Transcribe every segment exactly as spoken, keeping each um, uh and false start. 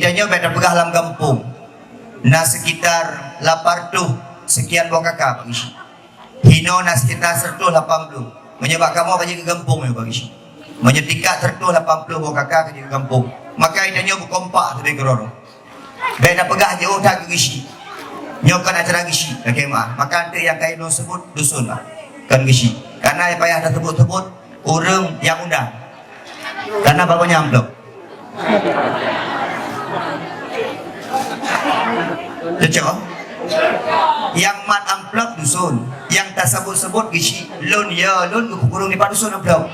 Tanyoe bèk tapeugah lam gampông na sekitar lapan reutôh sekian boh K K bak Geuchik. Hinoe na sekitar seratus lapan puluh. Meunyoe bak kamoe ka jeuet keu gampông nyoe bak Geuchik. Meunyoe tingkat seratus lapan puluh boh K K ka jeuet keu gampông. Maka tanyoe beukompak sabe keudroe. Bèk tapeugah jiôh that keu Geuchik. Nyoe kon acara Geuchik, lakèe meu'ah. Maka eunteuk nyang ka lôn seubut dusun lah, kon Geuchik. Karena payah taseubut-seubut ureueng nyang undang. Karena bak gobnyan amplop. Cocok? Nyang mat amplop dusun, nyang taseubut-seubut Geuchik. Lôn, ya, lôn geupeukurong nibak dusun amplop.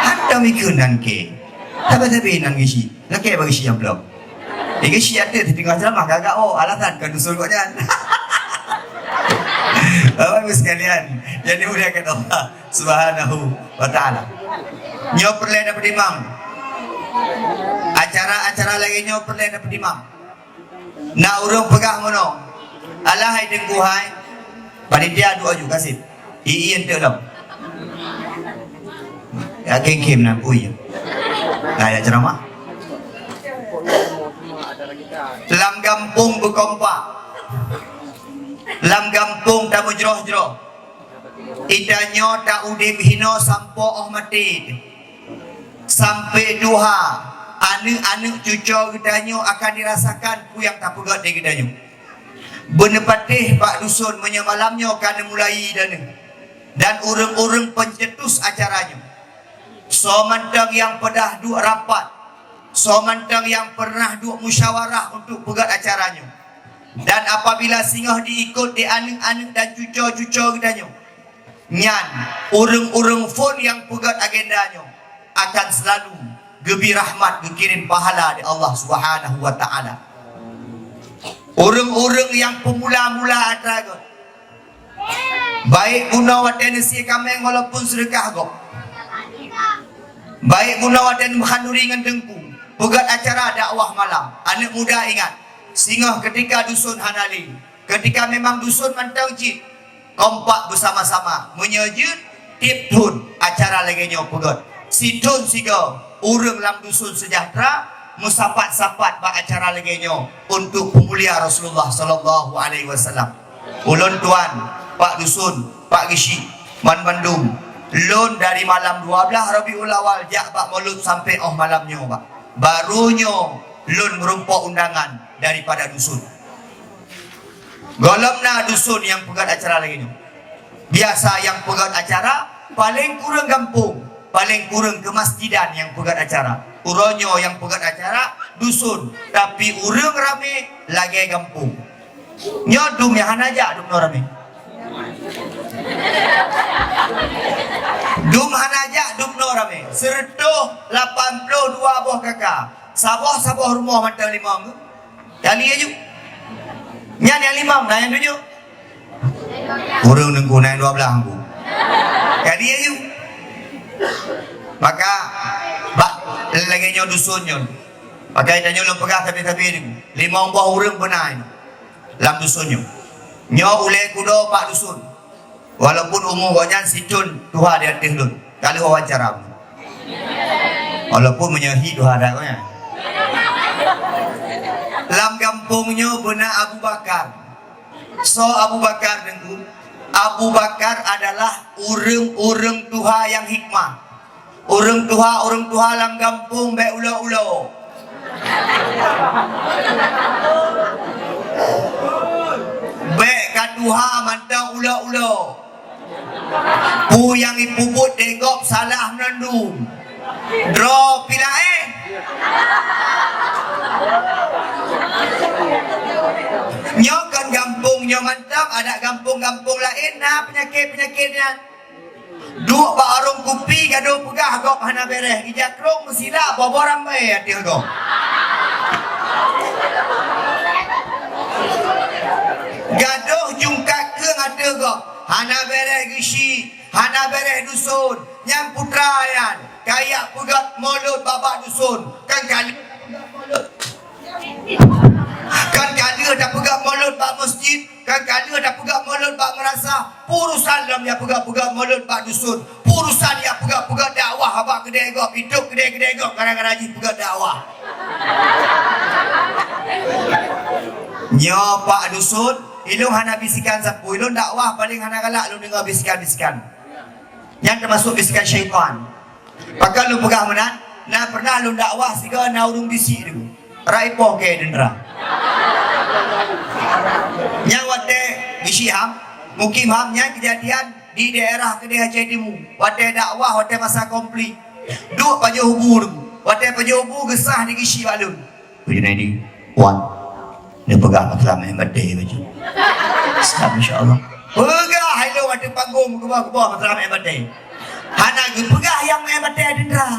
Hantom ikheun nan kèe. Sabe-sabe nan Geuchik. Lakèe bak Geuchik amplop. Di Geuchik ateueh teudeungoe ceuramah ka agak, oh, alasan kon dusun gobnyan. Bapak Ibu sekalian yang dimuliakan Allah Subhanahu wa Ta'ala. Nyoe peureulèe tapeutimang. Acara-acara lagèe nyoe peureulèe tapeutimang. Na ureueng peugah meunoe, "Alah hai Teungku hai, panitia duek aju kaseb. Ie-ie eunteuk lom." Ya, khém-khém nan pui. Nah, ya, ceuramah. Lam gampông beukompak. Lam gampông tameujroh-jroh. Geutanyoe taudép hinoe sampoe 'oh maté. Sampoe tuha, aneuk-aneuk cucoe geutanyoe akan dirasakan peue nyang tapeugèt lé geutanyoe. Beuneupatéh bak dusun meunyoe malam nyoe ka neumulai daneuh, dan ureueng-ureueng pencetus acara nyoe. Soe mantong nyang peudah duek rapat, soe mantong nyang peureunah duek musyawarah untuk peugèt acara nyoe. Dan apabila singoh diikot di aneuk-aneuk dan cucoe-cucoe geutanyoe, nyan ureueng-ureueng phôn nyang peugèt agenda nyoe akan seulalu geubri rahmat, geukirém pahala lé Allah Subhanahu wa Ta'ala. Ureueng-ureueng nyang peumula-mula atra gèt, baik bunoe watèe neusie kaméng walaupun seudeukah gob, baik bunoe watèe neumeuhanduri ngon teungku, peugèt acara dakwah malam. Aneuk muda ingat, singoh keutika dusun hana lé, keutika memang dusun mantong cit, kompak beusama-sama. Meunyoe jeuet, tiep thôn acara lagèe nyoe peugèt. Sithôn sigoe, ureueng lam dusun seujahteura meusapat-sapat bak acara lagèe nyoe untuk peumulia Rasulullah sallallahu alaihi wasallam. Ulôn tuan, Pak Dusun, Pak Geuchik, banmandum, lôn dari malam dua belas Rabiul Awal jak bak Maulud sampoe 'oh malam nyoe, Pak. Baru nyoe lôn meurumpok undangan daripada dusun. Gohlom na dusun nyang peugèt acara lagèe nyoe. Biasa nyang peugèt acara paleng kureueng gampông, paleng kureueng keumasjidan nyang peugèt acara. Uroe nyoe nyang peugèt acara dusun, tapi ureueng ramé lagèe gampông. Nyoe dum nyang hana jak dum nyoe ramé. Dum hana jak dum nyoe ramé. Seureutôh lapan ploh dua boh K K. Saboh-saboh rumoh mantong limong. Kali aju. Nyan nyang limong, nah nyang tujoh. Ureueng teungku na nyang dua blah teungku. Kali aju. Maka bak lagèe nyoe dusun nyoe. Maka tanyoe lôn peugah sabe-sabe teungku. Limong boh ureueng beuna nyoe lam dusun nyoe. Nyoe ulèe kudo bak dusun. Walaupun umu gobnyan sithôn tuha di ateueh lôn, ka lheueh wawancara. Walaupun meunyoe hi tuha that gobnyan. Lam gampông nyoe beuna Abu Bakar. Soe Abu Bakar, Teungku? Abu Bakar adalah ureueng-ureueng tuha nyang hikmah. Ureueng tuha, ureueng tuha lam gampông bèk ulo-ulo. Bèk ka tuha mantong ulo-ulo. Peue nyang jipeubuet lé gob salah mandum. Droe pih laén. Nyoe kon gampông nyoe mantong, adak gampông-gampông laén na peunyakét-peunyakét nyan. Duek bak warông kupi, gadôh peugah gob hana bèrèh, ija krông meusila boh-boh ramé ateueh gob. Gadôh jungkat kreueng ateueh gob, hana bèrèh Geuchik, hana bèrèh dusun, nyan putra nyan, kajak peugèt mulod bak-bak dusun, kan kali Kan ka lheueh tapeugah mulod bak meuseujid, kan ka lheueh tapeugah mulod bak meurasah, peue urusan lom nyang peugah-peugah mulod bak dusun, peue urusan nyang peugah-peugah dakwah bak keudè gob, itôb keudè-keudè gob gara-gara jih peugah dakwah. Nyoe Pak Dusun, ilôn hana bisikan sapeue, ilôn dakwah paléng hana galak lôn deungoe bisikan-bisikan. Nyan teumasuk bisikan syaitan. Pakon lôn peugah meunan, na pernah lôn dakwah sigoe na ureuëng bisik tu. Rai poh keu teuntara. Nyan watée bisi ham, mukim ham, nyan keujadian di daerah keudeh Aceh Timu. Watée dakwah, watée masa konflik. Duek pajoh bu tu. Watée pajoh bu geusah di gisi bak lôn. Junedi, wan. Neupeugah masalah meu'en batée baju. Siap, insya Allah. Peugah hai lôn ateueh panggong keubah-keubah masalah meu'en batée. Hana geupeugah nyang meu'en batée teuntara.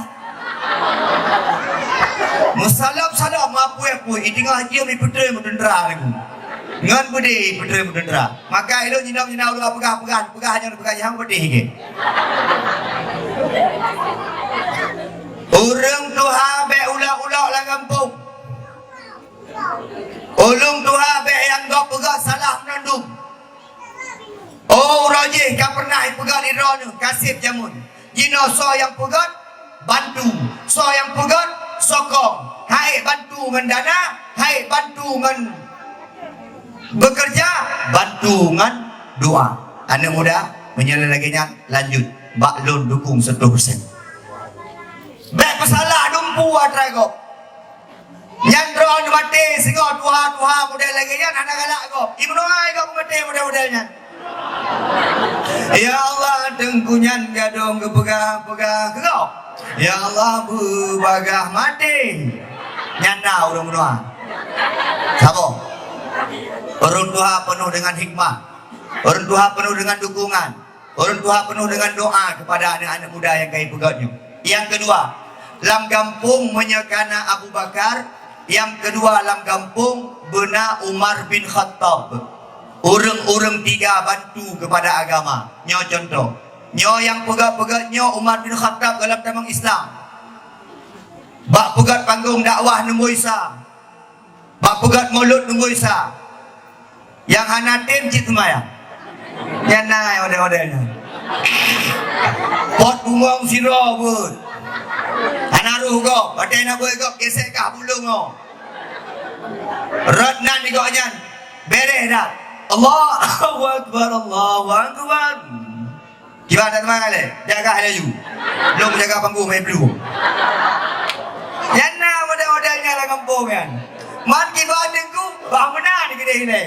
Meusalab-salab, meuapui-apui, i teungoh jeuem ipeutrön meuteuntara lagu. Ngon beudé ipeutrön meuteuntara. Maka ilôn jinoe-jinoe ulôn peugah-peugah, peugah nyan peugah nyang beudé ke. Ureuëng tuha bék ulok-ulok lam gampông. Ulôn tuha bék nyang gob peugah salah meunandum. Oh, uroe jih ka pernah ipeugah di droeneuh kaseb jameun. Jinoe soe nyang peugah, bantu. Soe nyang peugah, sokong. Hai bantu ngon dana, hai bantu ngon bekerja, bantu ngon doa. Aneuk muda, meunyoe lagée nyan, lanjut. Bak lôn dukung seratus persen. Bék peusalah dumpu atra gob. Nyan droe maté singoh tuha-tuha model lagée nyan hana galak gob. Ibnu ai gob maté model-model nyan. Ya Allah, teungku nyan gadong geupeugah-peugah keu gob. Ya Allah, beubagah maté. Nyan na ureuëng meunoe. Saboh. Ureuëng tuha penuh dengan hikmah. Ureuëng tuha penuh dengan dukungan. Ureuëng tuha penuh dengan doa kepada aneuk-aneuk muda nyang ka ipeugét nyoe. Nyang keudua, lam gampông meunyoe kana Abu Bakar, nyang keudua lam gampông beuna Umar bin Khattab. Ureuëng-ureuëng tiga bantu kepada agama. Nyoe contoh. Nyoe nyang peugét-peugét nyoe Umar bin Khattab dalam tamong Islam. Bak peugét panggong dakwah neumui sa. Bak peugét mulod nunggu Isa. Nyang hana tem cit seumayang. Nyan na model-model nyan. Pot bungong sidroe buet. Hana roh gob, watée na buet gob gesek kah bulong nyoe. Rot nan di gobnyan. Bereh dah. Allahu Akbar, Allahu Akbar. Kiban dak teuma lé, jaga laju. Lôn jaga panggong mai blu. Nyan na model-model nyan lam gampông nyan. Man kiban teungku, bah meunan keudeh ilée.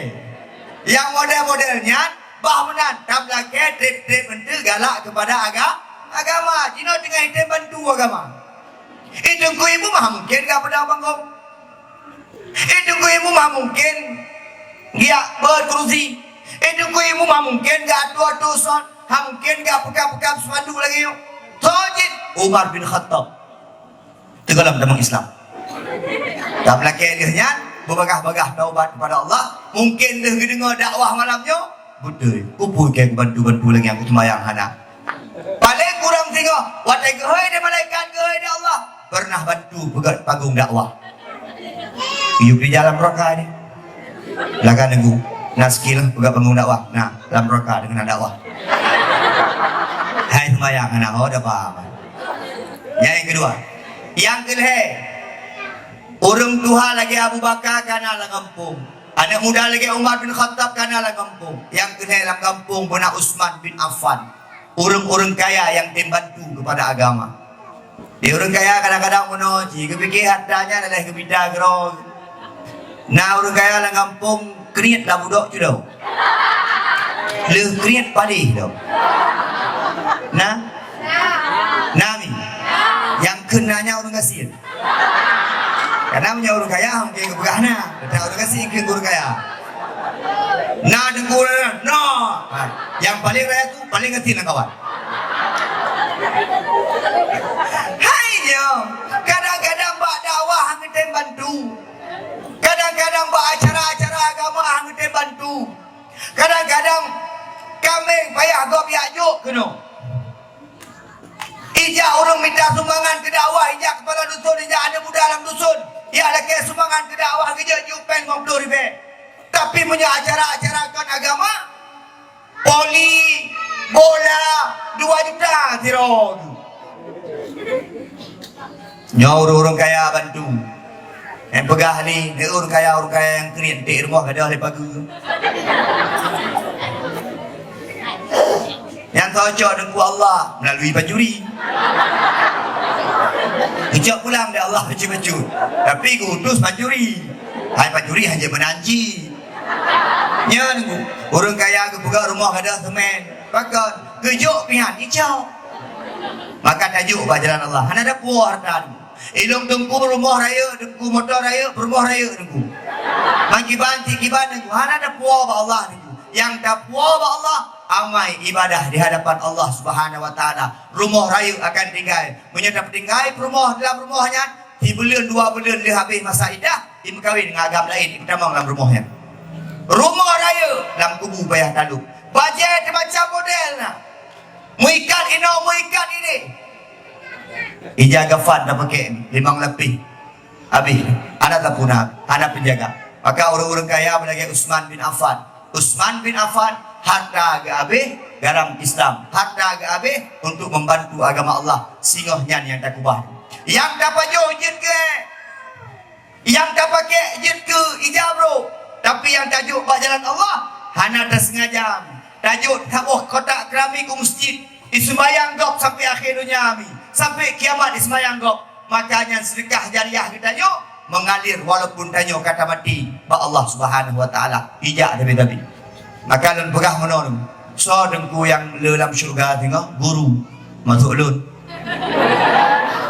Nyang model-model nyan, bah meunan, tam lakée treb-treb eunteuk galak keupada aga-, agama. Jinoe teungoh item bantu agama. Itu kui mu mah mungkin gak peudong panggong. Itu kui mu mah mungkin giak beuet keurusi. Itu kui mu mah mungkin gak atu-atu son. Ha mungkin gak peugah-peugah seupanduk lagée nyoe. Soe jih? Umar bin Khattab. Teugohlom tamong Islam. Tapi lakée lheueh nyan, beubagah-bagah taubat kepada Allah. Mungkin lheueh geudeungoe dakwah malam nyoe, beutôi. Upui keu bantu-bantu lagée nyang seumayang hana. Paléng kurang singoh, watée geuhôi lé malaikat, geuhôi lé Allah, pernah bantu peugét panggong dakwah. Yue keurija lam raka nyoe. Lagak nunggu. Na skill peugét panggong dakwah. Nah, lam raka deungon dakwah. Hai seumayang, aneuk ho dah paham. Nyang keudua. Nyang keulhée. Ureuëng tuha lagée Abu Bakar kana lam gampông. Aneuk muda lagée Umar bin Khattab kana lam gampông. Nyang keulhée lam gampông beuna Utsman bin Affan. Ureuëng-ureuëng kaya nyang tem bantu keupada agama. Di ureuëng kaya kadang-kadang meunoe cit, geupike harta nyan adalah geupinta keudroe. Na ureuëng kaya lam gampông kriet lam budok cit lom. Lheueh kriet padeh lom. Na? Na mi? Nyang kheun na nyan ureuëng gasien. Karena meunyoe ureuëng kaya, mungkin geupeugah na. Teutab ureuëng gasien keu ureuëng kaya. Na deungon ureuëng na. Ha, nyang paléng raya tu, paléng gasien lam kawan. Hai nyoe, kadang-kadang bak dakwah hana tem bantu. Kadang-kadang bak acara-acara agama hana tem bantu. Kadang-kadang kaméng payah gob jak jok keunoe. Ijak ureuëng mita sumbangan keu dakwah, ijak keupala dusun, ijak aneuk muda lam dusun, jak lakée sumbangan keu dakwah geujok jok péng limong ploh ribée. Tapi meunyoe acara-acara kon agama, poli, bola, dua juta sidroe. Nyoe ureuëng-ureuëng kaya bantu. Nyang peugah ni, ureuëng kaya, ureuëng kaya nyang kriet di rumoh gadôh lé pageue. Nyang teucok deungon Allah melalui pancuri. Geucok pulang lé Allah bacut-bacut. Tapi geuutus pancuri. Hai pancuri hana meunan cit. Nyan ureuëng kaya geupeugah rumoh gadôh seumén. Pakon? Geujok pih han icok. Maka tajok bak jalan Allah. Hana tapuwoe hareuta. Ilôn teungku rumoh rayeuk, teungku moto rayeuk, peurumoh rayeuk teungku. Ban kiban, cit kiban teungku. Hana tapuwoe bak Allah teungku. Nyang tapuwoe bak Allah, amai ibadah di hadapan Allah Subhanahu wa Taala. Rumoh rayeuk akan tinggai. Meunyoe tapeutinggai peurumoh dalam rumoh nyan, sibuleuen dua buleuen lheueh habéh masa iddah, imeukawen ngon agam laén, imeutamong lam rumoh nyan. Rumoh rayeuk lam kubu payah talop. Bajée teuh macam model na. Meuikat inoe, meuikat idéh. Ija kafan tapakée limong lapéh. Habéh, hana tapuna, hana penjaga. Maka ureuëng-ureuëng kaya meulagée Utsman bin Affan. Utsman bin Affan, harta geuhabéh dalam Islam. Harta geuhabéh untuk membantu agama Allah. Singoh nyan nyang takeubah. Nyang tapajoh jeuet keu, nyang tapakée jeuet keu ija brok. Tapi nyang tajok bak jalan Allah, hana tasengaja. Tajok saboh kotak keramik u meuseujid, diseumayang gob sampai akhé donya mi, sampai kiamat diseumayang gob. Maka nyan seudeukah jariah geutanyoe mengalir walaupun tanyoe ka tamaté bak Allah Subhanahu wa Taala. Ijak tabi-tabi. Maka lôn peugah meunoe, soe teungku nyang le lam syeuruga singoh? Guru. Masuk lôn.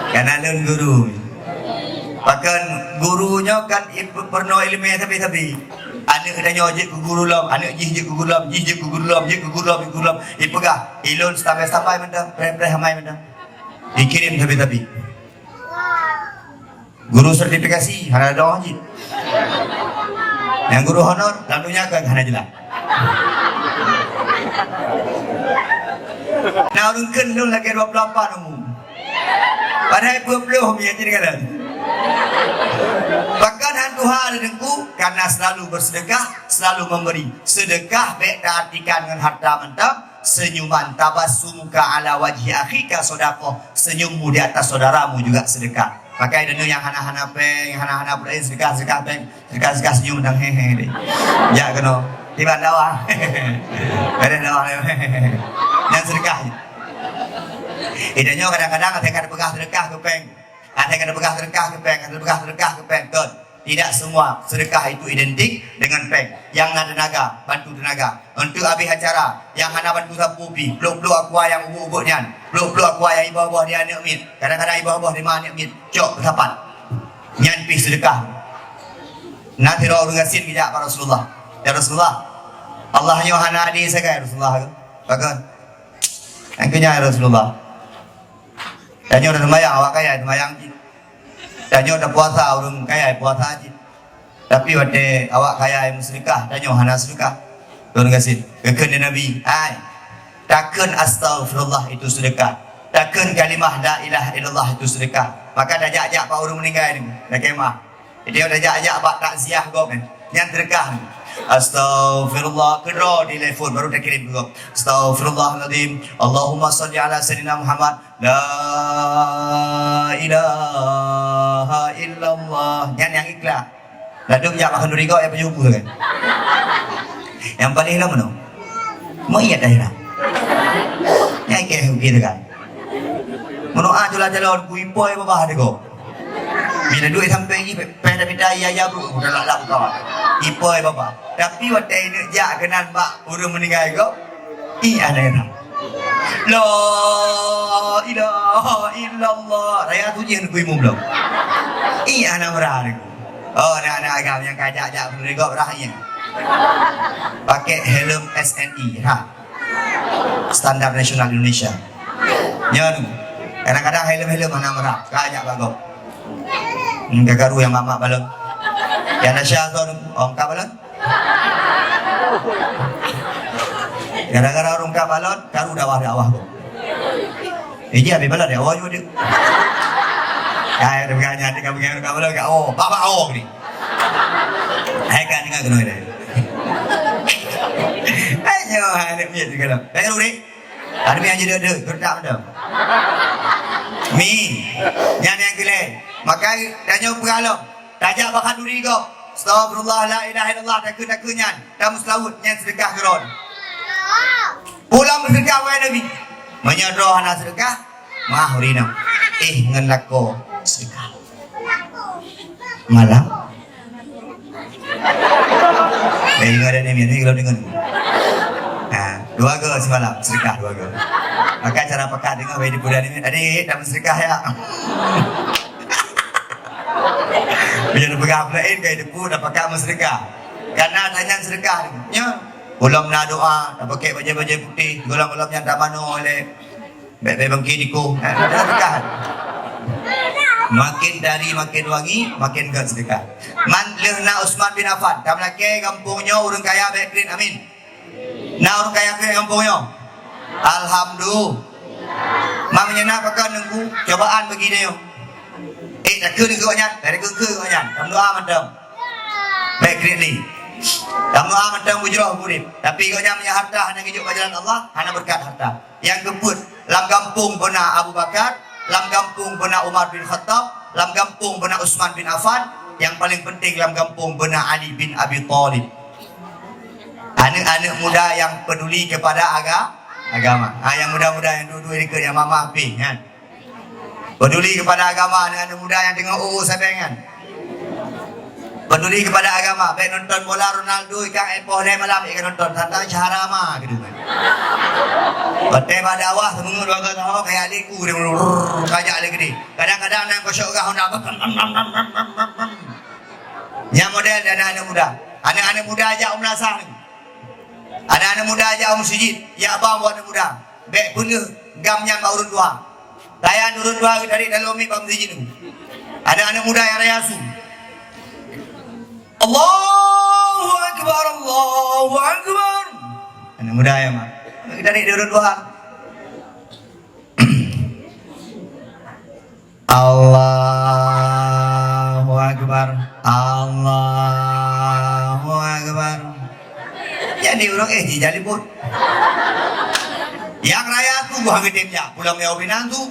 Kana lôn guru. Pakon guru nyoe kan ip-, peurunoe ileumé sabe-sabe. Aneuk tanyoe jeuet keu guru lom, aneuk jih jeuet keu guru lom, jih jeuet keu guru lom, jeuet keu guru lom, jeuet keu guru lom. Ipeugah, ilôn standby-standby mantong, preh-preh amai mantong. Ikirém sabe-sabe. Guru sertifikasi hana doh jih. Nyang guru honor lam donya kan hana jeulaih. Na ureuëng kheun lôn lagée dua puluh lapan umu. Padahai dua puluh mi jadi kan. Pakon han tuha ada teungku, karena selalu bersedekah, selalu memberi. Sedekah bék taartikan ngon harta mantong, senyuman, tabassumuka ala wajhi akhika sadaqah, senyummu di atas saudaramu juga sedekah. Pakai deungon nyang hana-hana péng, nyang hana-hana pulai sedekah-sedekah péng, sedekah-sedekah senyum dan hehe deh. Jak keunoe. Tiban dakwah. Beres dakwah. Nyang sedekah. Ida nyoe kadang-kadang ada kata peugah sedekah ke péng. Ada kata peugah sedekah ke péng, ada peugah sedekah ke péng. Betul. Tidak semua sedekah itu identik dengan péng. Nyang na tenaga, bantu tenaga. Untuk habéh acara, nyang hana bantu sapu pih, plôk-plôk aqua nyang ubôk-ubôk nyan, plôk-plôk aqua nyang iboh-boh di aneuk miet, kadang-kadang iboh-boh di ma aneuk miet, cok peusapat. Nyan pih sedekah. Na sidroe ureuëng gasien geujak bak Rasulullah, "Ya Rasulullah, Allah nyoe hana adé sagai, ya Rasulullah." Pakon? Nyang keu nyan, ya Rasulullah. Tanyoe taseumayang, awak kaya seumayang cit. Tanyoe tapuasa, ureuëng kaya puasa cit. Tapi watée awak kaya meuseudeukah, tanyoe hana seudeukah. Lôn gasien, geukheun lé Nabi, "Hai, takheun astaghfirullah itu seudeukah. Takheun kalimah la ilaha illallah itu seudeukah." Maka tajak-jak bak ureuëng meuninggai nyoe, lakée meu'ah. Jadi, tajak-jak bak takziah gob nyan, nyan seudeukah. Astaghfirullah, keudroe di telepon, baru takirém keu gob. Astaghfirullahaladzim. Allahumma salli ala sayyidina Muhammad. La ilaha illallah. Nyan nyang ikhlas. Ladôm jak bak khanduri gob, ya, pajoh buku tu kan. Nyang paléng lom meunoe. Meuiat dah hilang. Nyang keh ugi tu kan. Meunoe ah, cula calon, ku ipoi babah deungoe. Bila duek sampai jih, peh dah minta iya-iya bro, udah lak-lak buka. Ipoi babah. Tapi watée neuk jak keunan bak ureuëng meuninggai gob, ih, hana rhah. La ilaha illallah. Raya tu jih neuk imum lom. Ih, hana meurah deungoe. Oh, aneuk-aneuk agam nyang ka jak-jak meuninggai gob rhah nyan. Pakai helm S N I, ha. Standar Nasional Indonesia. Nyan, kadang-kadang helm-helm hana meurah, ka jak bak gob. Hmm, ka karu nyang mak-mak balon. Nyang nasya tu, oh, ka balon. Gara-gara ureuëng ka balon, karu dakwah-dakwah gob. Eh, ji habéh balon ya, oh, judek. Ya, ya, bukan hanya tiga bukan ka balon, ka, oh, bak-bak, oh, ni. Hai kan, dengar kena dia. Ayo, hai, dia punya juga lah. Dah karu ni? Ada yang jadi ada, gertak ada. Mi, nyan nyang keulai. Makai, tanyoe peuralok. Tajak bak khanduri gob. Astagfirullah, la ilaha illallah, takheun-takheun nyan. Tameuseulaweuet nyan seudeukah keu droe. Pulang beuseudeukah, wahai Nabi. Meunyoe droe hana seudeukah, meu'ah ureueng inong. Eh, ngon lakoe seudeukah. Malam. Eh, ingat ada ni, ni kalau dengar. Ha, dua go semalam, seudeukah dua go. Maka cara pekat dengar, wahai di bulan ni, tadi tak seudeukah ya. Bila peugah laén, kai debu, dah pakai meuseudekah. Karena tanyan seudekah. Nya, gohlom na doa, dah pakai bajai-bajai putih, gohlom-gohlom nyang tamanoe lé. Bèk, bèk bangkit iko. Ha, dah seudekah. Makin dari makin wangi, makin gèt seudekah. Man lheuh na Utsman bin Affan, tameulakèe gampông nyoe ureueng kaya bèk krit, amin. Na ureueng kaya keu gampông nyoe? Alhamdulillah. Mak meunyoe na pakon nunggu cobaan bagi nyoe. Eh, takheun keu gobnyan, dari keu gobnyan. Tameudoa mantong. Bèk krit lé. Tameudoa mantong beujroh urip. Tapi gobnyan meunyoe harta hana geujok bak jalan Allah, hana beureukat harta. Nyang keupeuet, lam gampông beuna Abu Bakar, lam gampông beuna Umar bin Khattab, lam gampông beuna Utsman bin Affan, nyang paleng penting lam gampông beuna Ali bin Abi Thalib. Aneuk-aneuk muda nyang peduli kepada aga-, agama. Ha, nyang muda-muda nyang duek-duek dikeue, nyang mama pih nyan. Peduli kepada agama, aneuk-aneuk muda nyang teungoh u-u sabe nyan. Peduli kepada agama, bèk nonton bola Ronaldo ikan eh poh lhèe malam ikan nonton tantang syahara ma keudungan. Watèe bak dakwah seumeu'ah dua go tahun kaya liku dia kajak lagi ni. Kadang-kadang nang kosok gah honda. Nyang model dan aneuk muda. Aneuk-aneuk muda jak u meulasah ni. Aneuk-aneuk muda jak u meuseujid, jak bang buat aneuk muda. Bèk peuleueh gam nyan bak ureueng tuha. Layan ureueng tuha geutarek dalam miet bak meuseujid tu. Aneuk-aneuk muda nyang raya su. Allahu Akbar, Allahu Akbar. Aneuk muda nyang ma. Geutarek di ureueng tuha. Allahu Akbar, Allahu Akbar. Jadi ureueng eh, jadi pun. Nyang raya tu buah geutem jak pulang ya ubinang tu.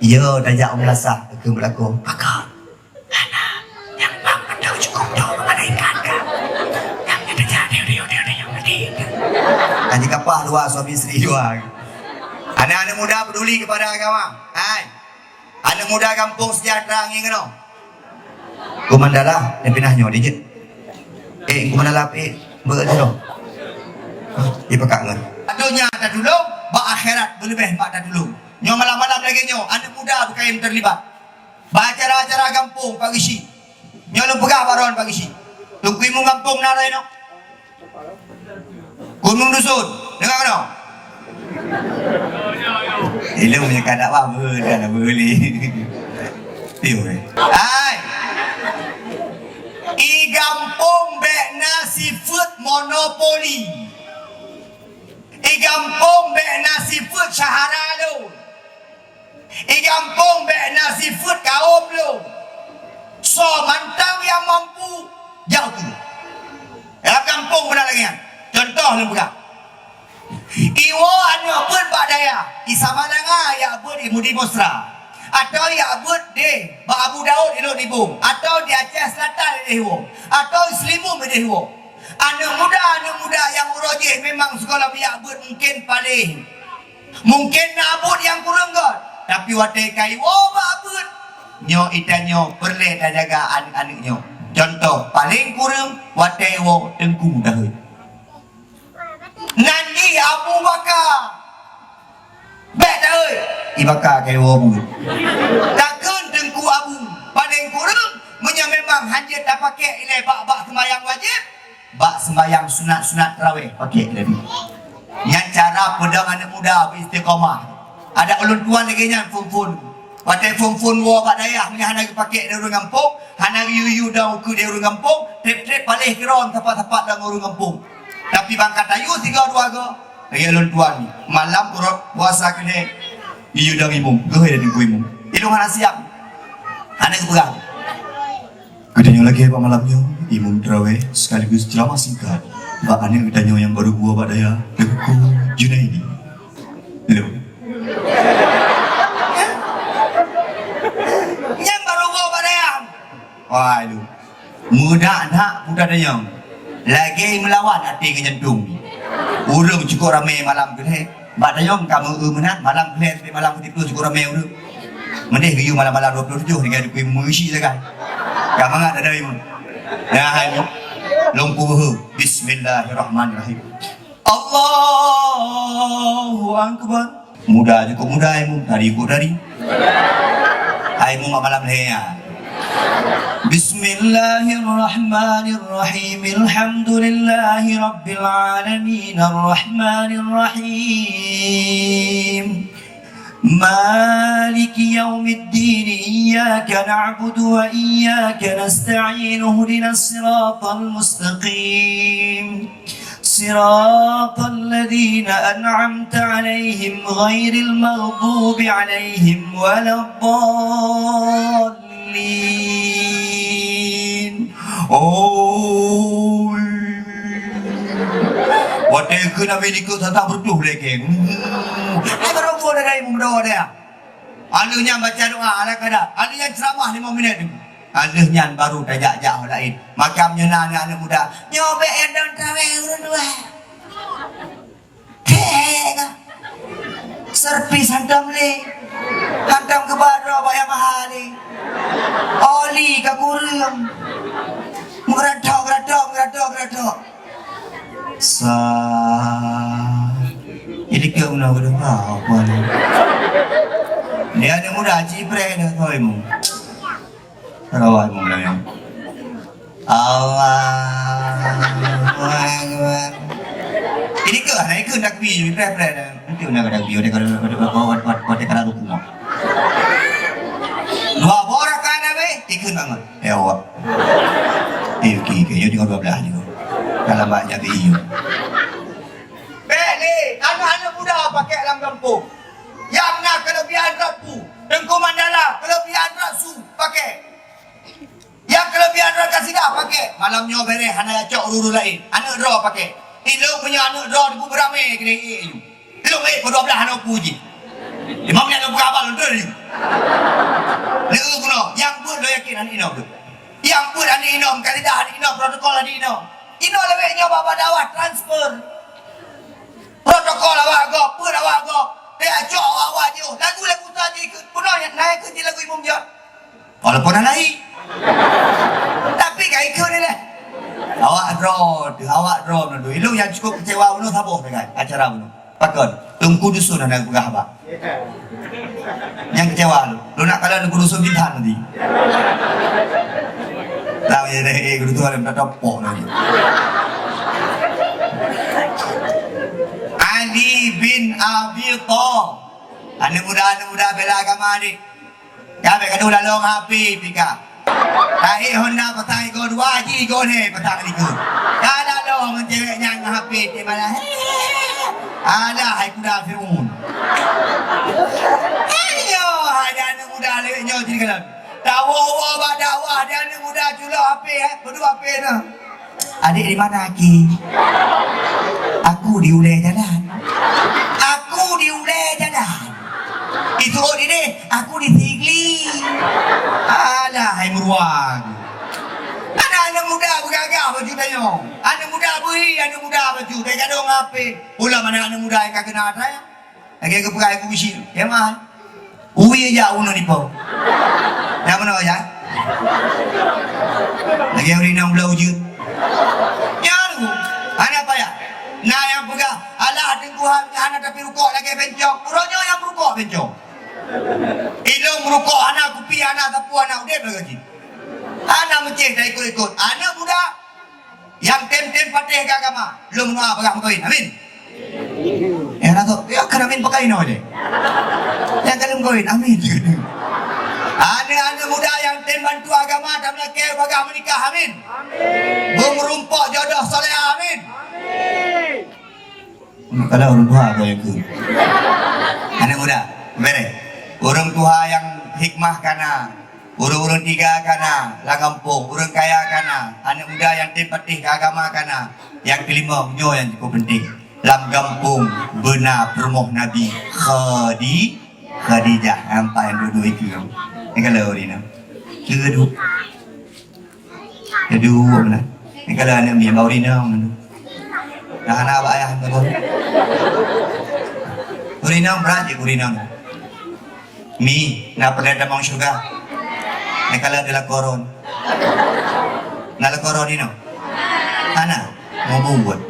Yo, tajak u meulasah keu beulako. Pakon. Hana. Nyang bang mantong cukup dong malaikat ka. Nyang nyata jadi dia dia dia dia mati. Haji kapah dua suami isteri dua. Aneuk-aneuk muda peduli kepada agama. Hai. Aneuk muda gampông sejahtera ngieng keunoe. Ku Mandala, nyang pinah nyoe dijeuet. Eh, ku Mandala pih beuet nyoe. Ipakak ngon. Donya tatulông, bak akhirat beuleubeh mak tatulông. Nyoe malam-malam lagèe nyoe, aneuk muda beukayém teulibat. Bak acara-acara gampông, Pak Geuchik. Nyoe lôn peugah bak droen Pak Geuchik. Teungku Imum gampông na droe nyoe. Gunong Dusun, deungoe keunoe. Ilôn meunyoe ka dakwah beuh, ka na beuh lé. Piôh, eh. Hai. I gampông bèk na sifeuet monopoli. I gampông bèk na sifeuet syahara lôn. I gampông bèk na sifeuet kawôm lôn. Soe mantong nyang mampu, jak u keue. Lam gampông beuna lagèe nyan. Cuntoh lôn peugah. Iwoe aneuk beuet bak dayah, i Samalanga jak beuet i Mudi Mesra. Atawa jak beuet deh bak Abu Daud i Lhok Nibong. Atawa di Aceh Selatan ideh iwoe. Atawa i Seulimeum ideh iwoe. Aneuk muda, aneuk muda nyang uroe jih memang sigohlom jak beuet mungken paleng Mungken na buet nyang kureueng göt, tapi watèe ka iwoe bak buet, nyoe geutanyoe peureulèe tajaga aneuk-aneuk nyoe. Cuntoh, paleng kureueng watèe iwoe Teungku Daweueb. Nan jih Abu Bakar. Bèk Daweueb, i Bakar ka iwoe buet. Takheun Teungku Abu, paleng kureueng meunyoe memang hanjeuet tapakék ilèe bak-bak seumayang wajéb, bak seumayang sunat-sunat tarawèh pakék laju. Nyan cara peudong aneuk muda beu istiqamah. Adak ulôn tuan lagèe nyan phôn-phôn. Watèe phôn-phôn woe bak dayah, meunyo hana geupakék lé ureueng gampông, hana geuyue-yue dong ukeue lé ureueng gampông, trép-trép paléh keudroe sapat-sapat dong ureueng gampông. Tapi ban ka tayue sigoe dua goe, lagèe ulôn tuan, malam uroe puasa keudéh, geuyue dong imum, geuhôi dan ibu imum. Ilôn hana siap. Hana geupeugah. Geutanyoe lagèe bak malam nyoe, imum tarawèh sekaligus ceramah singkat bak aneuk geutanyoe nyang baru buoh bak dayah, Teungku Junaidi. Lom. Nyang baru buoh bak dayah. Wah, lu. Meudak-dak buta tanyong. Lagèe meulawan até ngon jantong. Ureueng cukôp ramè malam keu lhèe. Bak tanyong ka meu-eu meunan, malam keu lhèe sampai malam keu siplôh cukôp ramè ureueng. Meudeh geuyue malam-malam dua puluh tujoh tinggai dikui meuisi sagai. Ka mangat ada ilmu. Nah, hai mu. Lôn peubeuhe. Bismillahirrahmanirrahim. Allahu Akbar. Muda jukôp muda, hai mu. Tari jukôp tari. Hai mu, malam lhèe nyan. Bismillahirrahmanirrahim. Alhamdulillahi rabbil alamin. Arrahmanirrahim. Maliki yaumiddin. Iyyaka na'budu wa iyyaka nasta'in. Ihdinas siratal mustaqim. Siratal ladzina an'amta 'alaihim ghairil maghdubi 'alaihim waladdallin. Oh. Watèe keu Nabi likot sata bertuh lekeng. Hai, barô pun ada yang muda dia. Aleuh nyan baca doa ala kadar. Aleuh nyan ceramah lima minit. Aleuh nyan baru tajak-jak ho laén. Makam nyoe na aneuk-aneuk muda. Nyoe bèk nyang dong traweh ureueng dua. Thèe ka. Servis hantom lé. Hantom keuba droe bak Yamaha lé. Oli ka kureueng. Meugeuratok, geuratok, geuratok, geuratok. Sa. Jadi keu meunoe geudong apa ni? Dia aneuk muda cit preh dah kau ilmu. Rawa ilmu meulayan. Allahu Akbar. Jadi keu aneuk ikut takbir, preh-preh dah. Nanti udah ada video, dia kalau ada, ada, ada, ada, ada, ada rukuk. Dua boh rakaat dah weh, ikut bangun. Ya Allah. Eh, okey, okey. Jadi dua belas juga. Kalau banyak video. Bèk lé, aneuk-aneuk muda pakèk lam gampông. Nyang na keulebihan rot pu, Teungku Mandala, keulebihan rot su pakèk. Nyang keulebihan rot kasidah pakèk. Malam nyoe bèrèh hana cok ureueng laén. Aneuk droe pakèk. Ilôn meunyoe aneuk droe teupeu beuramè keuneuk ék nyoe. Ilôn ék peuet dua blaih aneuk pu jih. Imam nyan lôn peugah haba lôn treun nyoe. Lé eu bunoe, nyang beuet lôn yakin aneuk inong beuet. Nyang beuet aneuk inong, kasidah aneuk inong, protokol aneuk inong. Inong lawét nyoe bak dakwah transfer. Protokol awak gob, peuet awak gob. Teuka cok awak-awak jiôh. Lagu-lagu sa jih ikut. Peunoh nyang naik keu jih lagu Imum Jot. Walaupun hana hi. Tapi ka ikut ni leh. Awak droe tu, awak droe tu. Ilôn nyang cukup kecewa bunoe saboh dengan acara bunoe. Pakon? Teungku Dusun hana peugah haba. Nyang kecewa lôn. Lôn nak kala Teungku Dusun bintang nanti. Tahu ya deh, eh, guru tu ada minta topok lagi. Ali bin Abi Thalib. Aneuk muda, aneuk muda bela agama ni. Ka bèk gadoh lalong H P pih ka. Tahi Honda pasang igoe dua, ji igoe lhèe pasang likot. Ka lalong ngon cewek nyan ngon H P cit malah. Alah, hai kuda Fir'aun. Ayo, hai aneuk muda lewat nyoe cit kalon. Tawoe-woe bak dakwah, hai aneuk muda culok H P, eh, peudeuh H P na. Adik di mana, Aki? Aku di ulèe jalan. Aku di ulèe jalan. Itu oh di deh, aku di Sigli. Alah, hai meuruang. Aneuk-aneuk muda beugagah bacut tanyoe. Aneuk muda beuhi, aneuk muda bacut. Teuka dong H P. Ulôn aneuk-aneuk muda nyang ka keunal saya. Lagèe geupeugah ibu bisi, "Keuman? Ui jak uneun ipo." Nyang meunoe jak? Lagèe ureueng inong bloe ujeuen. Nyan tu. Hana payah. Na nyang peugah, "Alah, Teungku, hana tapi rukok lagèe bencong." Uroe nyoe nyang meurukok bencong. Ilôn meurukok hana kupi, hana sapu, hana udép lagèe jih. Hana meucéh taikot-ikot. Aneuk muda, nyang tem-tem patéh keu agama, lôn meudoa bagaih meukawén. Amin. Eh, hana tu, ya, kan amin pakai inoe je. Nyang ka lheueh meukawén, amin. Aneuk-aneuk muda nyang tem bantu agama, tameulakèe bagaih meunikah, amin. Amin. Beumeurumpok jodoh saleh, amin. Amin. Kalau ureueng tuha kau nyang keu. Aneuk muda, bèrèh. Ureueng tuha nyang hikmah kana, ureueng-ureueng tiga kana, lam gampông, ureueng kaya kana, aneuk muda nyang tem patéh keu agama kana, nyang keulimong nyoe nyang cukup penting. Lam gampông beuna peurumoh Nabi Khadi-, Khadijah, nampak nyang duek-duek ikeu. Nyang ka lheueh ureueng inong. Keu duek. Aduh, beuna. Ni kalau aneuk mi bak ureueng inong. Nah, hana bak ayah ngon. Ureueng inong brat jih ureueng inong. Mi, na peureulèe tamong syeuruga? Ni kalau ada lakoe droen. Na lakoe droen inong? Hana. Mau buet.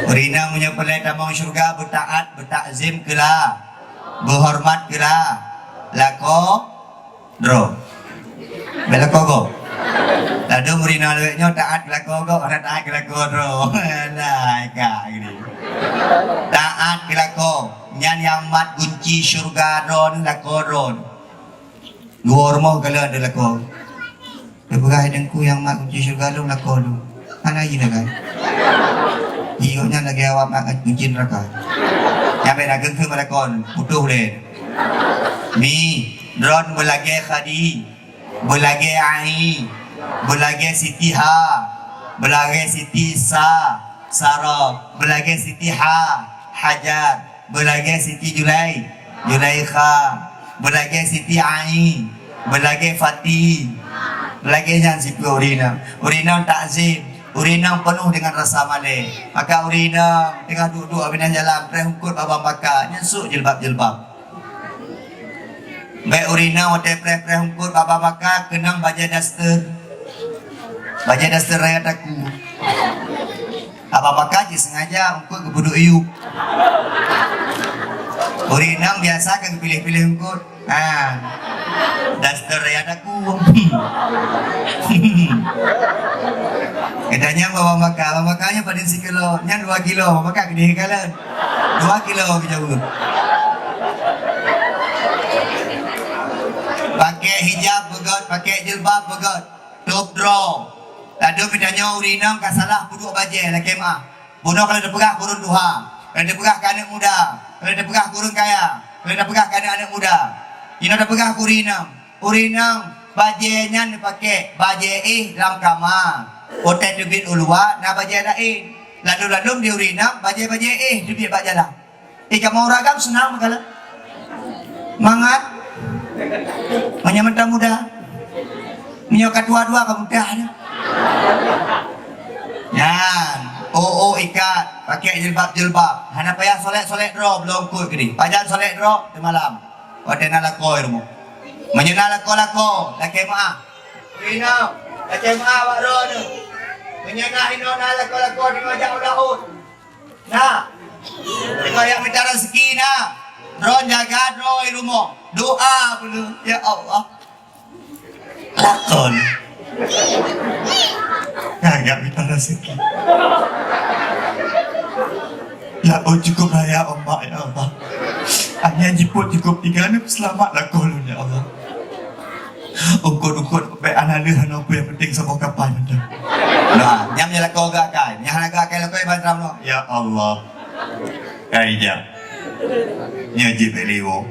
Ureueng inong meunyoe peureulèe tamong syeuruga, beutaat, beutakzim keu la, beuhoreumat keu la, lakoe droe. Bèk lakoe gob. Ladôm ureueng inong lawét nyoe taát keu lakoe gob, hana taát keu lakoe droe. Alah, ka gini. Taát keu lakoe. Nyan nyang mat gunci syeuruga droen, lakoe droen. Dua rumoh galak ada lakoe. Geupeugah hai Teungku nyang mat gunci syeuruga lôn lakoe lôn. Hana jih lagai. Jih gobnyan lagèe awak mat gunci neuraka. Nyang bèk na geungkeue meulakoe, putôh lé. Mi, droen beulagèe Khadi, beulagèe Ai, beulagèe Siti Ha, beulagèe Siti Sa, Sara, beulagèe Siti Ha, Hajar, beulagèe Siti Julai, Julaikha, beulagèe Siti Ai, beulagèe Fati, beulagèe nyan sifeuet ureueng inong. Ureueng inong takzim, ureueng inong peunoh deungon rasa malèe. Maka ureueng inong teungoh duek-duek abéh nyan jalan, preh eungkôt bak babah maka, nyan sôk jilbab-jilbab. Bèk ureueng inong watèe preh-preh eungkôt bak babah maka, keunong bajèe daster. Bajèe daster raya takue. Babah maka jih sengaja eungkôt geupeuduek yub. Ureueng inong biasa kan geupiléh-piléh eungkôt. Ha. Daster raya takue. Geutanyoe babah maka, babah maka nyan padum sikilo, nyan dua kilo, babah maka geudeh kalon. Dua kilo geujaweueb. Pakai hijab beugöt, pakai jilbab beugöt. Top droe. Ladôm geutanyoe ureueng inong ka salah peuduek bajèe lakèe meu'ah. Bunoe ka lheueh teupeugah keu ureueng tuha, ka lheueh teupeugah keu aneuk muda, ka lheueh teupeugah keu ureueng kaya, ka lheueh teupeugah keu aneuk-aneuk muda. Inoe teupeugah keu ureueng inong. Ureueng inong, bajèe nyan neupaké bajèe éh lam kama. Watèe teubiet u luwa na bajèe laén. Ladôm-ladôm di ureueng inong bajèe-bajèe éh teubiet bak jalan. Eh, kamoe ureueng agam seunang meukalon. Mangat. Meunyoe mantong muda. Meunyoe ka tuha-tuha ka mudah nyan. Nyan, oh, oh, ikat, pakai jilbab-jilbab. Hana payah solek-solek droe, bloe eungkôt keudéh. Pajan solek droe, teumalam. Watèe na lakoe rumoh. Meunyoe na lakoe-lakoe, lakèe meu'ah. Inong, lakèe meu'ah bak droeneuh. Meunyoe na inoe na lakoe-lakoe teungoh jak u laôt. Na. Teungoh jak mita raseuki na. Droen jaga droe i rumoh. Doa peue, "Ya Allah, lakoe lôn nyang jak mita raseuki. Laôt cukôp raya ombak, ya Allah. Angén jipôt cukôp tinggai, neuseulamat lakoe lôn, ya Allah." Eungkôt-eungkôt bèk hana lheueh, hana peue, nyang penting saboh kapai mantong. Nah, nyan meunyoe lakoe geuakai. Meunyoe hana geuakai lakoe, ban tram noh. Ya Allah. Kai jak. Nyoe jih bèk liwoe.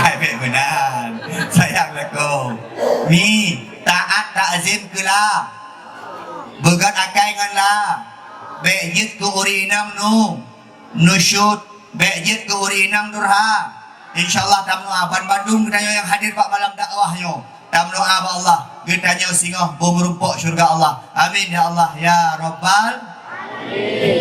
Hai bèk meunan. Sayang lakoe. Mi, taat takzim keu la. Beugöt akai ngon la. Bèk jeuet keu ureueng inong nu. Nusyut. Bèk jeuet keu ureueng inong durha. Insya Allah tameudoa ban bandum geutanyoe nyang hadir bak malam dakwah nyoe. Tameudoa bak Allah geutanyoe singoh beumeurumpok syeuruga Allah. Amin ya Allah ya Rabbal.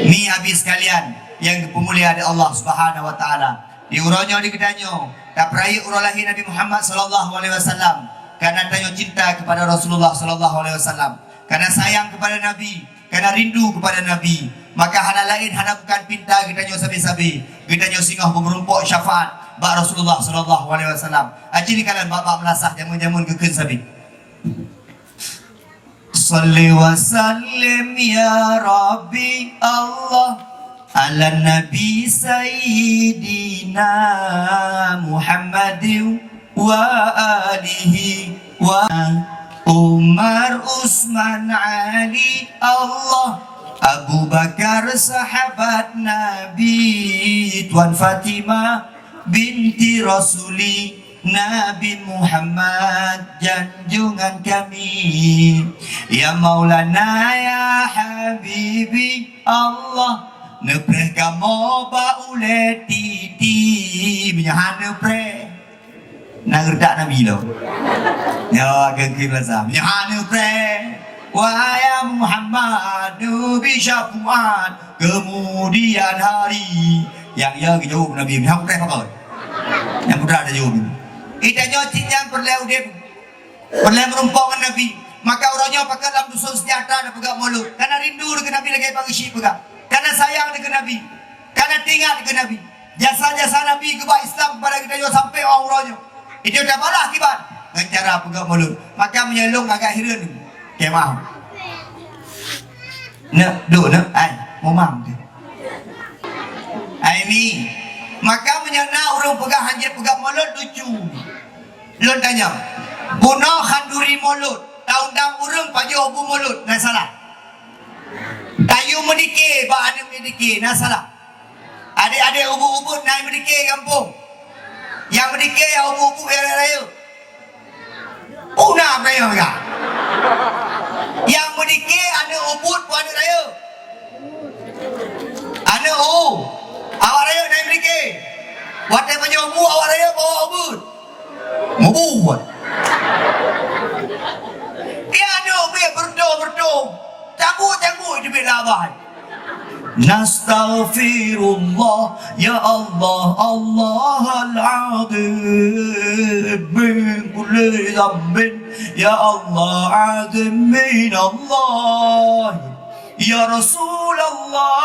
Mi abi sekalian nyang geupeumulia lé Allah Subhanahu wa Taala. Di uroe nyoe di geutanyoe tapeurayeuk uroe lahé Nabi Muhammad sallallahu alaihi wasallam. Karena tanyoe cinta kepada Rasulullah sallallahu alaihi wasallam. Karena sayang kepada Nabi, karena rindu kepada Nabi, maka hana laén hana bukan pinta geutanyoe sabe-sabe, geutanyoe singoh beumeurumpok syafaat bak Rasulullah sallallahu alaihi wasallam. Aci dikalon bak-bak meulasah jameun-jameun geukheun sabe. Salli wa sallim ya Rabbi Allah ala Nabi Sayyidina Muhammadin wa alihi wa Umar, Usman, Ali, Allah, Abu Bakar, sahabat Nabi, Tuan Fatimah binti Rasuli, Nabi Muhammad janjungan kami. Ya Maulana, ya Habibi, Allah neupreh kamoe bak ulèe titi. Meunyoe hana neupreh, Na geureutak Nabi lom. Nyoe keukeue rasa. Nyoe hana preh. Wahai Muhammad, neubi syafaat kemudian hari. Nyang ya geujaweueb Nabi, nyoe preh pakon. Nyang putra dah jaweueb. Ita nyoe cit nyang peureulèe udép, peureulèe meurumpok ngon Nabi. Maka uroe nyoe pakat lam dusun Sejahtera na peugah mulod. Kana rindu deungon Nabi lagèe Bang Isyik peugah. Kana sayang deungon Nabi. Kana teuingat deungon Nabi. Jasa-jasa Nabi keubah Islam kepada geutanyoe sampai 'oh uroe nyoe. Itu tabalah kiban ngon cara peugah mulod. Maka meunyoe lôn agak hireuen, kemah. Neuk, duek neuk, ai, mumam tu. Ai mi. Maka meunyoe na ureueng peugah hanjeuet peugah mulod lucu. Lôn tanyong, bunoe khanduri mulod, taundang ureueng pajoh bu mulod, na salah? Tayue meudike bak aneuk meudike, na salah? Adek-adek ubit-ubit na meudike gampông. Nyang meudike nyang ubit-ubit nyang rayeuk. Peue na rayeuk ka? Nyang meudike aneuk ubit peue aneuk rayeuk? Aneuk u. Awak rayeuk na meudike. Watèe pajoh bu awak rayeuk bawa ubit. Mubuet. Dia aneuk ubit beureutoh-beureutoh. Cangguek-cangguek teubiet lam abah. Nastaghfirullah, ya Allah, Allahal azim, min kulli dzambin, ya Allah, azim min Allah, ya Rasulullah,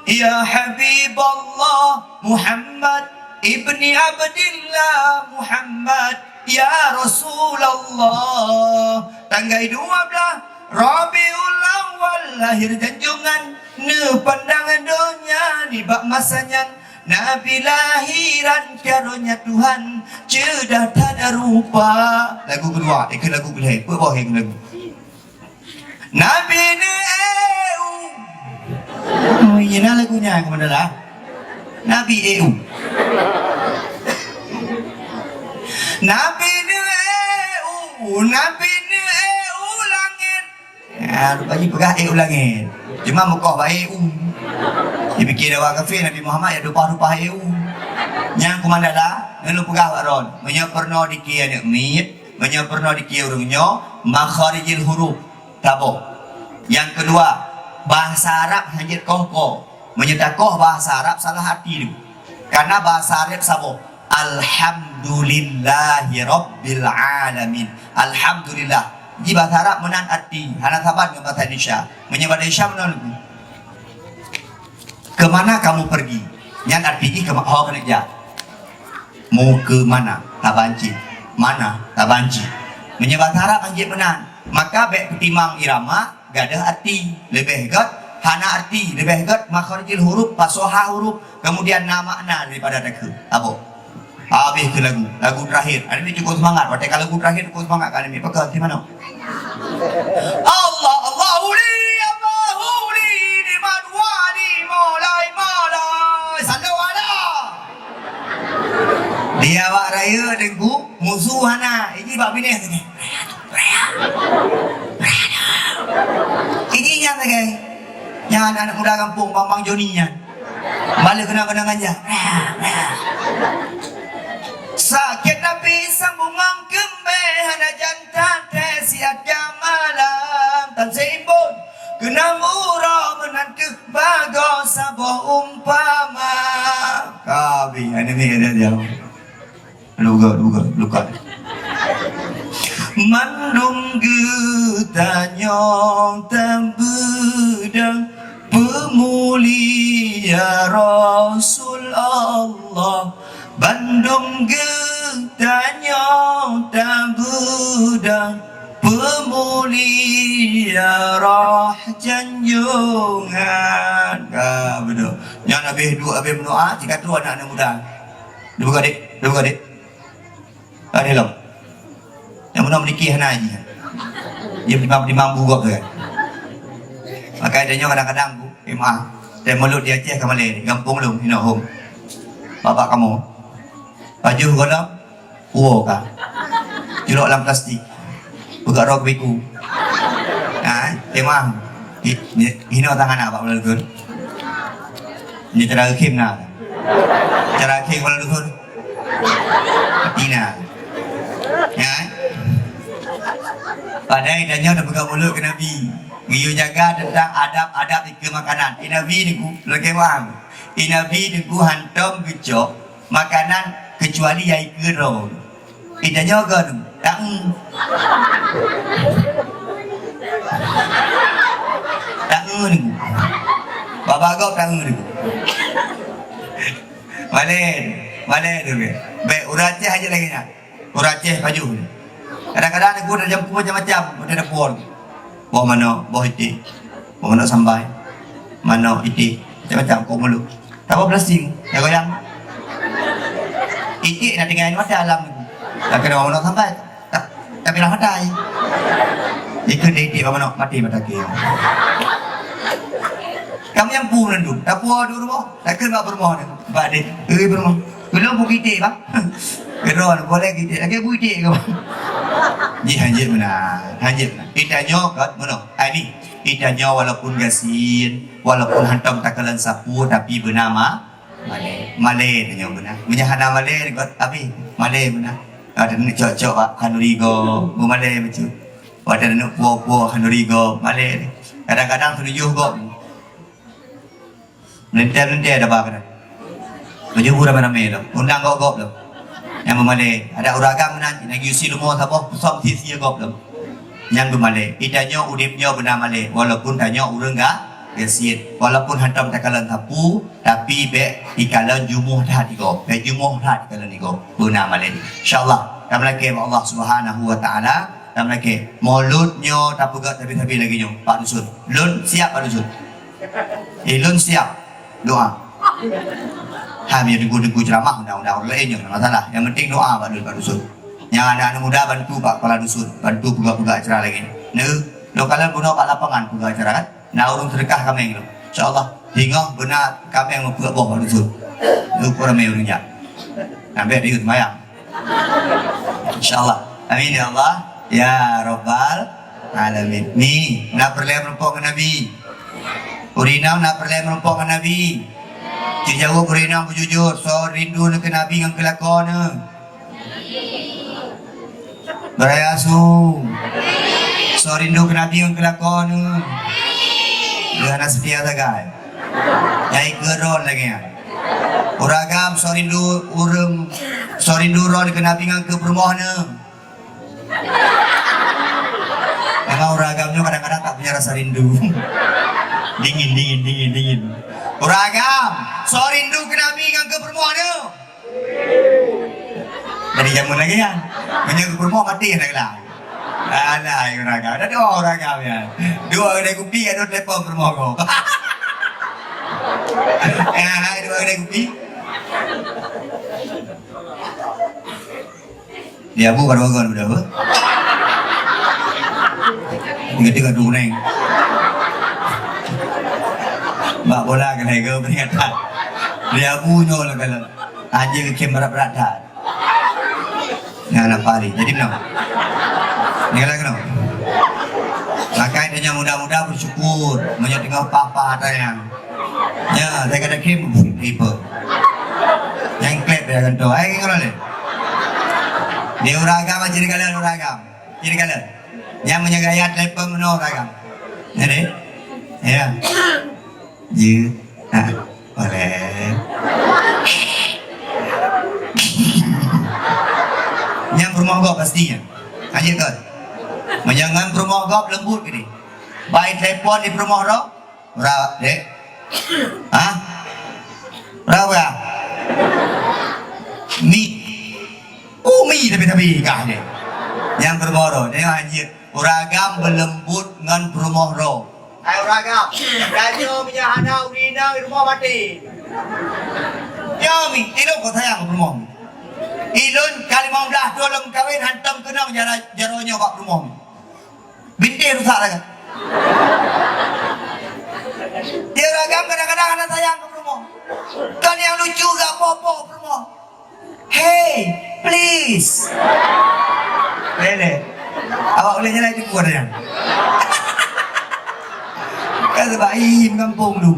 ya Habiballah, Muhammad ibni Abdillah, Muhammad, ya Rasulullah. Tanggai dua blah Rabiul Awal lahir janjungan, neupandang donya nibak masa nyan. Nabi lahiran karonya Tuhan, ceudah that rupa. Lagu keudua, eh, keu lagu keulhèe, peue boh lagu? Nabi neueu. Oh, iya na lagu nyan, Komandan lah. Nabi eu. Nabi neueu, Nabi neueu langèt. Ah, rupajih peugah eu langèt. Cuma meukoh bak eu. Dipike awak kafé Nabi Muhammad ya rupah-rupah eu. Nyan Komandan lah, ngon lôn peugah bak droen. Meunyoe peurunoe dike aneuk miet, meunyoe peurunoe dike ureueng nyoe, makharijil huruf. Taboh. Nyang keudua, bahasa Arab hanjeuet koh-koh. Meunyoe takoh bahasa Arab salah arti tu. Karena bahasa Arab saboh. Alhamdulillahirabbil alamin. Alhamdulillah. Di bahasa Arab meunan arti, hana saban ngon bahasa Indonesia. Meunyoe bahasa Indonesia meunan lagu. Ke mana kamu pergi? Nyan arti jih keu ho keuneuk jak. Mu ke mana? Taban cit. Mana? Taban cit. Meunyoe bahasa Arab hanjeuet meunan, maka bèk peutimang irama gadôh arti. Leubeh gèt hana arti, leubeh gèt makharijil huruf, fasohah huruf, kemudian na makna daripada takheun. Taboh. Habéh keu lagu. Lagu terakhir. Aneuk miet cukôp seumangat. Watèe ka lagu terakhir cukôp seumangat ka aneuk miet. Pakon, di mana? Allah, Allahu li, Allahu li, ni'mat wali, maulai, maulai. Sallu ala. Di awak raya, Teungku, musoh hana. Ini bak binéh sagai. Ini nyan sagai. Nyan aneuk muda gampông, Bang, Bang Joni nyan. Bala keunong-keunong ganja. Sakét tapi sambungan keumbé, hana jan taté siat ka malam. Tan seuimbôn keunong uroe meunan keuh bagoe saboh umpama. Ka abéh, aneuk miet ada jauh. Luka, luka, luka. Mandum geutanyoe tabeudôh peumulia Rasul Allah. Bandum geutanyoe tabeudôh peumulia roh janjungan. Ka beudôh. Nyan habéh duek, habéh meudoa, jikatrôe aneuk-aneuk muda. Duka dek, duka dek. Ada lom. Nyang meunan meudike hana jih. Dia beutimang-timang bu gob tu kan. Maka tanyoe kadang-kadang bu, eh, maaf. Teuh mulod di Aceh ka malèe, gampông lôn, hinoe hom. Babah kamoe. Pajoh gohlom, puwoe ka. Culok lam plastik. Peugah roh keu biku. Ha, eh, maaf. Hi-, hi-, hinoe tangan abak ulôn tu. Nyoe cara geukhém na. Cara geukhém kepala dusun. Tina. Ya. Padahai tanyoe tapeugah mulod keu Nabi. Geuyue jaga teuntang adab-adab dikeue makanan. Di Nabi niku, lagèe wang. Di Nabi niku hantom geucok makanan keucuali nyang ikeue droe. Di tanyoe kon, taeu. Taeu niku. Bak-bak gob taeu niku. Malèe, malèe tu bèk. Bèk, ureueng Aceh aja lagèe nyan. Ureueng Aceh pajoh. Kadang-kadang neuk guna jampu macam-macam, macam dapur. Boh manok, boh iték, boh manok sambai, manok iték, macam-macam kok mulut. Taboh plastik, ya goyang. Iték nak tinggai mata alam. Tak kena boh manok sambai. Tak, tak pernah matai. Ikut iték boh manok mati mata kira. Kamu nyampu nandu, dapur tu rumah. Takheun bak peurumoh tu. Bak deh. Eh, peurumoh. Belum bukit iték, bang. Keudroe, boleh iték. Lagi bukit iték ke, bang? Jih hanjeuet meunan. Hanjeuet meunan. Di tanyoe kat meunoe. Ai ni. Di tanyoe walaupun gasien, walaupun hantom takalon sapu, tapi beuna ma-, malèe. Malèe tanyoe beuna. Meunyo hana malèe, kot abéh. Malèe beuna. Ada ni cocok bak khanduri gob. Beumalèe bacut. Watèe neuk puwoe-puwoe khanduri gob. Malèe. Kadang-kadang tujoh gob. Meulintèe-meulintèe daba keudroe. Baju bu ramé-ramé lom. Undang gob-gob lom. Nyang beumalèe. Adak ureueng agam meunan, lagi usie leumo saboh, peusong sie-sie gob lom. Nyang beumalèe. Di tanyoe udép nyoe beuna malèe. Walaupun tanyoe ureueng ga-, gasien. Walaupun hantom takalon sapu, tapi bèk ikalon jumuh that igob. Bèk jumuh that ikalon igob. Beuna malèe. Insya Allah, tameulakèe bak Allah Subhanahu wa Taala. Tameulakèe. Mulod nyoe tapeugah sabe-sabe lagèe nyoe, Pak Dusun. Lôn siap, Pak Dusun. Eh, lôn siap doa. Ha, biar teungku-teungku ceramah, undang-undang ureueng laén nyoe, tak masalah. Nyang penting doa bak lôn, bak dusun. Nyang aneuk-aneuk muda bantu bak kepala dusun, bantu peugah-peugah acara lagèe nyoe. Nah, lôn kalon bunoe bak lapangan peugah acara kan. Na ureueng seudeukah kaméng lôn. Insyaallah, singoh beuna kaméng meupeuet boh bak dusun. Lôn ramé ureueng jak. Sampai riuh sembahyang. Insyaallah. Amin ya Allah. Ya Rabbal Alamin. Ni, na peureulèe meurumpok ngon Nabi? Ureueng inong na peureulèe meurumpok ngon Nabi? Jijaweueb ureueng inong beujujur, soe rindu ngon keu Nabi ngon keu lakoe neuh? Beuraya su. Soe rindu keu Nabi ngon keu lakoe neuh? Lheuh hana seutia sagai. Nyang ikeue droen lagèe nyan. Ureueng agam soe rindu ureueng, soe rindu droen keu Nabi ngon keu peurumoh neuh? Memang ureueng agam nyoe kadang-kadang tak punya rasa rindu. Dingin, dingin, dingin, dingin. Ureueng agam, soe rindu keu Nabi ngon keu peurumoh neuh? Dari jameun lagèe nyan. Meunyoe keu peurumoh maté dah gelah. Alah, ureueng agam. Dah dua ureueng agam nyan. Dua kedai kupi, ada telepon peurumoh kau. Eh, hai, dua kedai kupi. Di Abu baru agak udah apa? Tiga-tiga tu kuning. Bak bola kena ke peringatan. Di Abu nyoe lah kalau. Anjing kecil berat-berat dah. Nah, nampak hari. Jadi benar. Ni kalau kena. Makai dia muda-muda bersyukur. Banyak tengah papa tayang. Ya, saya kata kim, tipe. Nyang klep ya kan tu. Ai, kalau le. Dia ureueng agam, jadi kalian ureueng agam. Jadi kalian. Nyang meunyo gaya telepon meunoe ureueng agam. Jadi? Ya. Ya. Ha. Boleh. Nyang peurumoh gob pasti nyan. Aja kan. Meunyo ngon peurumoh gob lembut gini. Bai telepon di peurumoh roh. Ura, dek. Hah? Ura, ura. Mi. Oh, mi tapi-tapi kah dek. Nyang peurumoh roh, dek, anjir. Ureueng agam beulembut ngon peurumoh roh. Hai ureueng agam, tanyoe meunyo hana ureueng inong di rumoh maté. Ya, mi, ilôn kok sayang keu peurumoh mi. Ilôn ka limong blaih thon lôn kawen hantom keunong jara-, jaroe nyoe bak peurumoh mi. Bintéh rusak lagèe. Di ureueng agam kadang-kadang hana sayang keu peurumoh. Kon nyang lucu gak po-po peurumoh. Hey, please. Lele. Awak boleh jalan di luar ya? Kan sebab ih, gampông tu.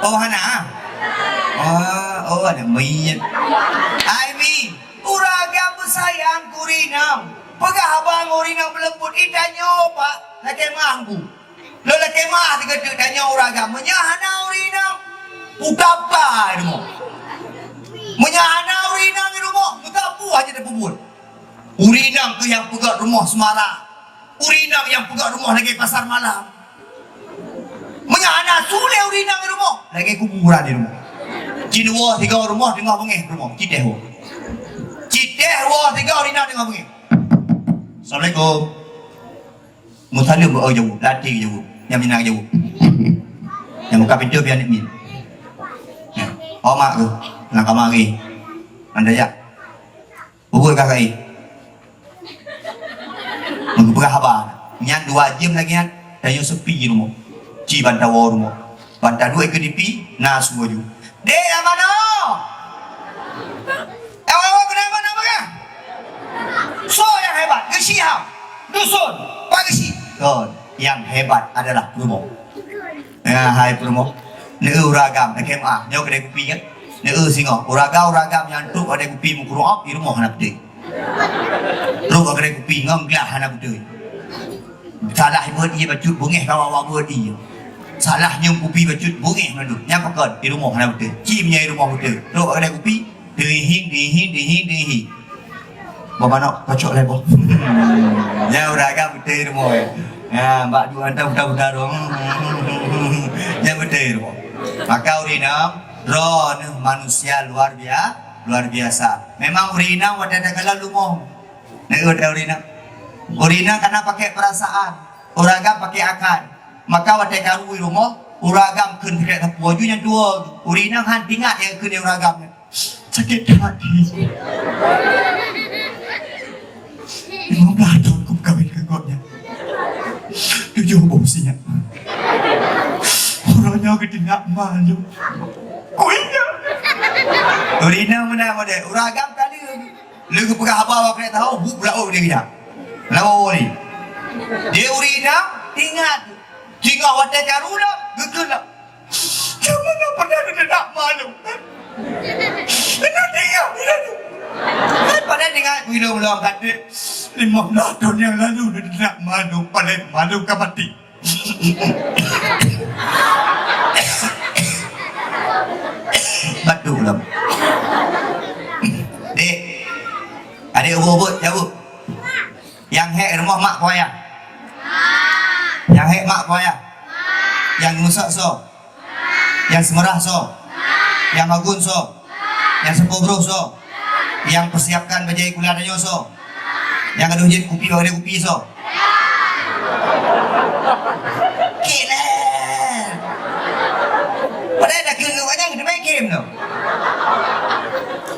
Oh, hana? Oh, Oh, aneuk miet. Ai Mi, ureueng agam beusayang keu ureueng inong. Peugah haba ngon ureueng inong meuleumput, "Ih, tanyoe, Pak, lakèe meu'ah Teungku." Lôn lakèe meu'ah sigoe teuk, tanyoe ureueng agam. Meunyoe hana ureueng inong, peutapa i rumoh. Meunyoe hana ureueng inong i rumoh, peutapa hana tapeubuet. Ureueng inong keuh nyang peugöt rumoh seumara. Ureueng inong nyang peugöt rumoh lagèe pasar malam. Meunyoe hana su lé ureueng inong i rumoh, lagèe kuburan i rumoh. Ci neuwoe sigoe rumoh teungoh beungèh rumoh, ci teh woe. Ci teh woe sigoe ureueng inong teungoh beungèh. Assalamualaikum. Meusaleuem bak jaweueb, latèe jaweueb. Nyang Minang jaweueb. Nyang buka pintoe pian nyan. Nyan. Oh, mak keuh. Lam kama lagi. Anda jak. Peubuet ka kai. Meupeugah haba. Nyan dua jeuem lagèe nyan, tanyoe seupi rumoh. Ci ban tawoe rumoh. Ban taduek keu dipi, na su laju. "Dek, nyang manoe?" "Awak-awak keuneuk manoe peugah?" "Soe nyang hebat? Geuchik ham? Dusun? Pak Geuchik?" "Kon, nyang hebat adalah peurumoh." "Ya, hai peurumoh. Neu ureueng agam, S M A, nyoe keudè kupi kan? Neu singoh. Ureueng agam, ureueng agam nyang trok keudè kupi meukurong, di rumoh hana beutôi. Trok keudè kupi ngon glah hana beutôi. Salah beuet ié bacut beungèh kawa-wa beuet ié. Salah nyium kupi bacut beungèh mandum. Nyang pakon di rumoh hana beutôi. Ci meunyoe di rumoh beutôi. Trok keudè kupi, dihing, dihing, dihing, dihing." Boh manok kocok lé boh. Ya, ureueng agam beutôi rumoh. Ya, bak dua anta buta-buta dong. Ya, beutôi rumoh. Maka ureueng inong, droeneuh manusia luar bia-, luar biasa. Memang ureueng inong watèe takalon lumoh. Neu watèe ureueng inong. Ureueng inong kana pakai perasaan. Ureueng agam pakai akal. Maka watèe karu i rumoh, ureueng agam kheun sakét sapeue ju nyang tuwo. Ureueng inong han teuingat nyang kheun ureueng agam nyan. Sakét hati. Lima belas thôn kumeukawen keu gobnyan. Tujoh boh sinyak. Uroe nyoe geuteunak malu. Kuinya. Ureueng inong meunan model. Ureueng agam ka lheueh. Lheueh geupeugah haba bak keuneuk tahu, buet beulaôt di geujak. Lawan ureueng. Di ureueng inong, teuingat. Singoh watèe karu lom, geukheun lom. Jameun na padahai teunak malu. Ina dia, ina dia. Padahai teuingat, "Bileueng lom kata, lima belas thôn nyang lalu teunak malu, paléng malu ka maté." Batuk lom. Dek, adek ubit-ubit jaweueb. Nyang hék rumoh mak po ayah? Nyang hék mak po ayah? Nyang meusok soe? Nyang seumeurah soe? Nyang magun soe? Nyang seupôt broh soe? Nyang peusiapkan bajèe sikula tanyoe soe? Nyang gadôh jeuet kupi bak gadôh kupi soe? Kèe lé. Padahai dak keu geuh nyan geuteumé kèm nyoe.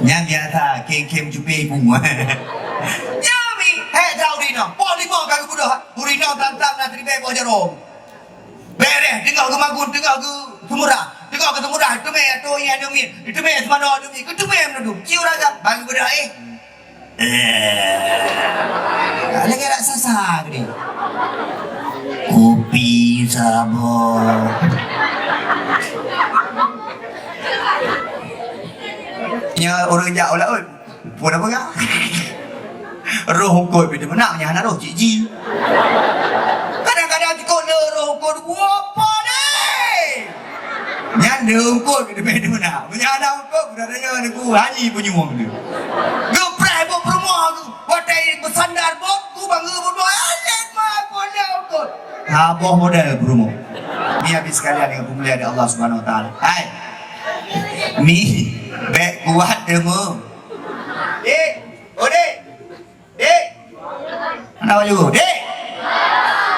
Nyan biasa, kèm-kèm cupé ibu. Nyan mi, hék that ureueng inong. Poh limong ka geubeudôh, ureueng inong tam-tam na siribèe boh jaroe. Bèrèh, teungoh geumagun, teungoh geuseumeurah. Teungoh geuseumeurah, teumé ateueh ié aneuk miet, teumé seumanoe aneuk miet, geuteumé meunudum. Ci ureueng agam, bagi beudôh, eh. Eh. Lagèe raksasa geude. Kupi saboh. Nyan ureueng jak u laôt. Peue na peugah? Roh eungkôt pih teumeunak, nyang hana roh cit jih. Kadang-kadang sikot le roh eungkôt, "Woe, po deh!" Nyan deuh eungkôt pih teumé teumeunak. Meunyo hana eungkôt, budak tanyoe ni ku hanyi peunyueng tu. Geupreh buet peurumoh tu. Watèe beusandar bot, ku bangga buet, "Alet ma, ku alet eungkôt." Ha, boh model peurumoh. Ni habis sekalian dengan peumulia dari Allah Subhanahu Wa Taala. Hai. Mi, bèk kuat deumu. Dek, oh, Dek. Dek. Mana baju? Dek.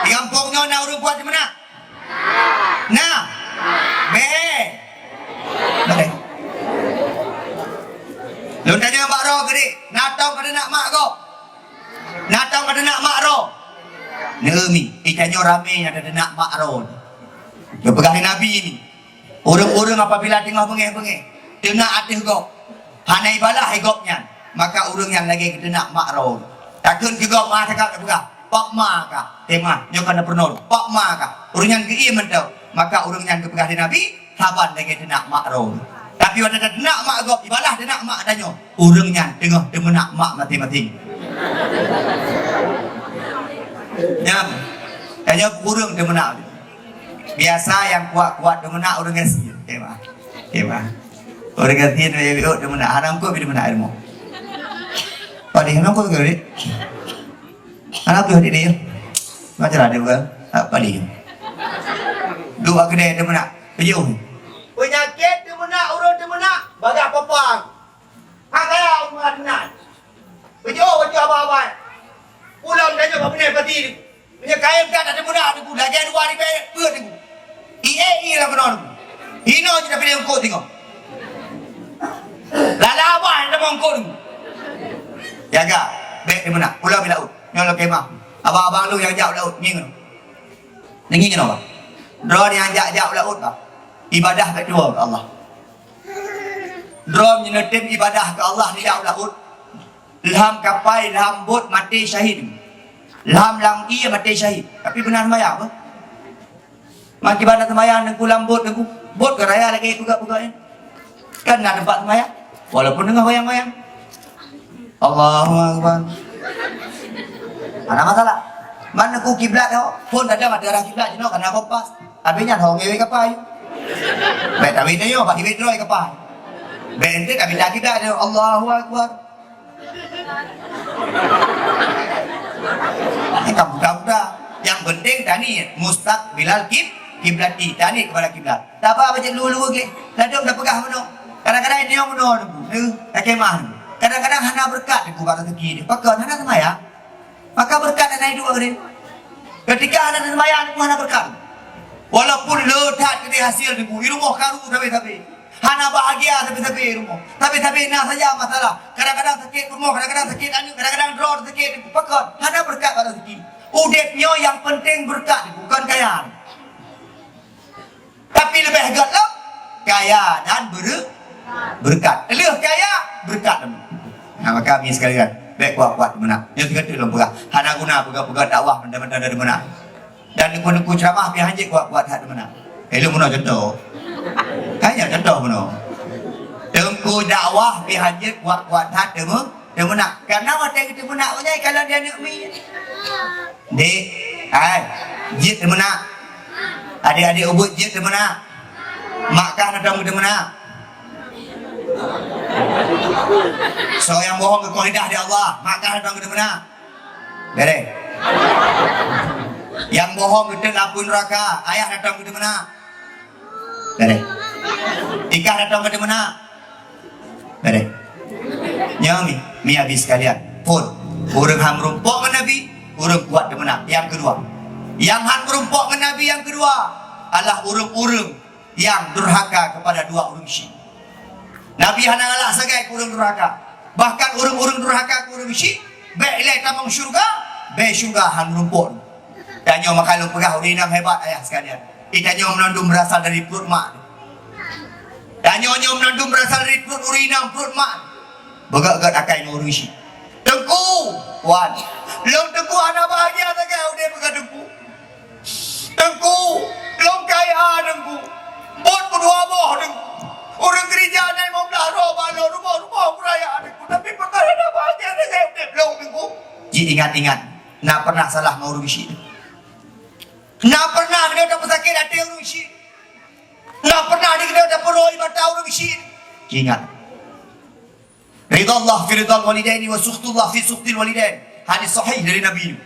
Di gampông nyoe na ureueng kuat di mana? Na. Bèk. Bèk. Lôn tanyong bak droe keuh, Dek. Na tông ka teunak mak gob? Na tông ka teunak mak droe? Neu mi, di tanyoe ramé nyang teunak mak droe. Geupeugah lé Nabi ni. Ureueng-ureueng apabila teungoh beungèh-beungèh, teunak ateueh gob, hana ibalah lé gob nyan, maka ureueng nyan lagèe geuteunak mak droe. Takheun keu gob, ma teuka geupeugah, "Pak ma kah?" Tema, nyoe ka na peurunoe, "Pak ma kah?" Ureueng nyan geuiem mantong, maka ureueng nyan geupeugah lé Nabi, "Saban lagèe teunak mak droe." Tapi watèe tateunak mak gob, ibalah teunak mak tanyoe, ureueng nyan teungoh teumeunak mak maséng-maséng. Nyan, tanyoe ureueng teumeunak. Biasa nyang kuat-kuat teumeunak ureueng gasien. Oke, bah. Oke, bah. Ureueng gasien, eh, eh, teumeunak. Hana eungkôt pih teumeunak ilmu. Padahai hana eungkôt keu dia. Hana pih dia. Macam mana dia bukan? Tak paling. Dua kedai teumeunak. Tujuh. Peunyakét teumeunak, ureueng teumeunak, bagah papang. Hana kaya ureueng teumeunak. Beujôh, beujôh abang-abang. Pulang tanyoe bak Beunéh Pati. Meunyoe kayém that, that teumeunak teungku, lagèe dua ribèe peuet teungku. Ié, ié lam keunoe teungku. Hinoe jih tapi lé eungkôt teungoh. Lala abah nyang tamong eungkôt teungku. Jaga, bèk teumeunak. Pulang bak laôt. Nyoe lôn khemah. Abang-abang lôn nyang jak u laôt, ngieng. Ngieng keunoe, bah. Droeneuh nyang jak-jak u laôt, bah. Ibadah bèk tuwoe keu Allah. Droe meunyoe neutem ibadah keu Allah nijak u laôt, lam kapai, lam bot maté syahid. Lam, lam ié maté syahid. Tapi beuna seumayang apa? Makiban na seumayang teungku lam bot teungku. Bot ka raya lagèe peugah-peugah nyan. Kan na teumpat seumayang. Walaupun teungoh goyang-goyang. Allahu Akbar. Hana masalah. Man teungku kiblat ho, phôn tadong ateueh arah kiblat jinoe kana kompas. Abéh nyan ho ngewe kapai. Bèk tawi tanyoe, bak iwet droe kapai. Bèk ente tabi kiblat nyoe, Allahu Akbar. Ini kan mudah-mudah. Yang penting taniet mustaqbilal kib-, kiblati, taniet kepada kiblat. Taba baca dulu-dulu ke? Ladom dah peugah meunoe. Kadang-kadang ini yang meunoe tu. Eh, tak kemah tu. Kadang-kadang hana berkat tu bukan rezeki dia. Pakon hana semaya. Maka berkat hana hidup hari. Ketika hana semaya tu hana berkat. Walaupun le that gede hasil tu, di rumah karu tapi-tapi. Hana bahagia tapi-tapi di rumah. Tapi-tapi na saja masalah. Kadang-kadang sakit rumah, kadang-kadang sakit aneuk, kadang-kadang droe sakit. Pakon hana berkat pada rezeki. Udep nyoe yang penting berkat, bukan kaya. Tapi leubeh gét lom, kaya dan bere-, berkat. Lheueh kaya, berkat. Nah, maka mi sekalian, bèk kuat-kuat meunan. Nyoe sigoe teuk lôn peugah. Hana guna peugah-peugah dakwah mentang-mentang dari meunan. Dan teungku-teungku ceramah pih hanjeuet kuat-kuat that meunan. Eh, lôn meunoe contoh. Hanya contoh meunoe. Teungku dakwah pih hanjeuet kuat-kuat that teumeu-, teumeunak. Karena watèe geuteumeunak meunyoe kalau dia aneuk mi. Dek, hai, jeuet teumeunak. Adik-adik ubit jeuet teumeunak. Mak kah na tom geuteumeunak. Soe nyang bohong keu kaidah di Allah, mak kah na tom geuteumeunak. Bèrèh. Nyang bohong geuteuk lam apui neuraka, ayah na tom geuteumeunak. Bèrèh. Ikah na tom geuteumeunak. Bèrèh. Nyoe mi, mi abi sekalian. Phôn. Ureueng han meurumpok ngon Nabi, ureueng kuat teumeunak. Nyang keudua, nyang han meurumpok ngon Nabi nyang keudua adalah ureueng-ureueng nyang durhaka kepada dua ureueng syik. Nabi hana galak sagai keu ureueng durhaka. Bahkan ureueng-ureueng durhaka keu ureueng syik, bèk ilèe tamong syeuruga, bèe syeuruga han meurumpok. Tanyoe maka lôn peugah ureueng inong hebat ayah sekalian. Eh, tanyoe meunan dum berasal dari pruet mak. Tanyoe nyoe meunan dum berasal dari pruet ureueng inong, pruet mak. Beugét-gét akai ngon ureueng syik. Teungku, wan. Lôn teungku hana bahagia sagai udép peugah teungku. Teungku, lôn kaya teungku. Bot meudua boh teungku. Ureueng keurija na limong blah droe bak lôn, rumoh-rumoh beuraya teungku. Tapi pakon hana bahagia sagai udép lôn teungku. Ji ingat-ingat. Na pernah salah ngon ureueng syik? Na pernah droe tapeusakét até ureueng syik? Na pernah droe tapeuroe mata ureueng syik? Ingat. Ridha Allah fi ridhal walidaini wa sukhtullah fi sukhtil walidain. Hadis sahih dari Nabi.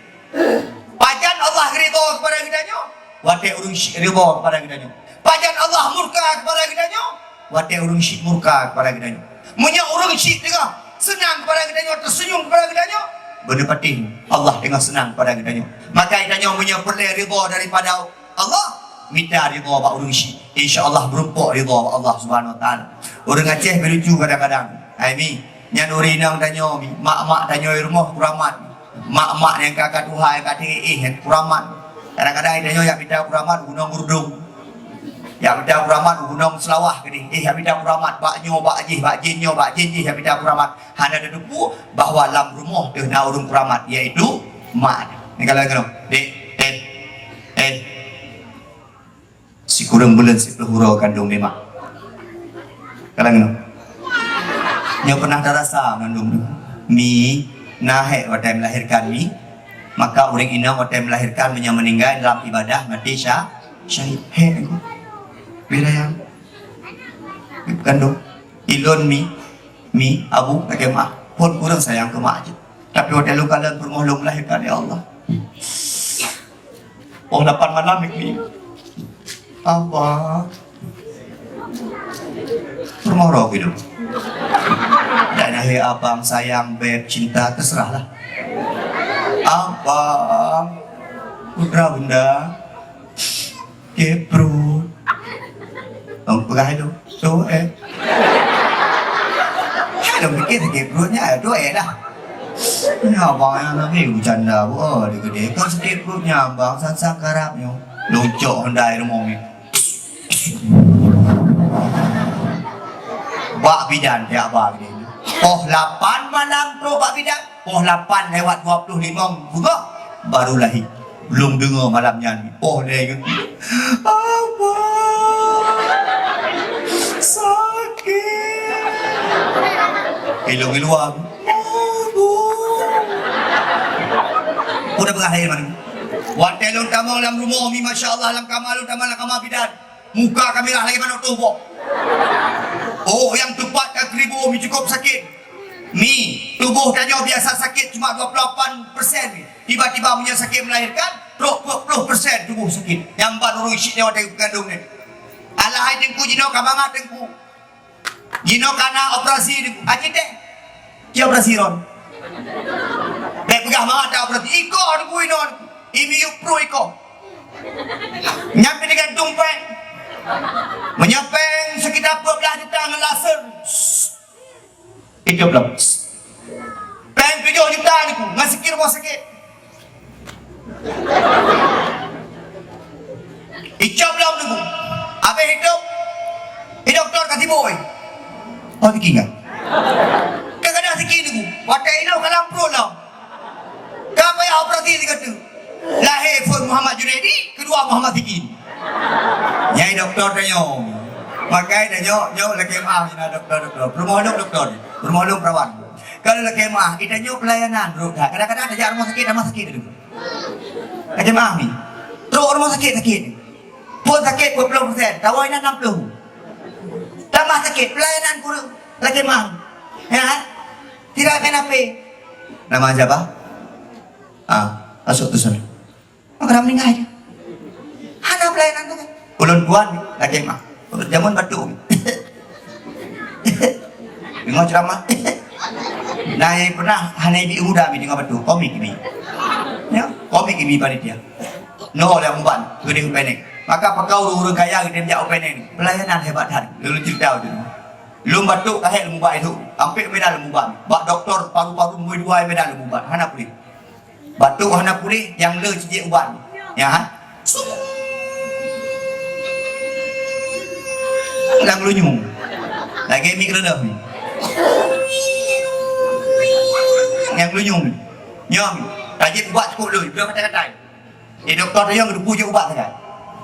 Pajan Allah ridha kepada geutanyoe? Watèe ureueng syik ridha kepada geutanyoe. Pajan Allah murka kepada geutanyoe? Watèe ureueng syik murka kepada geutanyoe. Meunyoe ureueng syik teungoh seunang kepada geutanyoe, teusenyum kepada geutanyoe, beuneupatéh Allah teungoh seunang kepada geutanyoe. Maka geutanyoe meunyoe peureulèe ridha daripada Allah, mita ridha bak ureueng syik. Insya Allah meurumpok ridha bak Allah Subhanahu Wa Taala. Ureueng Aceh beulucu kadang-kadang. Hai mi, nyan ureueng inong tanyoe mi, mak-mak tanyoe di rumoh kuramat. Mak-mak nyang ka, ka tuha, nyang ka tinggi, eh, nyang kuramat. Kadang-kadang tanyoe jak mita kuramat gunong Gurdong. Jak mita kuramat gunong Seulawah keudeh. Eh, jak mita kuramat bak nyoe, bak jih, bak jén nyoe, bak jén jih, jak mita kuramat. Hana tateupeue bahwa lam rumoh teuh na ureueng kuramat, yaitu mak. Ni kalau, kalau, dek, eh, eh. Sikureueng buleuen siplôh uroe kandông memang. Kaleng nyoe. Nyoe pernah tarasa mandum tu. Mi, na hék watèe melahirkan mi. Maka ureueng inong watèe melahirkan meunyoe meuninggai dalam ibadah mati sya-, syahid. Hék aku. Bila yang kandung. Ilôn mi, mi, abu, lagèe ma. Phôn kureueng sayang keu ma jih. Tapi watèe lôn kalon peurumoh lôn melahirkan, ya Allah. Oh, lapan malam mi. Abang. Peurumoh roh gitu. Dan akhir abang sayang, beb, cinta, terserahlah. Abang. Putra bunda. Sakét pruet. Ong peugah lôn, "Tuek, eh." Hai lôn pikir sakét pruet nyan, "Tuek, eh, dah." Nyan abang nyan lagèe bercanda, wah, dia gede. Kon sakét pruet nyan, bang, sang-sang karab nyoe. Lôn cok Honda i rumoh nyoe. Bak bidan, ya, abang ni. Poh lapan malam trok bak bidan. Poh lapan lewat dua ploh limong beungoh baru lahé. Lôn deungö malam nyan, poh lhèe nyoe, "Abang, sakét." Ilôn iluwa, "Abang." Udah beurah lé man. Watèe lôn tamong lam rumoh mi, masya Allah, lam kama lôn tamong lam kama bidan. Muka kami lah lagèe manok tuboh. Oh, nyang teupat ka kribo mi cukup sakét. Mi, tuboh tanyoe biasa sakét cuma dua puluh lapan persen. Tiba-tiba meunyoe sakét melahirkan, trok dua puluh persen tuboh sakét. Nyan ban ureueng syik nyoe watèe geukandong nyoe. Alah hai teungku jinoe ka mangat teungku. Jinoe ka na operasi teungku. Aji teh. Ci operasi ron. Bèk peugah mangat dak operasi. Iko teungku inoe. Imi yuk pruet iko. Nyan pih digantung péng. Meunyoe péng sekitar dua belas juta ngon laser. Itu belum. Péng tujoh juta niku ngon sikit rumoh sakét. Icok lom niku. Habéh hidup, i doktor ka sibuk, eh. Oh, siki enggak? Kadang-kadang siki niku. Watèe inoe ka lam pruet lom. Ka payah operasi sigoe teuk. Lahé phôn Muhammad Junaidi, keudua Muhammad Sikin. Nyai doktor tanyoe. Makai tanyoe, nyoe lakèe meu'ah, nyoe doktor-doktor. Peurumoh lôn doktor, peurumoh lôn perawat. Kalau lakèe meu'ah, geutanyoe pelayanan rhot that. Kadang-kadang tajak rumoh sakét, tambah sakét tu. Lakèe meu'ah ni. Trok rumoh sakét, sakét. Phôn sakét dua puluh persen, tawoe inan enam puluh. Tambah sakét, pelayanan kureueng. Lakèe meu'ah. Ya kan? Tidak main H P. Nama siapa? Ah, masuk tu sana. Maka dah meninggal je. Hana pelayanan tu kan. Ulôn tuan lakèe meu'ah. Jameun batuk. Deungoe ceramah. Nah, nyang pernah hana ibi muda mi deungoe batuk. Komik ibi. Ya, komik ibi panitia. Nyoe lé muban, keudeh opening. Maka pakon ureueng-ureueng kaya geudeh jak opening. Pelayanan hebat that. Lôn cerita tu. Lôn batuk ka hék lôn mubat itu. Sampai Medan lôn mubat. Bak doktor paru-paru nombor dua Medan lôn mubat. Hana puléh. Batuk hana puléh, nyang le cicik ubat. Ya, ha? Sung. Nyang lunyung. Lagèe mi keureuloh ni. Nyang lunyung. Nyang tajép ubat cukup lôn, belum katai-katai. Eh, doktor tu nyang geuteupeue jok ubat sagai.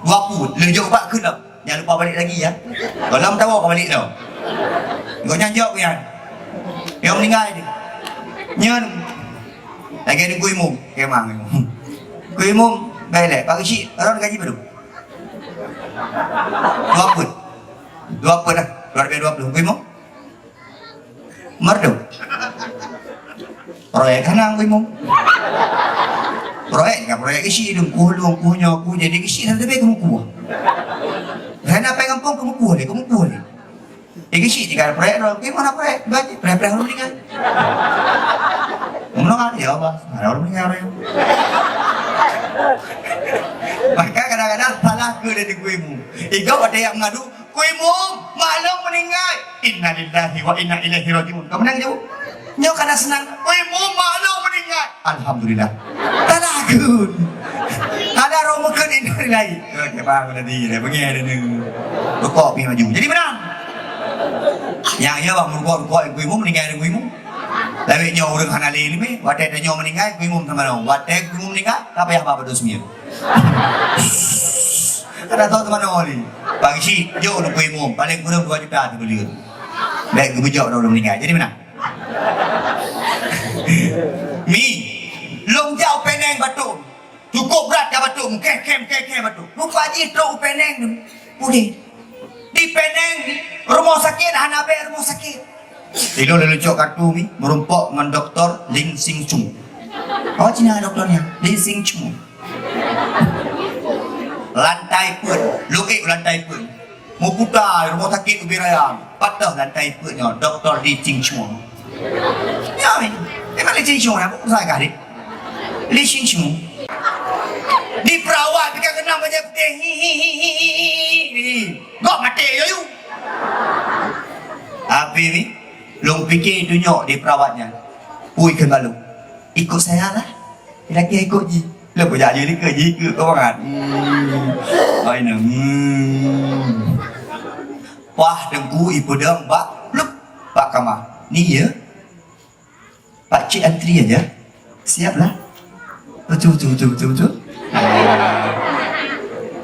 Dua peuet, lheuh jok ubat kheun lom. Jangan lupa balik lagi, ya. Kalau lom tawoe ka balik lom. Gobnyan jok nyan. Nyang meuninggai tu. Nyan. Lagèe ni Teungku Imum, kemang Imum. Teungku Imum, bèk lé, bagi cit, orang gaji baru. Dua peuet. Dua peuet lah, dua ribu dua puluh. Teungku Imum. Merdok. Proyek hana Teungku Imum. Proyek kan proyek isi dong, ku dong, ku nyoe, ku jadi isi dan lebih ke muku. Hana pengen pun ke muku ni, ke muku ni. Igi syiek jika ada proyek, roh, gimana proyek? Gaji, proyek-proyek ureueng meninggai. Ngomong, "Ah, ya Allah, ada orang meninggal orang." Maka kadang-kadang salah ke dari Teungku Imum. Iga ada yang mengadu, "Teungku Imum, mak lôn meninggai." "Innalillahi wa inna ilaihi raji'un." Kamu nang jawab? Nyoe kana seunang, "Weh, mumak lôn meuninggai." Alhamdulillah. Talagun. Hana roh meukeun inai laén. Oke, bang, udah di, dah bengeh dah ni. Rukok pi maju. Jadi menang. Nyang iya bang, rukok, rukok, ibu-ibu meuninggai, ibu-ibu. Tapi nyoe ureueng hana lé ni, watèe tanyoe meuninggai, ibu-ibu sama dong. Watèe ibu-ibu meuninggai, tak payah bak bedos mie. Kada tahu teuma nyoe ni. Bagi si, jok lu ibu-ibu, paling kurang dua juta tu beli. Bèk geubeujok droe lôn meuninggai. Jadi meunan. Mi, lôn jak u Penang batuk. Cukup brat ka batuk, meukhém-khém, meukhém-khém batuk. Rupa jih trok u Penang ni, puléh. Di Penang ni, rumoh sakét hana bèk rumoh sakét. Ilôn lôn cok kartu mi, meurumpok ngon Doktor Lin Sing Chung. Awak Cina doktor nyan, Lin Sing Chung. Lantai peuet, lôn ék lantai peuet. Meuputa rumoh sakét ubé raya, patöh lantai peuet nyoe, Doktor Li Chingchuang. Ya, memang Li Chingchuang, apa usaha kah, Dik? Li Chingchuang. Diperawat, pih ka keunong bajèe putéh, hi, hi, hi, hi, hi, hi. Gok maté, yo, yu. Tapi ni, lôn piké tunyok diperawat nyan. Pui keu balu. Ikut saya lah. Laki ikut ji. Lôn kujak ji likot ji ikut keu bangat. Hmm. Ai na. Hmm. Wah, teungku ipeudong bak plup bak kama. Ni ya. Pak cik antri aja. Siap lah. Betul, betul, betul, betul, betul.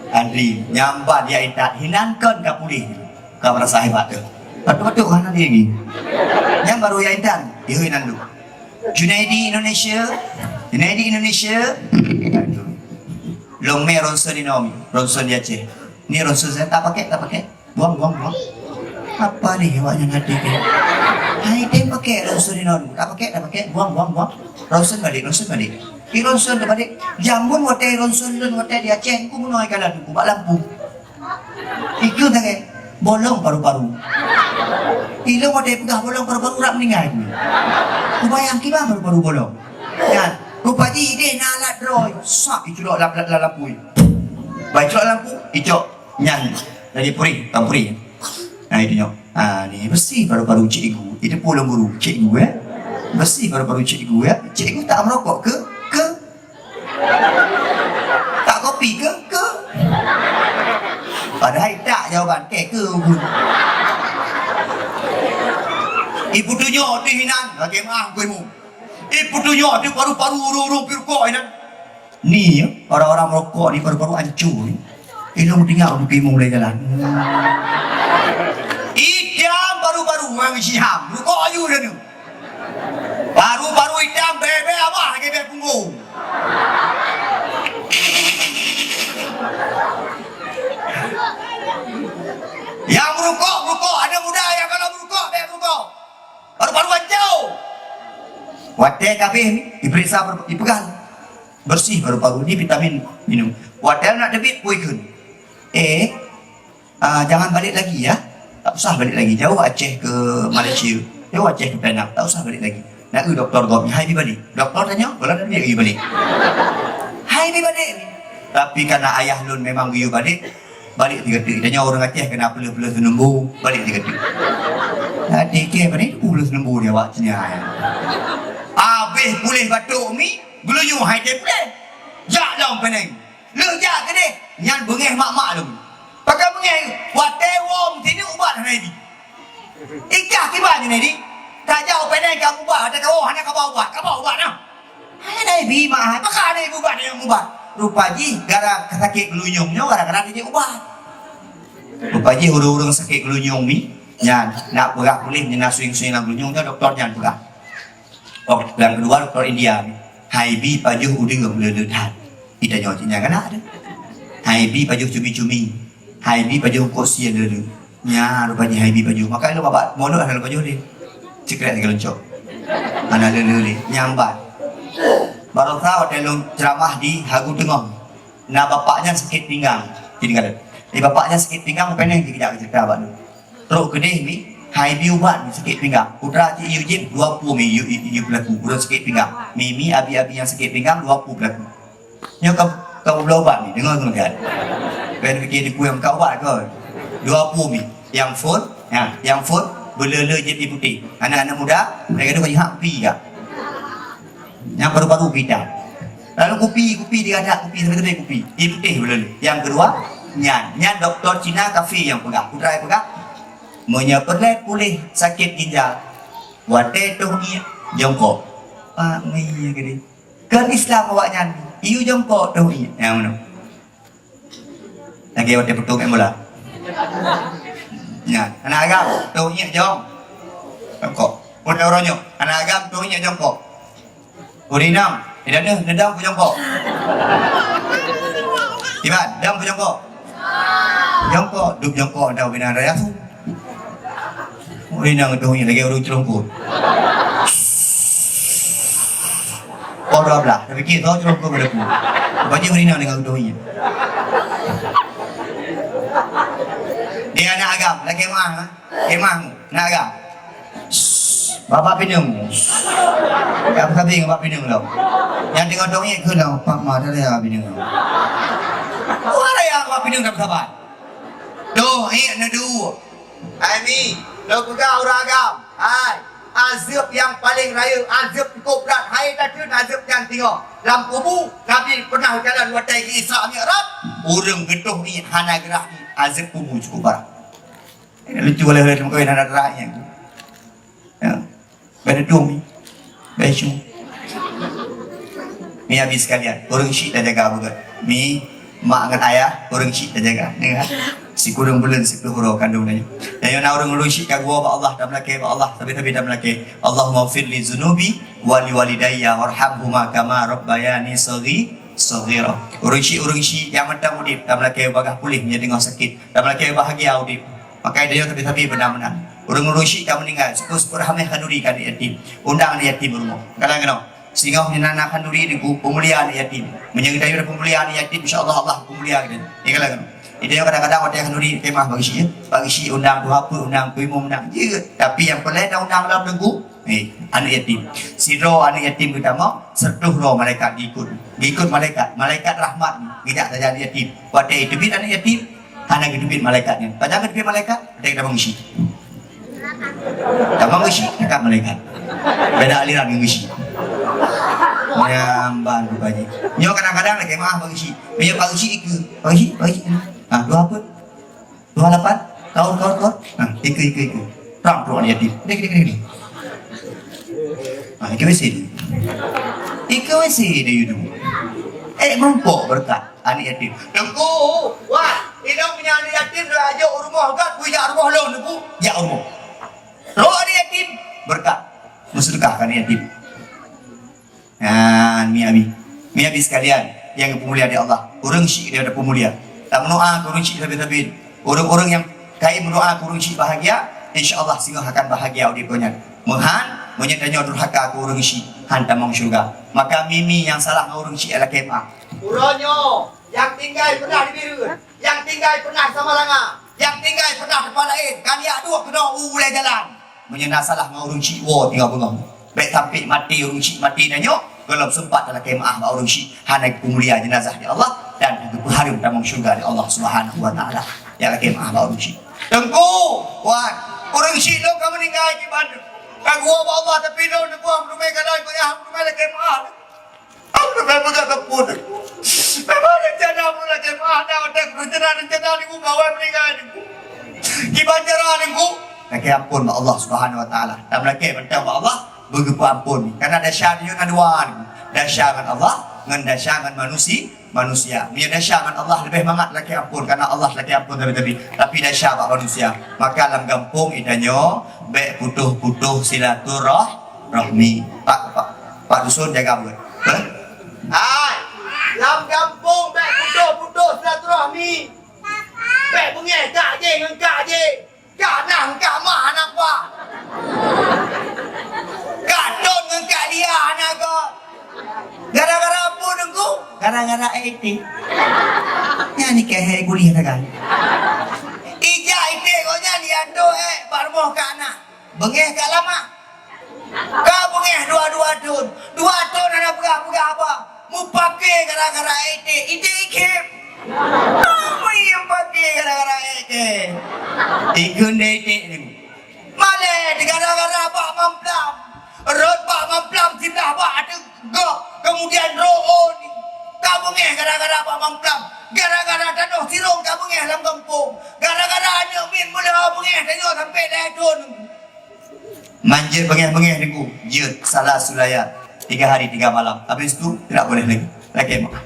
Antri. Nyambat ya intat. Hinan kon ka puléh. Ka merasa hebat tu. Betul-betul kan nanti lagi. Nyang baru ya intan. Ihu inan dulu. Junaidi Indonesia. Junaidi Indonesia. Aduh. Long mè ronson di Naomi, ronson di Aceh. Ni ronson saya tak pakai, tak pakai. Buang, buang, buang. Apa ni awaknya nanti ke? Hai, tem pakai ronson di Naomi. Tak pakai, tak pakai. Buang, buang, buang. Ronson balik, ronson balik. Di ronson terbalik. Jamun watèe ronson lôn watèe di Aceh, ku menoi kalan ku bak lampu. Ikeu tangai bolong paru-paru. Ilôn watèe peugah bolong paru-paru rap meuninggai. Kubayang kiban paru-paru bolong. Nyan, rupa jih idéh na alat droe. Sak iculok lam, lam, lam lapui. Bai culok lampu, icok nyan. Lagi puri, tam puri. Nah, itu nyok. Ah, ni bersih paru-paru cikgu. Itu pulang guru cikgu, eh. Bersih paru-paru cikgu, ya. Cikgu tak merokok ke? Ke? Tak kopi ke? Ke? Padahai tak jawaban, ke, ke pun. Ibu tunjuk di hinan, bagaimana kuimu? Ibu tunjuk di paru-paru urung-urung pirukok hinan. Ni, orang-orang merokok ni paru-paru hancur ni. Ilung tinggal untuk imum mulai jalan. Idam paru-paru orang Siham, rukok ayu dia tu. Paru-paru hitam, bebek abah lagi bebek punggung. Yang merukok, merukok. Ada muda yang kalau merukok, bek merukok. Paru-paru hancô. Watèe ka abéh ni, diperiksa, dipeugah. Bersih paru-paru ni vitamin minum. Watèe nak teubiet, pui kheun. Eh, Ah, jangan balik lagi ya. Tak usah balik lagi. Jauh Aceh ke Malaysia. Jauh Aceh ke Penang. Tak usah balik lagi. Nak ke doktor gob ni? Hai pi balik. Doktor tanya, kalau nak balik, balik. Hai pi balik. Tapi karena ayah lôn memang geuyue balik, balik tiga tik. Tanya orang Aceh kena peuleuh-peuleuh seunumbu, balik tiga tik. Jadi ke mana itu peuleuh seunumbu dia awak sini, ya. Habis pulih batuk mi, geulunyueng hai teh pulih. Jak lom Penang. Lheueh jak keudeh, nyan beungèh mak-mak lom. Pakon beungèh, watèe woe meusineuk ubat hana ibi. Ikah kiban nyoe di. Tajak u Penang ka ubat, watèe ka woe hana kaba ubat, kaba ubat nah. Hana ibi mak hai, pakon hana ibi ubat nyang ubat. Rupa jih gara sakét geulunyueng nyoe gara-gara tajak ubat. Rupa jih ureueng-ureueng sakét geulunyueng ni, nyan nak peugah puléh nyan na sueng-sueng lam geulunyueng nyoe doktor nyan peugah. Oh, yang kedua doktor India ni. Hai bi pajoh udeueng le-le that. Ita nyoe cit nyan kan ada. Hai bi pajoh cumi-cumi. Hai bi pajoh kok sie le-le. Nya rupa jih hai bi pajoh. Maka lôn babah monok hana lôn pajoh deh. Cekrek lagi loncok. Hana le-le deh. Nyambat. Barosa watèe lôn ceramah di Hagu Teungoh. Na bapak nyan sakét pinggang. Jadi kata, eh, bapak nyan sakét pinggang, bukan yang dikejar cerita abang tu. Trok keudeh mi, hai bi ubat mi sakét pinggang. Putra cik yu jih, dua pue mi yu, yu, yu peulaku, ureueng sakét pinggang. Mi, mi, abi, abi nyang sakét pinggang, dua pue peulaku. Nyoe ka, ka ubat mi, deungoe, deungoe kan. Kan fikir di kuyang ka ubat ke? Dua pue mi. Yang phôn, ha, yang phôn, beuleu-leu jép ié putéh. Anak-anak muda, mereka tu banyak pi ka. Nyang paru-paru pih itam. Lalu kupi, kupi diadak, kupi sampai teubiet kupi. Ié putéh beuleu-leu. Yang kedua, nyan. Nyan doktor Cina kafé nyang peugah. Putra nyang peugah, meunyoe peureulèe puléh sakét ginjal, watèe toh iék, jongkok. Pak, meuiék keudeh. Kon Islam awaknyan. Iék jongkok toh iék. Nyang meunoe. Lagèe watèe peutueng main bola. Nya, aneuk agam, toh iék jong. Jongkok. Mulai uroe nyoe, aneuk agam tueng iék jongkok. Ureueng inong, inan deuh, neudong peujongkok. Iban, dong peujongkok. Jongkok, duek jongkok, dong binan raya tu. Ureueng inong tueng iék lagèe ureueng ceurongkot. Poh dua blah, tapi kita ceurongkot pada ku. Banyak ureueng inong dengan tueng iék. Dia aneuk agam, lagèe mah, ha? Kemah, nak agam. Babah pineung. Ya, sabe ngon babah pineung tau. Nyang teungoh dong iék keu lam, pak ma, dah raya babah pineung tau. Wah, raya babah pineung dah saban. Dong iék neuduek. Hai Mi, lôn peugah ureueng agam. Hai, azeueb nyang paleng rayeuk, azeueb cukôp brat. Hai, tateun azeueb nyang teungoh lam kubu. Nabi pernah jalan watèe geu Isra Mi'raj. Ureueng geutoh iék hana geurah iék, azeueb kubu cukôp brat. Lucu lé, lé, lé, hana raya. Ya. Bai dum. Bai su. Mi, Abi sekalian, ureueng syik tajaga beugöt. Mi, mak ngon ayah, ureueng syik tajaga. Ya kan? Sikureueng buleuen, siplôh uroe kandông tanyoe. Tanyoe na ureueng, ureueng syik ka geuwoe bak Allah, tameulakèe bak Allah, sabe-sabe tameulakèe. Allahummaghfir li dzunubi wa li walidayya warhamhuma kama rabbayani shaghi-, shaghira. Ureueng syik, ureueng syik nyang mantong udép, tameulakèe bagaih puléh meunyo teungoh sakét. Tameulakèe bahagia udép. Maka tanyoe sabe-sabe beuna meunan. Ureueng-ureueng syik ka meuninggai, syukur-syukur hameh khanduri keu aneuk yatim. Undang aneuk yatim u rumoh. Kadang keunoe, singoh nyan na khanduri Teungku, peumulia aneuk yatim. Meunyoe geutanyoe peumulia aneuk yatim, insya Allah, Allah peumulia geutanyoe. Nyoe kadang keunoe, idéh kadang-kadang watèe khanduri, kemah bagi syik, ya. Bagi syik undang tuha peuet, undang tuha imum, undang. Jeuet. Tapi nyang peureulèe taundang lom Teungku, eh, aneuk yatim. Sidroe aneuk yatim geutamong, siratoh droe malaikat geuikot. Geuikot malaikat, malaikat rahmat geujak tajak aneuk yatim. Watèe teubiet aneuk yatim, hana geuteubiet malaikat nyan. Pajan geuteubiet malaikat? Watèe geutamong geusyik. Tamong geusyik, dekat malaikat. Beda aliran ngon geusyik. Nyamban rupajih. Nyoe kadang-kadang lagèe meu'ah bagi syik. Meunyoe bagi syik ikeue. Bagi syik, bagi syik. Ha, dua apa? Dua lapan? Kaur, kaur, kaur. Ha, ikeue, ikeue, ikeue. Trang trok aneuk yatim. Dek, dek, dek, dek. Ha, ikeue W C. Ikeue W C deh, you do. Eh, meurumpok beureukat. Aneuk yatim. Teungku, wah, inong punya aneuk yatim, dah ajok u rumoh gak, kui jak rumoh lôn, Teungku. Jak u rumoh. Roh aneuk yatim, beureukat. Meuseudeukah keu aneuk yatim. Nyan, mi Abi. Mi Abi sekalian, nyang geupeumulia di Allah. Ureueng syik dia ada peumulia. Tameudoa keu ureueng syik sabe-sabe. Ureueng-ureueng nyang kayém meudoa keu ureueng syik bahagia, insya Allah singoh akan bahagia udép geuh nyan. Meuhan, meunyoe tanyoe durhaka keu ureueng syik, han tamong syeuruga. Maka mi-mi nyang salah ngon ureueng syik lakèe meu'ah. Uroe nyoe, nyang tinggai peunah di Bireuen, nyang tinggai peunah Samalanga, nyang tinggai peunah teumpat laén, kan jak duek keunoe u ulèe jalan. Meunyoe na salah ngon ureueng syik, woe tinggai beungoh. Bèk sampé maté ureueng syik maté tanyoe, gohlom seumpat talakèe meu'ah bak ureueng syik, hana geupeumulia jeunazah di Allah dan geupeuhareuem tamong syeuruga di Allah Subhanahu wa Taala. Jak lakèe meu'ah bak ureueng syik. Teungku, wan, ureueng syik lôn ka meuninggai kiban. Ka geuwoe bak Allah, tapi lôn neubuang meurumèe gadai, keu nyan meurumèe lakèe meu'ah. Aku tak peugah sapeue. Memang rencana pun lagèe meu'ah, dah ada rencana-rencana ni, ku kawan meninggal ni, ku. Kiban cara ni, ku. Lakèe ampôn bak Allah Subhanahu wa Taala. Dan lakèe mantong bak Allah, beugeupeu ampôn. Karena desya nyoe na dua ni. Desya ngon Allah, ngon desya ngon manusi-, manusia. Meunyoe desya ngon Allah leubeh mangat lakèe ampôn, karena Allah lakèe ampôn sabe-sabe. Tapi desya bak manusia. Maka lam gampông geutanyoe, bèk putôh-putôh silaturah-, rahmi. Pak, pak, pak dusun jaga buet. Hah? Hai, lam gampông bèk putôh-putôh silaturahmi. Bèk beungèh kak jih ngon kak jih. Kak nah, kak mah aneuk bah. Kak Ton ngon kak Lia aneuk bah. Gara-gara peue Teungku? Gara-gara ék iték. Nyan ni keuhai gulih sagai. Ijak iték gobnyan, ianto ék bak rumoh kak nah. Beungèh ka lama. Ka beungèh dua-dua thôn. Dua thôn hana peugah-peugah haba. Mupake gara-gara iték. Iték ikhém. Mupake gara-gara iték. Ikheun deh iték nyoe. Malèe gara-gara bak mamplam. Rot bak mamplam siblah bak ateueh gop. Kemudian rot ka beungèh gara-gara bak mamplam. Gara-gara tanoh sirông ka beungèh lam gampông. Gara-gara aneuk miet meuleuha beungèh tanyoe sampoe lhèe thôn. Manjeuet beungèh-beungèh Teungku, jeuet salah sulayat tiga hari tiga malam. Habis tu, tidak boleh lagi. Lakèe meu'ah.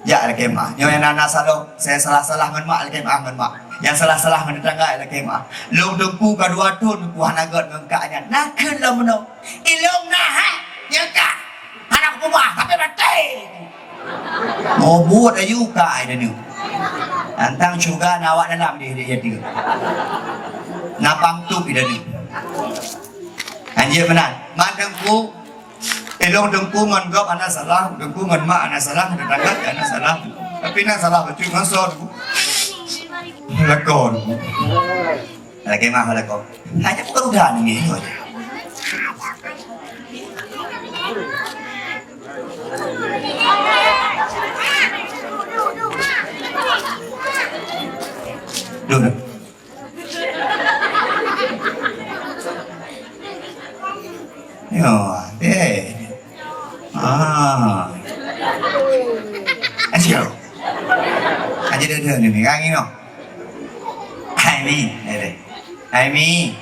Jak lakèe meu'ah. Nyoe nyang na, na salah, saya salah-salah ngon mak, lakèe meu'ah ngon mak. Nyang salah-salah ngon tetangga, ilakèe meu'ah. Lôn teungku ka dua thôn ku hana göt ngon kak nyan. Na kheun lom meunoe. Ilôn na hai, nyan kah. Hana kupeugah, tapi maté. Oh, buet ayu kai dah ni. Tantang syurga na awak dalam dia, dia, dia. Na pangtup dia ni. Anjir benar. Mak teungku, ilôn teungku ngon gob hana salah, teungku ngon mak hana salah, tetangga hana salah. Tapi na salah betul ngon son. Lakon. Lagèe mah lakoe. Hanya bukan udah ni. Duh, duh. Yo, eh. Ah. Asyik. Aja dia, dia ni, ni, ni, no. Hai, ni, eh, eh. Hai, ni.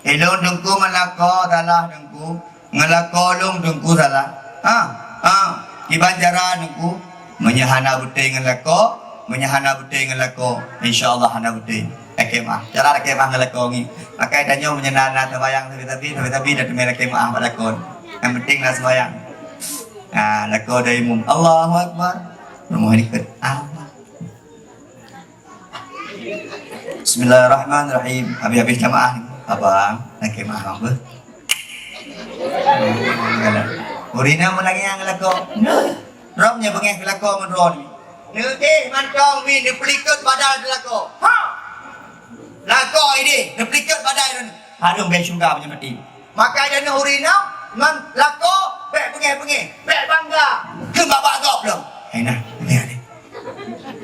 Ilôn teungku ngon lakoe salah teungku. Ngon lakoe lôn teungku salah. Ha? Ha? Kiban cara teungku? Meunyoe hana beutôi ngon lakoe, meunyoe hana beutôi ngon lakoe, insya Allah hana beutôi. Lakèe meu'ah. Cara lakèe meu'ah ngon lakoe ngi. Makai tanyoe meunyoe na, na teumayang sabe-sabe, sabe-sabe dah teumé lakèe meu'ah bak lakoe. Yang penting na seumayang. Ha, lakoe dah imum. Allahu Akbar. Rumoh ni ket. Allah. Bismillahirrahmanirrahim. Habis-habis jamaah ni. Abang, lakèe meu'ah bang beuh. Ureueng inong meulagèe nyang lakoe. Rob nyan beungèh keu lakoe meudroe ni. Neudeh mantong mi neupeulikot badai lakoe. Ha! Lakoe ideh neupeulikot badai droeneuh. Hareuem bèk syeuruga meunyoe maté. Maka jinoe ureueng inong ngon lakoe bèk beungèh-beungèh, bèk bangga. Keu babah gob lom. Hai nah, ni, ni.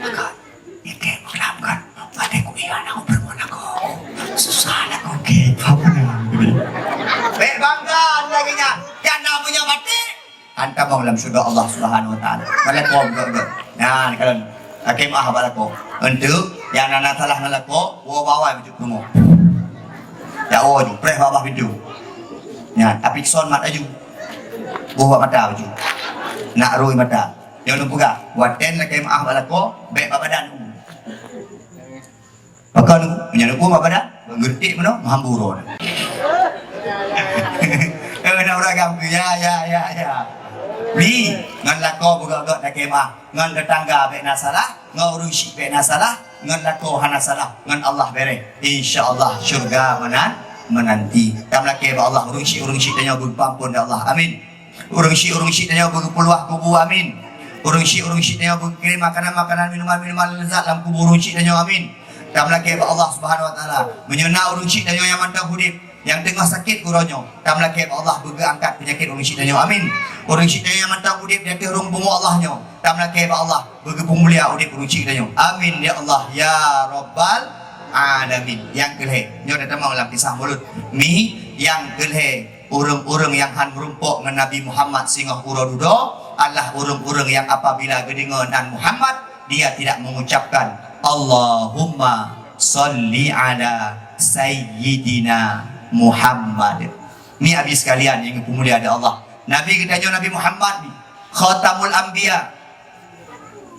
Maka, ikèt meulam kan. Maté ku iya na ubeureueng lakoe. Susah lakoe kèe. Bèk bangga lagèe nyan. Nyang na meunyoe maté, hantamong lam syeuruga Allah Subhanahu wa Taala. Bak lakoe gèt-gèt. Nyan kalon lakèe meu'ah bak lakoe. Enteuk nyang na, na salah ngon lakoe, woe bak awai bacut rumoh. Jak woe ju, preh bak babah pintoe. Nyan, tapi son mat laju. Boh bak mata bacut. Nak rui mata. Nyang lôn peugah, watèe lakèe meu'ah bak lakoe, bèk bak badan. Pakon, meunyoe neupeubuet bak badan, geureutek meunoe, meuhambu uroe. Eh, na ureueng agam tu, ya, ya, ya, ya. Mi, ngon lakoe beugèt-gèt lakèe meu'ah, ngon teutangga bèk na salah, ngon ureueng syik bèk na salah, ngon lakoe hana salah, ngon Allah bèrèh. Insya Allah, syeuruga meunan, meunanti. Tameulakèe bak Allah, ureueng syik-ureueng syik tanyoe beugeupampon lé Allah. Amin. Ureueng syik-ureueng syik tanyoe beugeupeuluah kubu, amin. Ureueng syik-ureueng syik tanyoe beugeukirém makanan-makanan, minuman-minuman leuzat lam kubu ureueng syik tanyoe, amin. Tameulakèe bak Allah Subhanahu wa Taala, meunyoe na ureueng syik tanyoe nyang mantong udép, nyang teungoh sakét uroe nyoe, tameulakèe bak Allah beugeuangkat peunyakét ureueng syik tanyoe, amin. Ureueng syik tanyoe nyang mantong udép di ateueh rhueng bumoe Allah nyoe, tameulakèe bak Allah beugeupeumulia udép ureueng syik tanyoe, amin ya Allah ya Rabbal Alamin. Nyang keu lhèe, nyoe tatamong lam kisah Mulod. Mi, nyang keu lhèe, ureueng-ureueng nyang han meurumpok ngon Nabi Muhammad singoh uroe dudoe adalah ureueng-ureueng nyang apabila geudeungoe nan Muhammad, dia tidak mengucapkan, "Allahumma shalli ala Sayyidina Muhammad." Ni, abi sekalian nyang geupeumulia lé Allah, Nabi geutanyoe Nabi Muhammad ni, Khatamul Anbiya,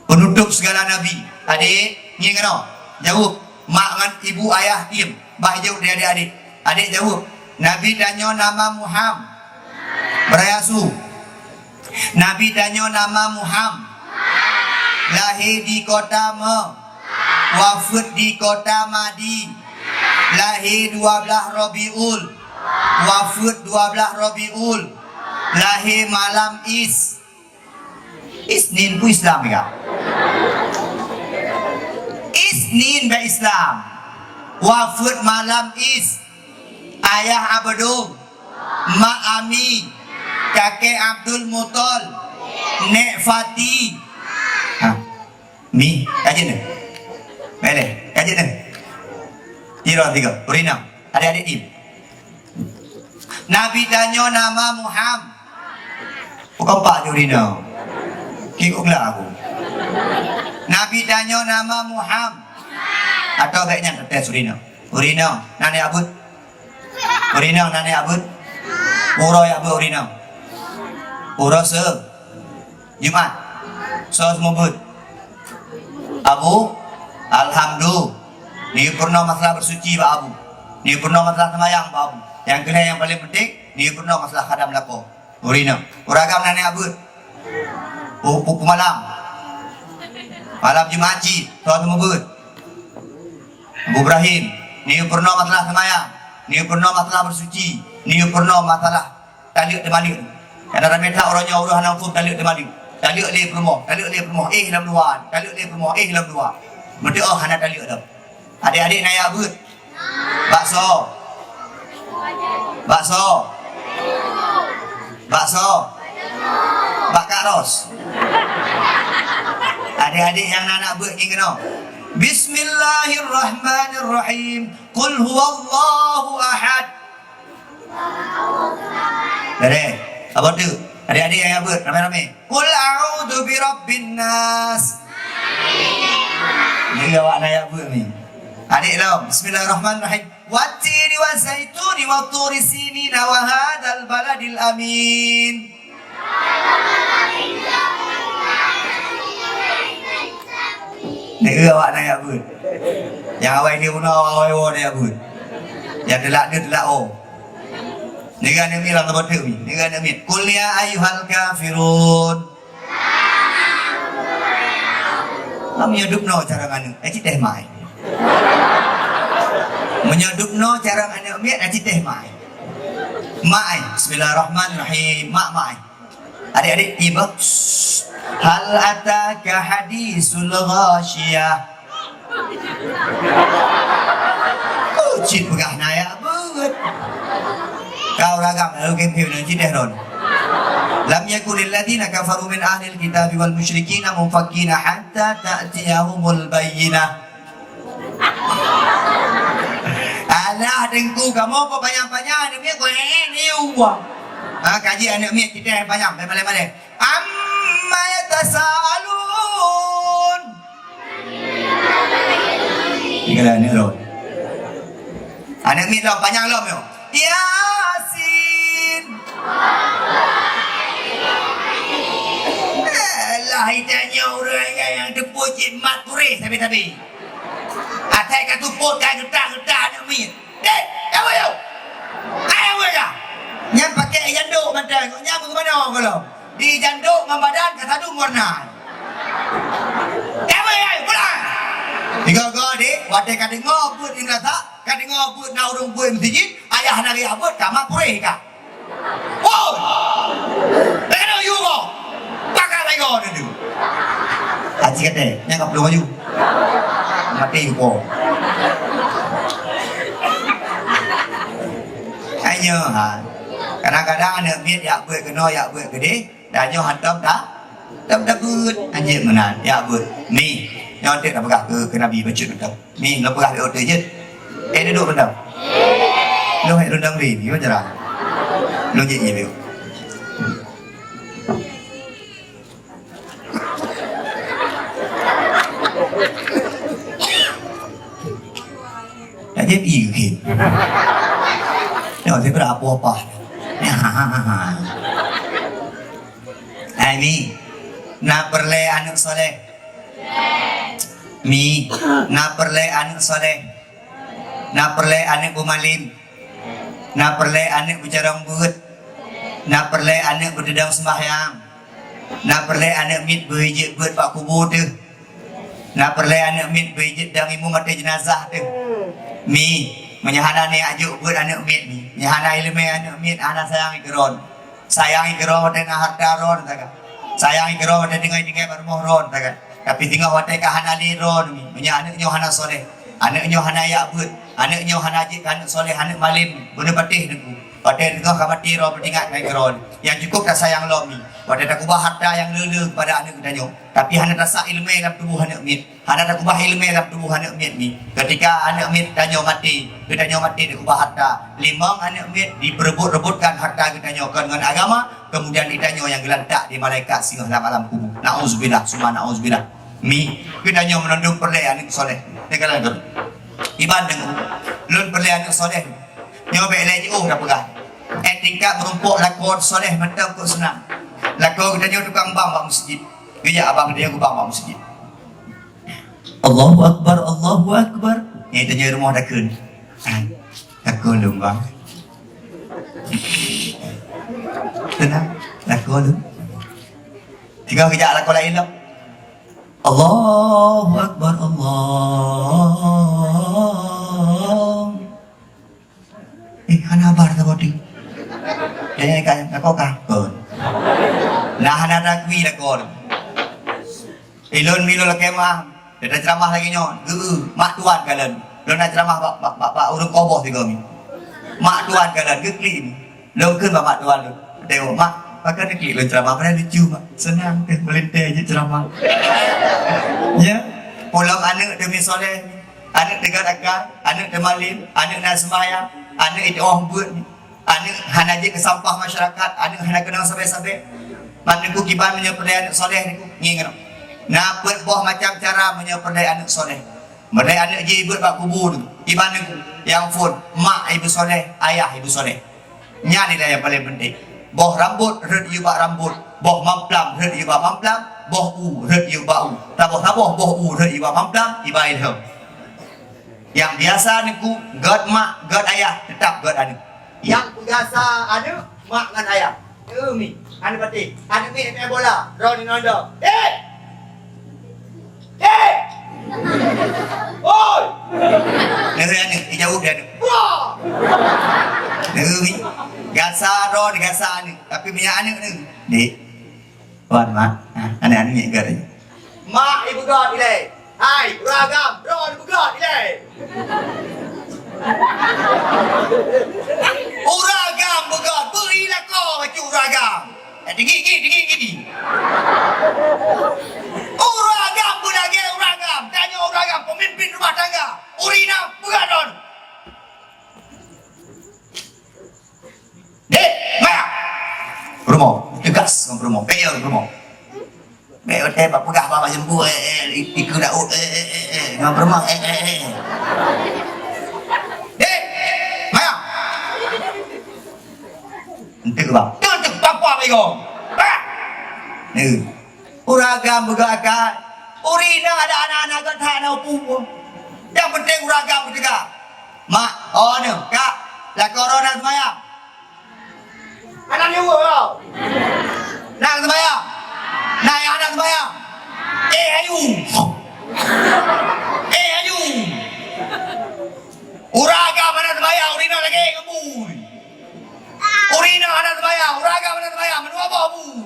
Penutup segala nabi. Adék, ngieng keunoe. Jaweueb. Mak ngon ibu ayah diem. Bah jaweueb di adék-adék. Adék jaweueb. Nabi tanyoe nama Muham. Beuraya su. Nabi tanyoe nama Muham. Lahé di kota Me. Wafeuet di kota Madi. Lahé dua blaih Rabiul. Wafeuet dua blaih Rabiul. Lahé malam Is. Isnin peue Islam ya? Isnin bak Islam. Wafeuet malam Is. Ayah Abdul, mak Ami, kakek Abdul Muthalib, nek Fati. Ha. Mi, kajeut ni. Boleh, kajeut ni. Tiro tiga, ureueng inong. Adék-adék diem. Nabi tanyoe nama Muham. Bukan Pak Jurino. Kikuk lah aku. Nabi tanyoe nama Muham. Atau baik nyan tetes ureueng inong. Ureueng inong, na aneuk abeuet? Ureueng inong, na aneuk abeuet? Uroe abeuet ureueng inong. Uroe se Jumat. Soe seumeubeuet? Abu, Alhamdu-, Neuyue peurunoe masalah beusuci bak Abu. Neuyue peurunoe masalah seumayang bak Abu. Nyang keulhèe nyang paleng penting, neuyue peurunoe masalah khadam lakoe. Ureueng inong, ureueng agam na neujak beuet. Pu-, pu-, pu-, malam. Malam Jumat cit, soe seumeubeuet. Abu Ibrahim, neuyue peurunoe masalah seumayang, neuyue peurunoe masalah beusuci, neuyue peurunoe masalah taleuek teumaleuek. Kadang ramé that uroe nyoe ureueng hana muphom taleuek teumaleuek. Taleuek lé peurumoh, taleuek lé peurumoh, éh lom dua, taleuek lé peurumoh, éh lom dua. Meuteuoh hana taleuek lom. Adik-adik na jak beuet. Bakso. Bakso. Bakso. Bak Kak Ros. Adik-adik nyang na neujak beuet ngieng keunoe. Bismillahirrahmanirrahim. Qul huwallahu ahad. Deh, apa tu? Adik-adik nyang jak beuet ramé-ramé. Qul a'udzu birabbin nas. Ni awak na jak beuet ni. Adik lom. Bismillahirrahmanirrahim. Wattini wazaituni wa turi sinina wa hadzal baladil amin. Neu awak na jak beuet. Nyang awai di bunoe, awai woe na jak beuet. Nyang teulak deuh teulak oh. Neu aneuk miet lam teumpat teuk mi. Neu aneuk miet. Qul ya ayyuhal kafirun. Meunyoe dubnoe carông aneuk, eh, ci teh mai. Meunyoe dubnoe carông aneuk miet, eh, ci teh mai. Mai. Bismillahirrahmanirrahim. Mak mai. Adik-adik, iba. Hal ataka hadisul ghasyiyah. Oh, cit peugah na jak beuet. Kau ragam lalu game game nanti deh ron. Lam yakunil ladzina kafaru min ahlil kitabi wal musyrikina munfakkina hatta ta'tiyahumul bayyinah. Alah, teungku, kamoe kok panyang-panyang, aneuk miet kok, eh, eh, ni uang. Ha, kaji aneuk miet kita yang panyang, malèe-malèe. Amma yatasaalun. Tinggal aneuk lom. Aneuk miet lom, panyang lom nyoe. Yasin. Alah, itanyoe ureueng nyang teupeu cit mat puréh sabe-sabe. Asai ka tupot ka geutak-geutak aneuk miet. Dek, kawan yo. Hai, kawan ya. Nyan pakai janduk mantong. Nyan bagaimana kalau? Di janduk ngon badan ka sadum warna. Kawan ya, pulang. Tiga-tiga dek, watèe ka deungoe beuet di madrasah, ka deungoe beuet na ureueng beuet meuseujid, ayah na riah beuet, ka mat puréh ka. Woi! Bèk keuneuk yue goe! Pakat lagèe nyan deuh! Aci katé, nyang ka plueng aju. Maté yue po. Hai nyoe ha. Kadang-kadang aneuk miet jak beuet keunoe, jak beuet keudeh, dan nyoe hantom ta-, hantom tabeuet. Hanjeuet meunan, jak beuet. Mi, nyoe teuk tapeugah keu, keu Nabi bacut hantom. Ni, lôn peugah lé oto jeuet. Eh, dudoe beudoh. Lôn hai rundang ri, ni macam mana? Lôn jeuet nyan. Dah jadi ke? Dah, saya berapa apa? Hai Mi, na peureulèe aneuk soleh? Mi, na peureulèe aneuk soleh? Na peureulèe aneuk beumalem? Na peureulèe aneuk beucarông beuet? Na peureulèe aneuk beuteudong seumbahyang? Na peureulèe aneuk miet beuijeuet beuet bak kubu teuh? Na peureulèe aneuk miet beuijeuet dong imum ateueh jeunazah teuh? Mi, meunyoe hana neujak jok beuet aneuk miet mi, meunyoe hana ileumèe aneuk miet, hana sayang keu droen. Sayang keu droe watèe na hareuta droe sagai. Sayang keu droe watèe tinggai-tinggai bak rumoh droe sagai. Tapi singoh watèe ka hana lé droe nyoe, meunyoe aneuk nyoe hana soleh, aneuk nyoe hana jak beuet, aneuk nyoe hana jeuet keu aneuk soleh, aneuk malem, beuneupatéh Teungku. Watèe singoh ka maté droe, peuingat keu droe. Nyang cukôp tasayang lom mi. Watèe takeubah hareuta nyang le-le keupada aneuk geutanyoe, tapi hana tasak ileumèe lam tuboh aneuk miet. Hana takeubah ileumèe lam tuboh aneuk miet mi. Keutika aneuk miet tanyoe maté, geutanyoe maté takeubah hareuta. Limong aneuk miet dipeureubot-reubotkan hareuta geutanyoe kon ngon agama, keumudian geutanyoe nyang geulantak di malaikat singoh lam alam kubu. Nauzubillah, summa nauzubillah. Mi, geutanyoe meunandum peureulèe aneuk soleh. Teuka lagèe iban deungon lôn peureulèe aneuk soleh. Nyoe bèk lé jiôh tapeugah. Eh, tingkat meurumpok lakoe soleh mantong kok seunang. Lakoe geutanyoe tukang bang bak meuseujid. Geujak abang geutanyoe geubang bak meuseujid. Allahu Akbar, Allahu Akbar. Tanyoe rumoh takheun. Ah, takheun lôn, bang. Teunang, takheun lôn. Tiga kejak lakoe laén lom. Allahu Akbar, Allah. Eh, hana haba saboh teuk. Eh, ka, ka, ka, ka. Kon. Nah, hana takui lakoe. Ilôn milôn lakée meuah, teuka ceramah lagée nyoe, geu, mak tuan kalon. Lôn na ceramah bak, bak, bak, bak ureuëng koboh sigoe mi. Mak tuan kalon, geuklik mi. Lôn kheun bak mak tuan lôn. Tengok, mak, pakon neuklik lôn ceramah, padahai lucu, mak. Seunang teuh meulintée jeuet ceramah. Ya, pulang aneuëk demi soleh, aneuëk teuga takai, aneuëk teumalin, aneuëk na sembahyang, aneuëk itu oh buet. Aneuëk hana jeuet keu sampah masyarakat, aneuëk hana keunong sabe-sabe. Ban teungku kiban meunyoe peureulée aneuëk soleh teungku, ngieng keunoe. Na peuet boh macam cara meunyoe peureulée aneuëk soleh. Meunyoe aneuëk jih beuet bak kubu teungku, kiban teungku, nyang phon, mak ibu soleh, ayah ibu soleh. Nyan nilai nyang paleng penting. Boh rambot rhot yue bak rambot, boh mamplam rhot yue bak mamplam, boh u rhot yue bak u. Saboh-saboh boh u rhot yue bak mamplam, iba ilham. Nyang biasa teungku, gét mak, gét ayah, teutap gét aneuëk. Nyang peugasa aneuëk, mak ngon ayah. Neu mi, aneuëk patéh, aneuëk mi main bola, droe ngon droe. Eh! Eh! Oi! Neu aneuëk, dijaweueb lé aneuëk. Wah! Neu mi, gasa droe, digasa aneuëk. Tapi meunyo aneuëk neu. Dek. Wan, mak. Ha, aneuëk-aneuëk ngieng gét. Mak ipeugét ilée. Hai, ureuëng agam, droe ipeugét ilée. Ureuëng agam peugét, beu i lakoe bacut ureuëng agam. Eh, tinggi, tinggi, tinggi, tinggi. Ureuëng agam beulagée ureuëng agam. Tanyoe ureuëng agam, pemimpin rumah tangga. Ureuëng inong, peugét droe. Dek, maya! Peurumoh, teugas ngon peurumoh. Payah peurumoh. Bèk watèe bak peugah bak jeumbul, eh, eh, i-, ikeu daud, eh, eh, eh, eh, ngon peurumoh, eh, eh, eh. Dek, maya! Enteuk, bang. Enteuk, enteuk, papa bego. Bah! Ni. Ureueng agam beugöt akai. Ureueng inong ada aneuk-aneuk geuh that na upu. Nyang penting ureueng agam geupeugah, "Mak, oh, nyoe, Kak, lakoe droe na seumayang." Hana nyuruh, oh. Na seumayang. Na nyang hana seumayang. Eh, ayu. Eh, ayu. Ureueng agam hana seumayang, ureueng inong lagèe ngon bui. Ureueng inong hana seumayang, ureueng agam hana seumayang, mandum boh bui.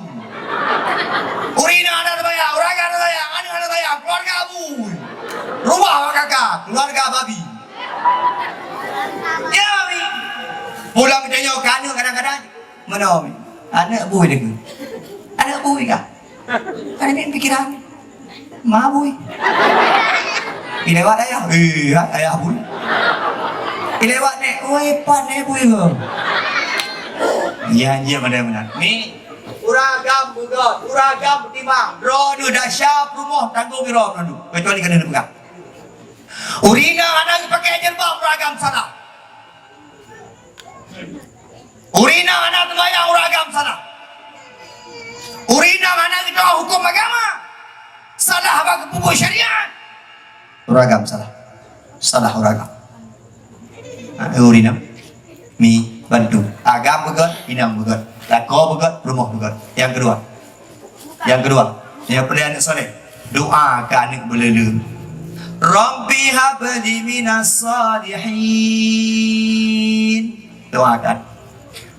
Ureueng inong hana seumayang, ureueng agam hana seumayang, aneuk hana seumayang, keuluwarga bui. Rubah bak kaka, keuluwarga babi. Ya, babi. Pulang geutanyoe keu aneuk kadang-kadang, meunoe, aneuk bui deungon. Aneuk bui kah? Kan ini pikiran. Ma bui. Ilewat ayah. Eh, ayah bui. Ilewat nek. Oi, pat nek bui ke? Ya, ya, benar-benar. Ni. Ureueng agam beugöt, ureueng agam beutimang. Droeneuh dasya peurumoh tanggong droeneuh. Kecuali kena dipegang. Ureueng inong hana geupakai jilbab, ureueng agam salah. Ureueng inong hana seumayang, ureueng agam salah. Ureueng inong hana geutu'oh huköm agama, salah bak geupeubuet syariat, ureueng agam salah. Salah ureueng agam. Ha, ureueng inong. Mi, bantu. Agam beugöt, inong beugöt. Lakoe beugöt, peurumoh beugöt. Nyang keudua. Nyang keudua, nyang peureulèe aneuk saleh. Doa keu aneuk beuleu-leu. Rabbi habli minas salihin. Doa keu aneuk.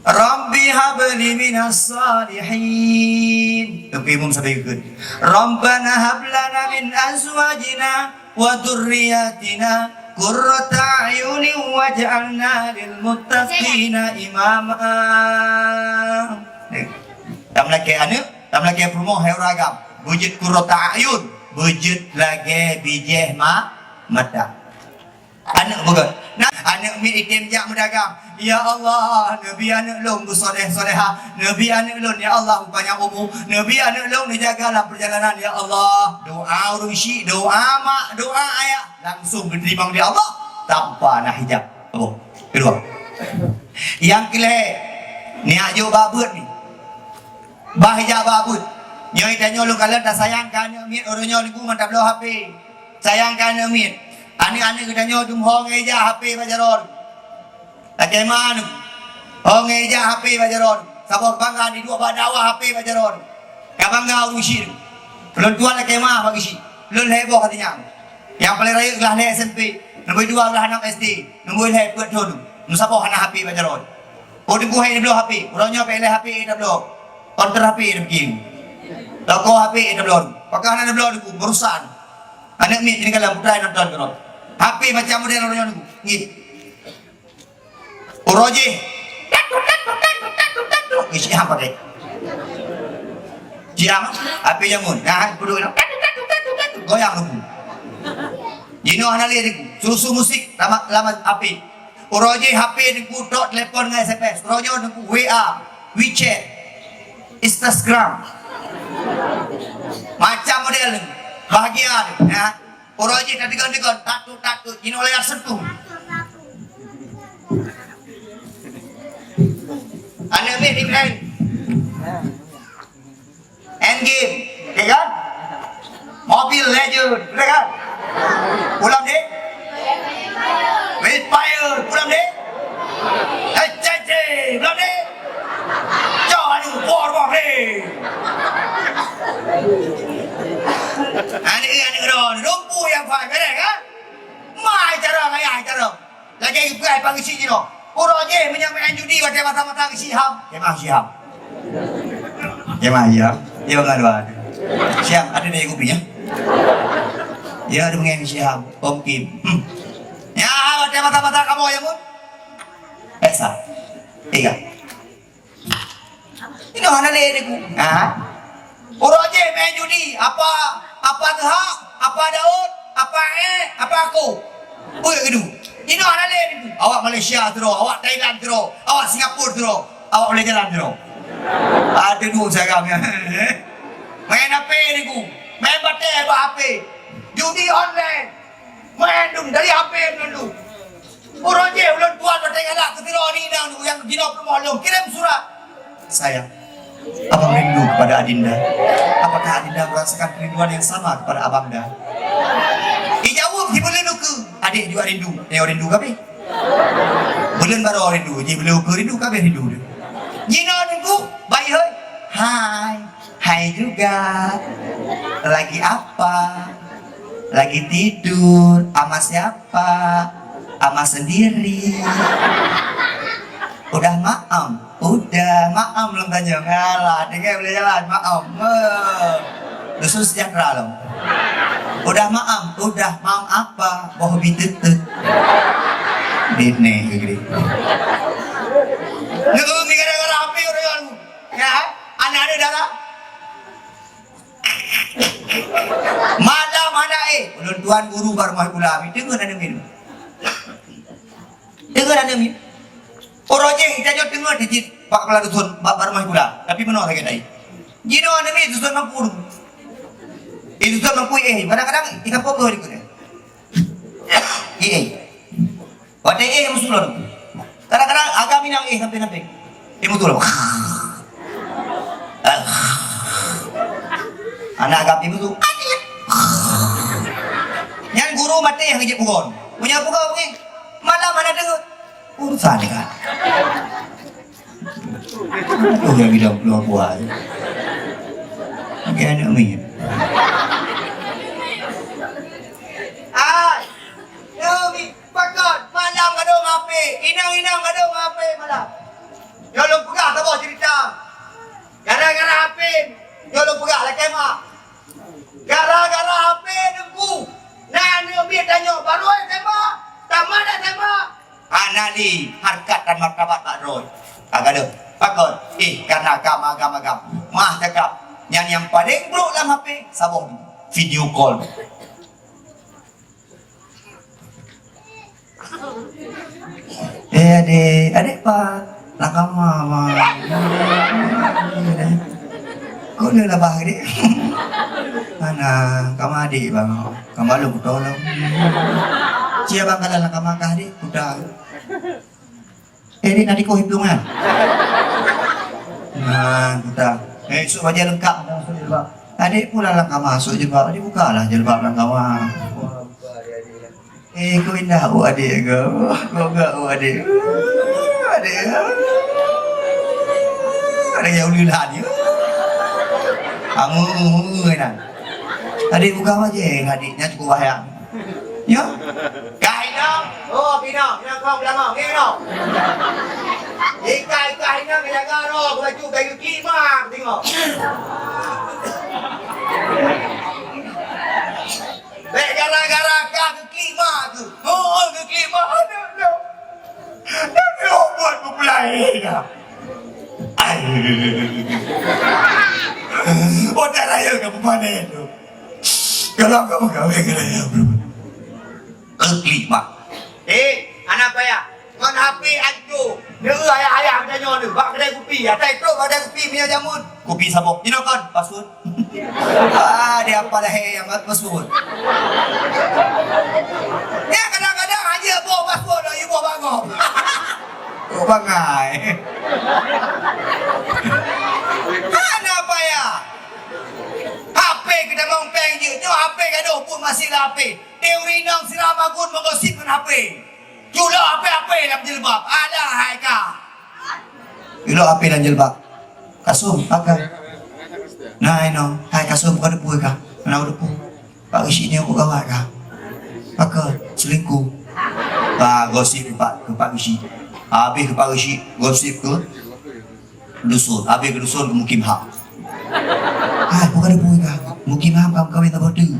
Rabbi habli minas salihin. Teungku imum sabe geukheun. Rabbana hab lana min azwajina wa dzurriyyatina qurrata a'yunin waj'alna lil muttaqina imama. Tameulakèe aneuk, tameulakèe peurumoh, hai ureueng agam. Beujeuet qurrata a'yun, beujeuet lagèe bijèh ma-, mata. Aneuk beugöt. Nah, aneuk miet item jak meudagang. Ya Allah, neubi aneuk lôn beusoleh-solehah. Neubi aneuk lôn, ya Allah, beupanyang umu. Neubi aneuk lôn neujaga lam peurjalanan, ya Allah. Doa ureueng syik, doa mak, doa ayah. Langsung geuteurimong lé Allah tanpa na hijab. Oh, keudua. Nyang keulhèe, neujak bak beuet ni. Bah jak bak beuet. Nyoe tanyoe lôn kalon tasayang keu aneuk miet, uroe nyoe lingku mantap bloe H P. Sayang keu aneuk miet. Aneuk-aneuk geutanyoe dum ho ngon ija HP bak jaroe. Lakèe ma aneuk. Ho ngon ija HP bak jaroe. Saboh kebanggaan jiduek bak dakwah HP bak jaroe. Ka bangga ureueng chik. Ulôn tuan lakèe ma bak geuchik. Lôn lhèe boh ka tanyong. Nyang paleng rayeuk glah lhèe SMP, nomor dua glah nam SD, nomor lhèe peuet thon. Meusaboh hana HP bak jaroe. Oh, Teungku hai neubloe HP. Uroe nyoe peureulèe HP tabloe. Konter HP tabloe. Toko HP tabloe. Pakon hana neubloe Teungku, meurusakkan. Aneuk miet di dalam putra nonton keudroe. HP macam model uroe nyoe Teungku. Ngieng. Uroe jih. Ngieng Siam pakai. Siam, HP jameun. Nah, kudu goyang Teungku. Jinoe hana lé Teungku. Susu musik lama, lama HP. Uroe jih HP Teungku tok telepon ngon SMS. Uroe nyoe Teungku WA, WeChat, Instagram. Macam model Teungku. Bahagia Teungku, ya. Uroe jih tategon-tegon, tatut-tatut, jinoe layar sentuh. Aneuk miet di main. Main game, ya kan? Mobile Legend, ya kan? Pulang deh. Free Fire, pulang deh. Hecece, pulang deh. Cok anu, bor, bor, deh. Aneuk, aneuk ron, lumpuh nyang fai, beres kan? Mai cara ngayah cara. Lagèe ipeugah pang isi jinoe. Uroe jih meunyoe main judi watèe mata-mata isi ham. Kemah isi ham. Kemah isi ham. Dia bangat dua. Siap, ada dari kopinya. Ya, ada mengenai isi ham. Om Kim. Hmm. Ya, watèe mata-mata kamoe ya, Mun. Biasa. Tiga. Inoe hana lé Teungku. Ha? Uroe jih main judi, apa, apa Teuhak, apa Daud, apa Eh, apa Aku. Peue geudu. Inoe hana lé Teungku. Awak Malaysia sidroe, awak Thailand sidroe, awak Singapura sidroe, awak boleh jalan sidroe. Ada dua sagam ya. Main H P Teungku. Main batèe bak H P. Judi online. Main dum dari H P dum. Uroe jih ulôn tuan watèe galak keu sidroe inong nyang jinoe peurumoh lôn, kirim surat. Sayang, Abang rindu kepada Adinda. Apakah Adinda merasakan kerinduan yang sama kepada Abangda? Ijaweueb sibuleuen ukeue, adék juga rindu. Nyoe rindu kabéh. Buleuen baroe rindu, jibuleuen ukeue rindu, kabéh rindu. Jinoe Teungku, bayi hôi. Hai. Hai juga. Lagi apa? Lagi tidur. Ama siapa? Ama sendiri. Udah maem? Udah. Maem lom tanyong. Alah, deungoe boleh jalan. Maem. Eh. Dusun sejahtera lom. Udah maem? Udah. Maem apa? Boh bi teuteuet. Dene gede. Ngeumi gara-gara H P orang. Ya, anak ada darah. Malam hana éh, ulôn tuan guru bak rumoh sikula, deungon aneuk miet. Deungon aneuk miet. Uroe jih, tanyoe deungon cit bak kepala dusun, bak, bak rumoh sikula. Tapi meunoe sakét hati. Jinoe aneuk miet dusun mampu. Di dusun mampu éh, kadang-kadang di kampung beuh dikeue. Éh, éh. Watèe éh meusulon. Kadang-kadang agam inong éh sampé-sampé. Éh meusulon. Aneuk agam éh meusulon. Nyan guru maté nyang jeuet pugon. Punya pugon, punya. Malam hana deungon. Urusan dia kan. Oh, yang bilang keluar buah. Oke, aneuk miet. Ah, Naomi, pakon malam gadôh ngon H P, inong-inong gadôh ngon H P malam. Nyoe lôn peugah saboh cerita. Gara-gara H P, nyoe lôn peugah lakèe ma. Gara-gara H P Teungku, na aneuk miet tanyoe barô S M A, tamat S M A. Hana lé hareukat dan martabat bak droe. Ka gadôh. Pakon? Eh, karena agam, agam, agam. Mah cakap, nyan nyang paleng brôk lam H P, saboh video call. Eh, adék, adék pat? Lam kama, Bang. Kok na labah adék? Hana, kama adék, Bang. Kama lôn kutolong. Cia Bang, kalau lam kama kah adék? Kuda. Eh, adék na tikoh iplueng kan? Nah, kuda. Eh, esok bajèe leungkap, masuk jilbab. Adék pula lam kama, masuk jilbab. Adék bukalah jilbab lam kama. Wah, buka dia, dia. Eh, kau indah, oh, adik kau. Kau gak, oh, adik. Adik. Adik yang ulu lah dia. Kamu, nah. Adik buka apa je, adiknya cukup bahaya. Ya? Kak Inong, oh, Pinong, Inong kong belangong, ni Inong. Ikai-ikai Inong jaga roh, baju kayu klimang, tengok. Bèk gara-gara ka geuklik mak tu. Oh, geuklik mak aneuk tu. Tapi obat beupulai dah. Ai. Otak raya ka beupane tu. Kalau kamu kahwin ke raya, geuklik mak. Eh, anak payah. Ngon H P anco. Neu ayah-ayah geutanyoe neu. Bak keudè kupi. Atai trok bak keudè kupi meunyoe jameun. Kupi saboh. Inoe kon, password. Ah, dia apa dah, eh, yang password. Ya, kadang-kadang hanya boh password dah, iboh bangoh. Oh, bangai. Hana payah. H P kita mau peng je. Nyoe H P gadoh pun masih lah H P. Teori nong sira magun menggosip dengan H P. Culok H P-H P lam jilbab. Alah, hai ka. Culok H P lam jilbab. Kasum, pakai. Nah, ino. Hai, kasum, bukan debu ka. Mana debu? Pak Rishik ni aku gawat ka. Pakai, selingkuh. Ah, gosip ke Pak, ke Pak Rishik. Habis ke Pak Rishik, gosip ke dusun. Habis ke dusun, ke Mukim Ham. Ah, bukan ada pun kah? Mukim Ham kamu kawin sama tu.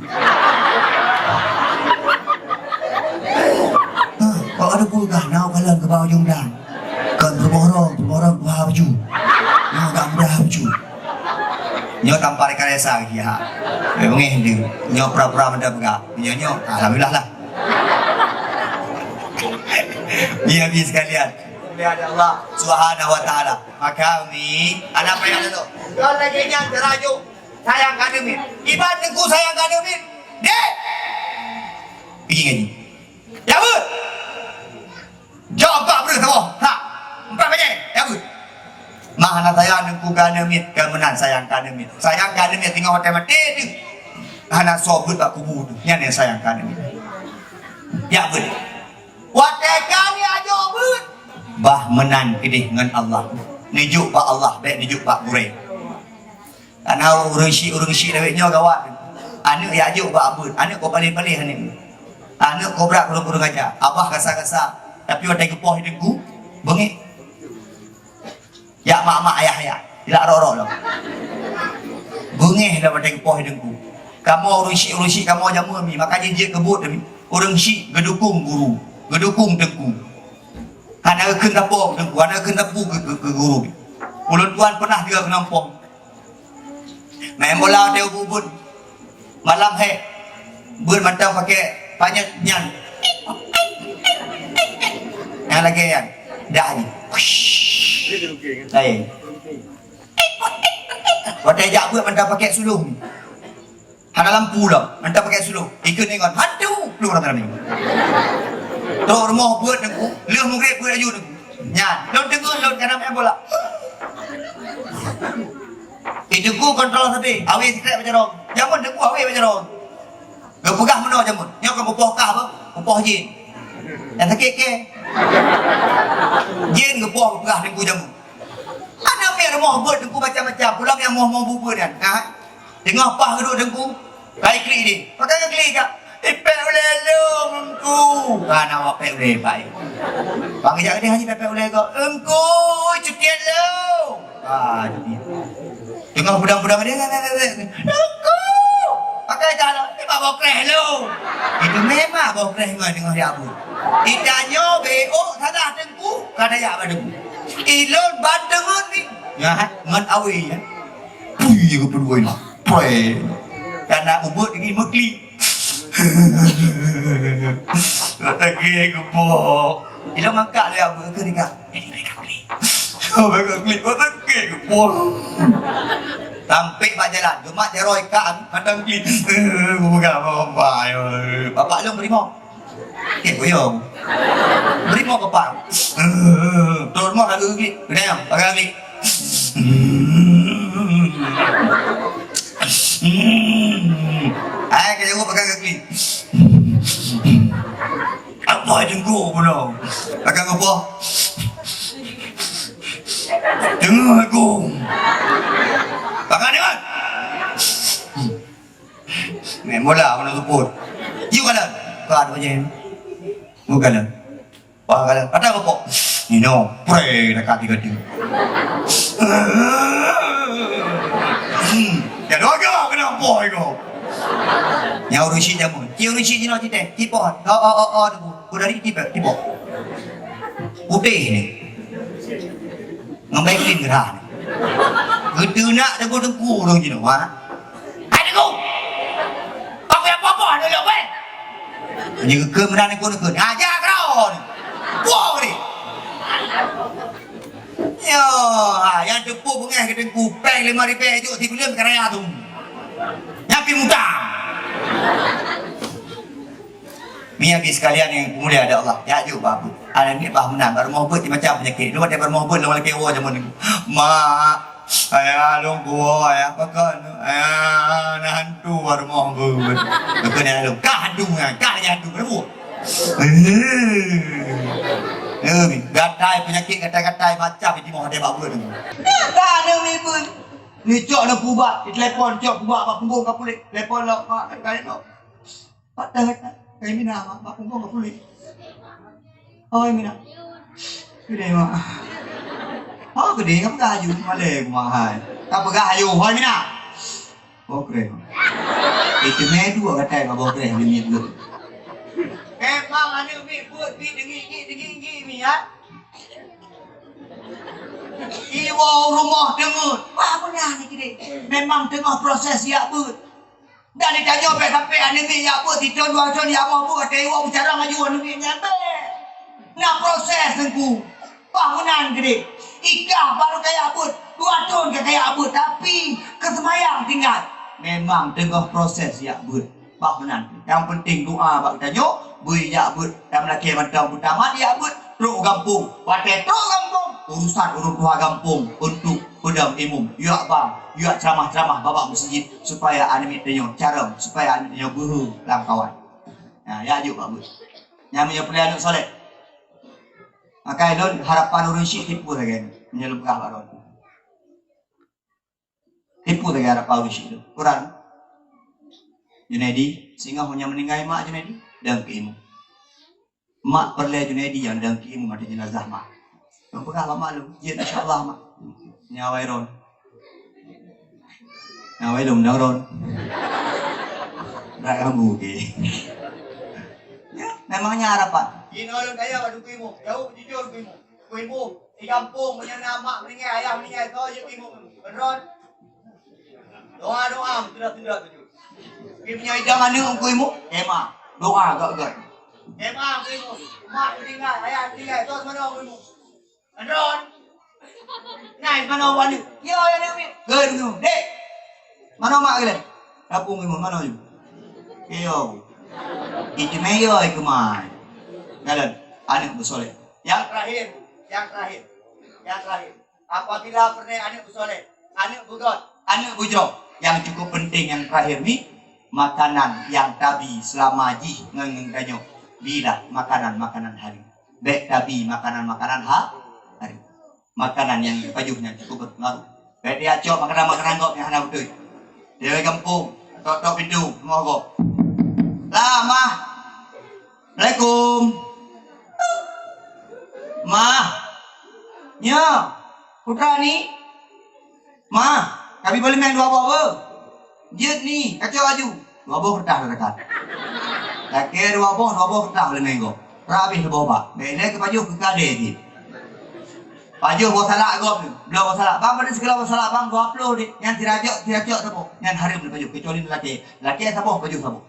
Ah, kok ada pun kah? Nau kalan ke bawah jumlah. Kan pemohon, pemohon buah baju. Nau tak mudah baju. Nyoe tampar ikan esa lagi ha. Eh, bengeh dia. Nyoe pura-pura mendam ka. Nyoe, nyoe. Alhamdulillah lah. Iya, habis sekalian. Mulia Allah Subhanahu wa Taala. Maka, Umi, anak payah dulu. Kalau lagi nyan terajuk sayang ka deumiet. Iban teungku sayang ka deumiet. Dek! Pergi ngaji. Ya, beut! Jok empat breuh saboh. Ha. Empat bajèe. Ya, beut! Mah hana sayang teungku ka deumiet, ka meunan sayang ka deumiet. Sayang ka deumiet teungoh watèe maté tu. Hana soe beuet bak kubu tu. Nyan nyang sayang ka deumiet. Ya, beut! Watèe ka neujok beuet, bah meunan keudeh ngon Allah. Neujok bak Allah, bèk neujok bak gurèe. Karena ureueng syik, ureueng syik lawét nyoe gawat. Aneuk jak jok bak beuet, aneuk kok paléh-paléh aneuk. Aneuk kok brat kureueng-kureueng aja, abah kasa-kasa. Tapi watèe geupoh i teungku, beungéh. Jak mak-mak ayah-ayah, jak rok-rok lom. Beungéh lom watèe geupoh i teungku. Kamoe ureueng syik, ureueng syik kamoe jameun mi, maka jih jeuet keu buet mi. Ureueng syik geudukong guru, geudukong teungku. Hana geukheun sapeue teungku, hana geukheun sapeue keu, keu, keu guru. Ulôn tuan peunah juga keunompong. Main bola watèe ubit-ubit. Malam hék. Beuet mantong pakai panyöt nyan. Nyang lagèe nyan. Dah jih. Laén. Watèe jak beuet mantong pakai suluh. Hana lampu lom. Mantong pakai suluh. Ikheun ingat. Hantu. Plueng rami-rami. Trok rumoh beuet teungku. Lheueh mugreb beuet laju teungku. Nyan. Lôn deungö lôn kana main bola. Di teungku kontrol sabe, awé sikrek bak jaroe. Jameun teungku awé bak jaroe. Geupeugah meunoe jameun. Nyoe kon geupoh kah apa? Geupoh jin. Nyang sakét kèe. Jin geupoh geupeugah teungku jameun. Ana pih rumoh beuet teungku macam-macam. Pulang nyang moh-moh bubeuet nyan. Ha? Teungoh paih geuduek teungku. Kai klik deh. Pakai klik kah? Ipèk ulèe lôn engku. Ka na awak pèk ulèe pai. Bang jak deh haji pèk ulèe kok. Engku, cutiet lôn. Ah, jadi. Teungoh peudong-peudong dia, "Teungku, pakai jalan ni bak bokreh lu." Itu memang bokreh ngon teungoh diabu. Itanyoe beok salah teungku, kada jak bak teungku. Ilôn ban teungeut ni. Ngat, ngon awe ya. Pui ke peudua ni. Pui. Kana ubut lagi mekli. Lagi gepok. Ilôn mangkak lé abu ke ni kak. Jadi mereka beli. Mereka beli. Otak ke gepok. Sampai bak jalan, gemak jaroe kak, kadang beli. Bukan apa-apa. Bapak lôn beri mau. Eh, buyong. Beri mau bapak. Turun mau lagu beli. Udah yang, pakai beli. Hmm. Ai, kena buat pakai kaki. Ai, teungku bunoe. Akan apa? Teungoh aku. Akan dengar. Meh mula mana support. Yuk kalah. Kalah macam ni. Bukan lah. Wah, kalah. Kata apa? Nino, pre dekat tiga tu. Ya, dua kena apa itu? Yang urus si jamu. Yang urus si jino cite. Tipoh. Oh, oh, oh, oh, tu. Ku dari tipe, tipe. Putih ni. Ngembai clean gerah ni. Geuteunak teungku-teungku ureueng jinoe, ha? Hai teungku. Kau punya apa-apa anu lok weh. Ni geukeu meunan ni pun geukeu. Aja kau ni. Buang ni. Yo, ha, yang teupuk beungeh keu teungku peng lima ribèe juk sibuleuen karaya tu. Nyapi mutang. Mia bie sekalian yang mulia ada Allah. Ya juk babu. Ada ni bah menang baru mau buat macam penyakit. Lu ada baru mau buat lu lagi wa zaman ni. Mak, ayah lu gua ayah pakai ayah na hantu baru mau buat. Bukan ya lu. Kah hantu kan, kah ya hantu baru. Eh, gatai penyakit gatai-gatai macam di mau ada babu ni. Kah ada ni pun. Ni cok na pubat, di telepon cok pubat bak punggung ka pulik. Telepon lok mak kai lok. Patah kata, kai mina mak, mak punggung ka pulik. Oi mina. Gede mak. Oh gede, ka peugah aju, malé mak hai. Ka peugah aju, hoi mina. Oh keren. Itu medu kata ka boh keren ni medu. Memang aneuk mi buet bi dengi dengi dengi mi ya. Iwoe rumoh teungeut. Wah, peugah ni kidek. Memang teungoh proses yak beuet. Dan ditanyoe pek sampai aneuk miet yak beuet, sithon dua thon yak boh beuet, watèe iwoe bicara laju aneuk miet nyan bèk. Na proses teungku. Bah meunan kidek. Ikah baru ka yak beuet, dua thon ka yak beuet, tapi keuseumayang tinggai. Memang teungoh proses yak beuet. Bah meunan. Nyang penting doa bak geutanyoe, beu jak beuet dan meulakèe mantong beutamat jak beuet trok gampông. Watèe trok gampông, urusan ureueng tuha gampông untuk peudong imum, jak bang, jak ceramah-ceramah bak meuseujid supaya aneuk miet tanyoe carông, supaya aneuk miet tanyoe beuhe lam kawan. Nah, jak jok bak beuet. Nyang meunyoe peureulèe aneuk soleh. Maka lôn harapan ureueng syik tipu lagèe nyan. Meunyoe lôn peugah bak droe. Tipu lagèe harapan ureueng syik tu. Kurang. Junaidi, singoh meunyoe meuninggai mak Junaidi, dong keu imum. Mak peureulèe Junaidi nyang dong keu imum ateueh jeunazah mak. Lôn peugah bak mak lôn, jeuet insya Allah mak. Nyan awai ron. Nyan awai lôn dong ron. Brat kamu ke. Ya, memang nyan harapan. Jinoe lôn kaya bak teungku imum, jaweueb jujur teungku imum. Teungku imum, di gampông meunyoe na mak meuninggai, ayah meuninggai, soe jeuet imum? Keu droen. Doa-doa meuteudot-teudot tuju. Tapi meunyoe idong aneuk teungku imum, kema. Doa gét-gét. Kema teungku imum. Mak meuninggai, ayah meuninggai, soe seumanoe teungku imum? Keu droen. Nyan seumanoe aneuk. Yo, ya aneuk miet. Gét teungku imum. Dek. Manoe mak kalian? Teungku imum, manoe ju? Yo. Itu meh yo, itu mai. Kalian aneuk beusoleh. Yang terakhir, yang terakhir, yang terakhir. Apabila peureulèe aneuk beusoleh, aneuk beugét, aneuk beujroh, yang cukup penting yang terakhir ni, makanan yang tabi selama jih ngon, ngon tanyoe, bilah makanan-makanan hareuem. Bèk tabi makanan-makanan ha-, hareuem. Makanan nyang pajoh nyan cukup berpengaruh. Bèk dia cok makanan-makanan gob nyang hana beutôi. Dia gampông, tok-tok pintu rumoh gob. Lah, Mah. Assalamualaikum. Mah. Nyo, putra ni. Mah, kabi beuleumèng dua boh beuh. Jeuet ni, kacok laju. Dua boh keureutah tatakan. Lakèe dua boh, dua boh keureutah leumeung gob. Rabih leuboh bak. Bèk lé keu pajoh keu kadé jih. Pajoh boh salak gob nyoe. Bloe boh salak. Bang, pada sigohlom boh salak, Bang, dua ploh deh. Nyan sirajok, sirajok saboh. Nyan hareuem lé pajoh. Keucuali lakèe. Lakèe saboh, pajoh saboh.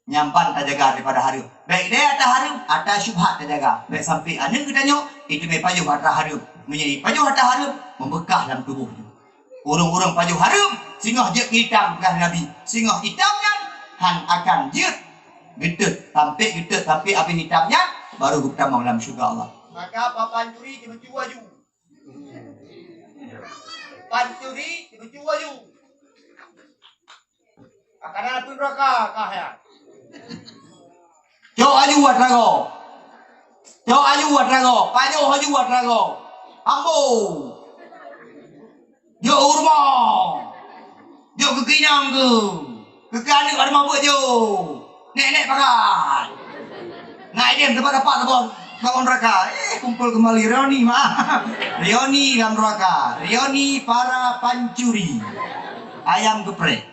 Nyan ban tajaga daripada hareuem. Bèk lé ata hareuem, ata syubhat tajaga. Bèk sampai aneuk geutanyoe, itu mé pajoh ata hareuem. Meunyoe pajoh ata hareuem, meumbeukah lam tuboh nyoe. Ureueng-ureueng pajoh hareuem, singoh jeuet keu itam, peugah Nabi. Singoh itam nyan han akan jeuet geutot, sampai geutot, sampai abéh itam nyan, baru geupeutamong lam syeuruga Allah. Maka papan turi jimeucue laju. Pancuri jimeucue laju. Makanan api neraka kah ya. Cok laju atra gob. Cok aju atra gob, pajoh aju atra gob. Ambo. Jok u rumoh. Jok keu inong keuh. Keu, keu aneuk pada mabök jok. Nek-nek pakai. Nak idem tempat dapat saboh, saboh neraka. Eh, kumpul kembali reuni mah. Reuni lam neraka. Reuni para pancuri. Ayam geprek.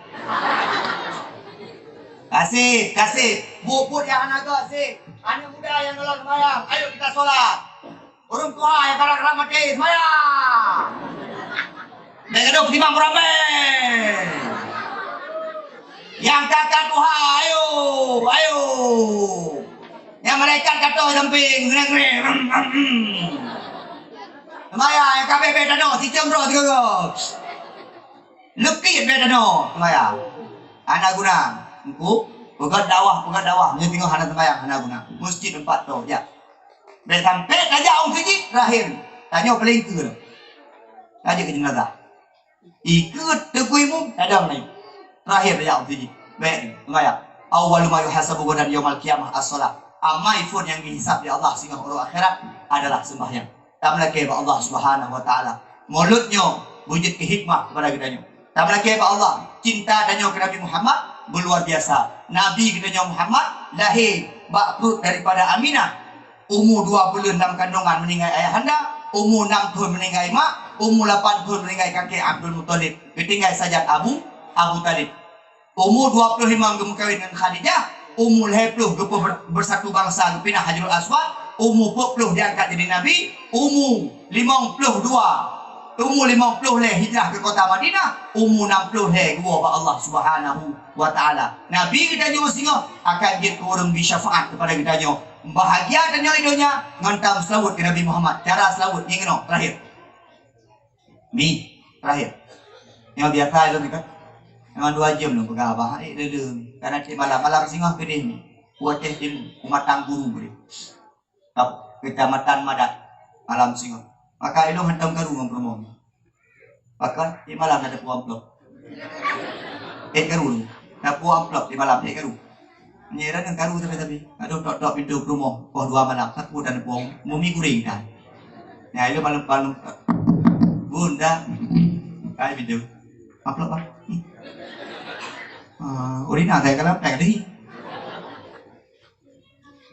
Kasih, kasih. Buet-buet nyang hana göt, sih. Aneuk muda nyang gohlom seumayang, ayo kita sholat. Ureueng tuha nyang karap-karap maté, seumayang. Bèk gadoh timang beurangmè. Nyang ka-ka tuha, ayo, ayo. Nyang malaikat ka tô sampéng, ngreng-ngreng. Seumayang, nyang ka bèk-bèk tanoh, sicöm droe sigoe-goe. Leupie bèk tanoh seumayang. Hana guna. Engku, peugöt dakwah, peugöt dakwah. Meunyoe singoh hana seumayang, hana guna. Meuseujid teumpat tô, jak. Bèk sampé tajak u meuseujid, terakhir. Tanyoe paléng keue. Tajak keu jeunazah. Ikeue teungku imum, tadong nyan. Terakhir tajak u meuseujid. Bèk seumayang. Awwalu ma yuhasabu ghadan yaumal qiyamah as-shalah. Amai phôn nyang geuhisab lé Allah singoh uroe akhirat adalah sembahyang. Tameulakèe bak Allah Subhanahu wa Taala. Mulod nyoe beujeuet keu hikmah keupada geutanyoe. Tameulakèe bak Allah, cinta tanyoe keu Nabi Muhammad beuluar biasa. Nabi geutanyoe Muhammad lahé bak pruet daripada Aminah, umu dua buleuen lam kandongan meuninggai ayahanda, umu nam thôn meuninggai mak, umu lapan thôn meuninggai kakek Abdul Muthalib, geutinggai sajan Abu, Abu Thalib. Umu dua ploh limong geumeukawen ngon Khadijah, umu lhèe ploh geupeu ber-, beusatu bansa geupinah Hajarul Aswad, umu peuet ploh diangkat jadi nabi, umu limong ploh dua, umu limong ploh lhèe hijrah keu kota Madinah, umu nam ploh lhèe geuwoe bak Allah Subhanahu wa Taala. Nabi geutanyoe singoh akan jeuet keu ureueng bri syafaat keupada geutanyoe. Bahagia tanyoe i donya ngon tameuseulaweuet keu Nabi Muhammad. Cara seulaweuet nyang keunoe terakhir. Mi, terakhir. Nyang biasa lôn kan. Memang dua jam lôn peugah haba, eh, leuleum. Karena tiep malam, malam singoh keudeh mi. Watèe tim umat tangguru keudeh. Kap-, Kecamatan Madat, malam singoh. Maka ilôn hantom karu ngon peurumoh. Maka tiep malam na teupeue amplop. Eh, karu. Teupeue amplop tiep malam, eh, karu. Nyeran ngon karu tapi-tapi. Aduh, tok-tok pintoe peurumoh, poh dua malam. Aku dan puang, mumi guring dah. Ya, itu malam-malam. Bunda. Kai pintoe. Amplop, Bang. Hmm. Ah, urina saya kalau pek deh.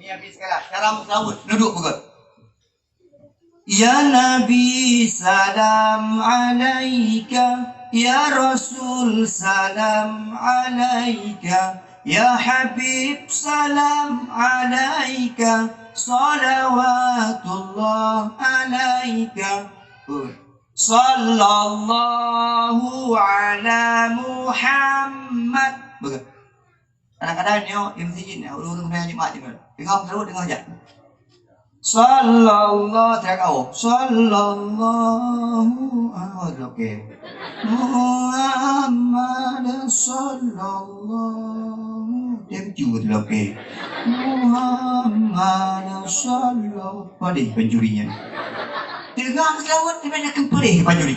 Ni habis sekarang. Cara meuseulaweuet. Duduk peugöt. Ya Nabi, salam alaika. Ya Rasul, salam alaika. Ya Habib, salam alaika. Salawatullah alaika. Sallallahu ala Muhammad. Bagus. Kadang-kadang nyoe di meuseujid nyoe, ureueng-ureueng Jumat je. Teungoh meuseulaweuet, teungoh jak. Sallallahu, tiap kaum. Sallallahu, ah, oke. Muhammad sallallahu. Dia lucu tu, oke. Muhammad sallallahu. Padeh pancurinya. Teungoh meuseulaweuet, dia banyak kempaleh pancuri.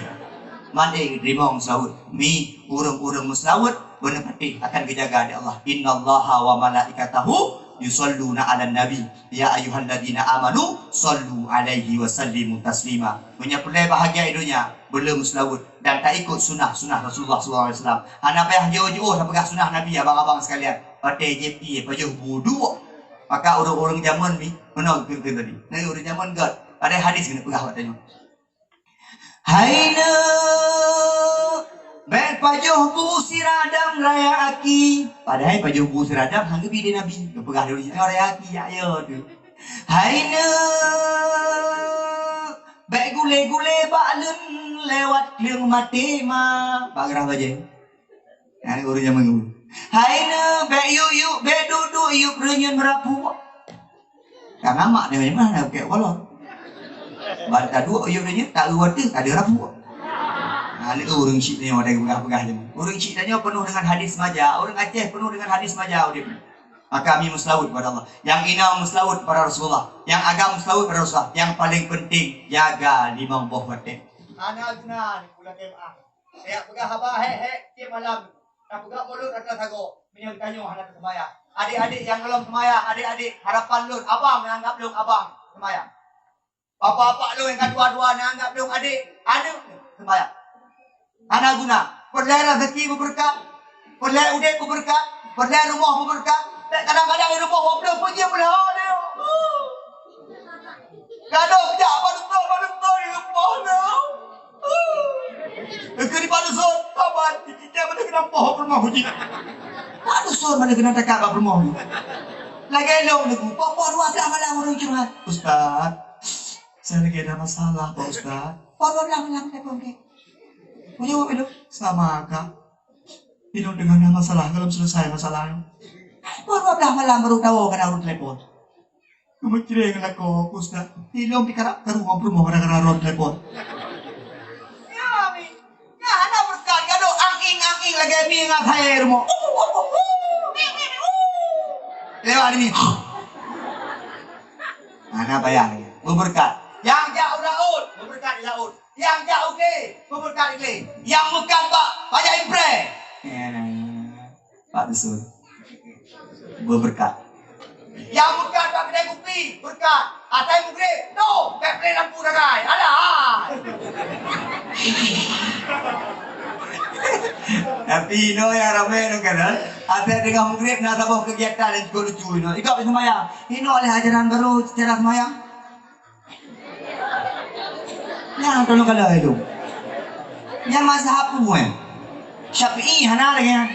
Mandé geuteurimong seulaweuet. Mi, ureueng-ureueng meuseulaweuet beuneupatéh akan geujaga lé Allah. Innallaha wa malaikatahu yusalluna 'alan nabi. Ya ayyuhalladzina amanu sallu 'alaihi wa sallimu taslima. Meunyoe peureulèe bahagia i donya, beu le meuseulaweuet dan taikot sunah-sunah Rasulullah sallallahu alaihi wasallam. Hana payah jiôh-jiôh tapeugah sunah Nabi, abang-abang sekalian. Watèe jieb ié pajoh bu duek. Maka ureueng-ureueng jameun mi, meunoe geukheun tadi. Nah, ureueng jameun göt. Padahai hadis keuneuk peugah bak tanyoe. Hai neuk, bèk pajoh bu siradam raya aki. Padahai pajoh bu siradam hana geubi lé Nabi. Geupeugah lé ureueng nyan raya aki, ya, ya tu. Hai neuk, bèk gulé-gulé bak lôn lewat leueng maté ma. Bak geurah bajèe. Nyan ureueng jameun dulu. Hai neuk, bèk yuk-yuk, bèk duek-duek yuk reunyeun meurapuek. Karena mak dia memang nak pakai kolor. Bak taduek yuk reunyeun, tak lewat tu, tak ada rapuek. Nah, ni ureueng syik nyoe ada peugah-peugah je. Ureueng syik nyoe penuh dengan hadis maja, ureueng Aceh penuh dengan hadis maja udép. Maka mi meuseulaweuet kepada Allah. Nyang inong meuseulaweuet kepada Rasulullah. Nyang agam meuseulaweuet kepada Rasulullah. Nyang paling penting, jaga limong boh watèe. Hana guna ni pula jemaah. Tajak peugah haba hék-hék tiep malam. Tapeugah mulod atra sagoe, meunyoe geutanyoe hana teuseumayang. Adék-adék nyang gohlom seumayang, adék-adék, harapan lôn, abang nyang anggab lôn abang. Sembahyang. Bapak-bapak lôn nyang ka tuha-tuha na anggap lôn adék, aneuk, sembahyang. Hana guna. Peureulèe raseuki beubeureukat, peureulèe udép beubeureukat, peureulèe rumoh beubeureukat. Kadang-kadang di rumoh, walaupun jih peureulèe. Kadang jak bak dokto, bak dokto di rumoh tu. Keu di bak dusun, saban, kita mana kena poh rumah uji. Bak dusun mana kena dekat bak rumah uji. Lagèe lôn ni, poh-poh dua belas malam ureueng curhat. Ustaz, saya lagi ada masalah, Pak Ustaz. Poh dua belas malam telepon ke. Punya apa itu? Sama, Kak. Inong dengan ada masalah, kalau selesai masalah. Poh dua belas malam baru tahu kena urut telepon. Keumeucreng lakoe, Ustaz. Ilong dikarab karu ngon peurumoh gara-gara rot telepon. Ya, Mi. Ya, hana beureukat, gadôh angking-angking lagèe mi ngon kayèe rumoh. Lewat ni. Hana payah lagi. Beubeureukat. Nyang jak u laôt, beubeureukat di laôt. Nyang jak u glé, beubeureukat di glé. Nyang meukat bak pajak impré. Pak Dusun. Beubeureukat. Nyang meukat bak keude kupi, beureukat. Asai mugreb, no, bèk pleng lampu dagai. Alah. Tapi inoe nyang ramè nyoe kan, eh? Asai teungoh mugreb na saboh keugiatan nyang cukup lucu inoe. Ikot seumayang. Inoe lé ajaran baru cara seumayang. Nyan tolong kalau itu. Nyan mazhab peue? Syafi'i hana lagèe nyan.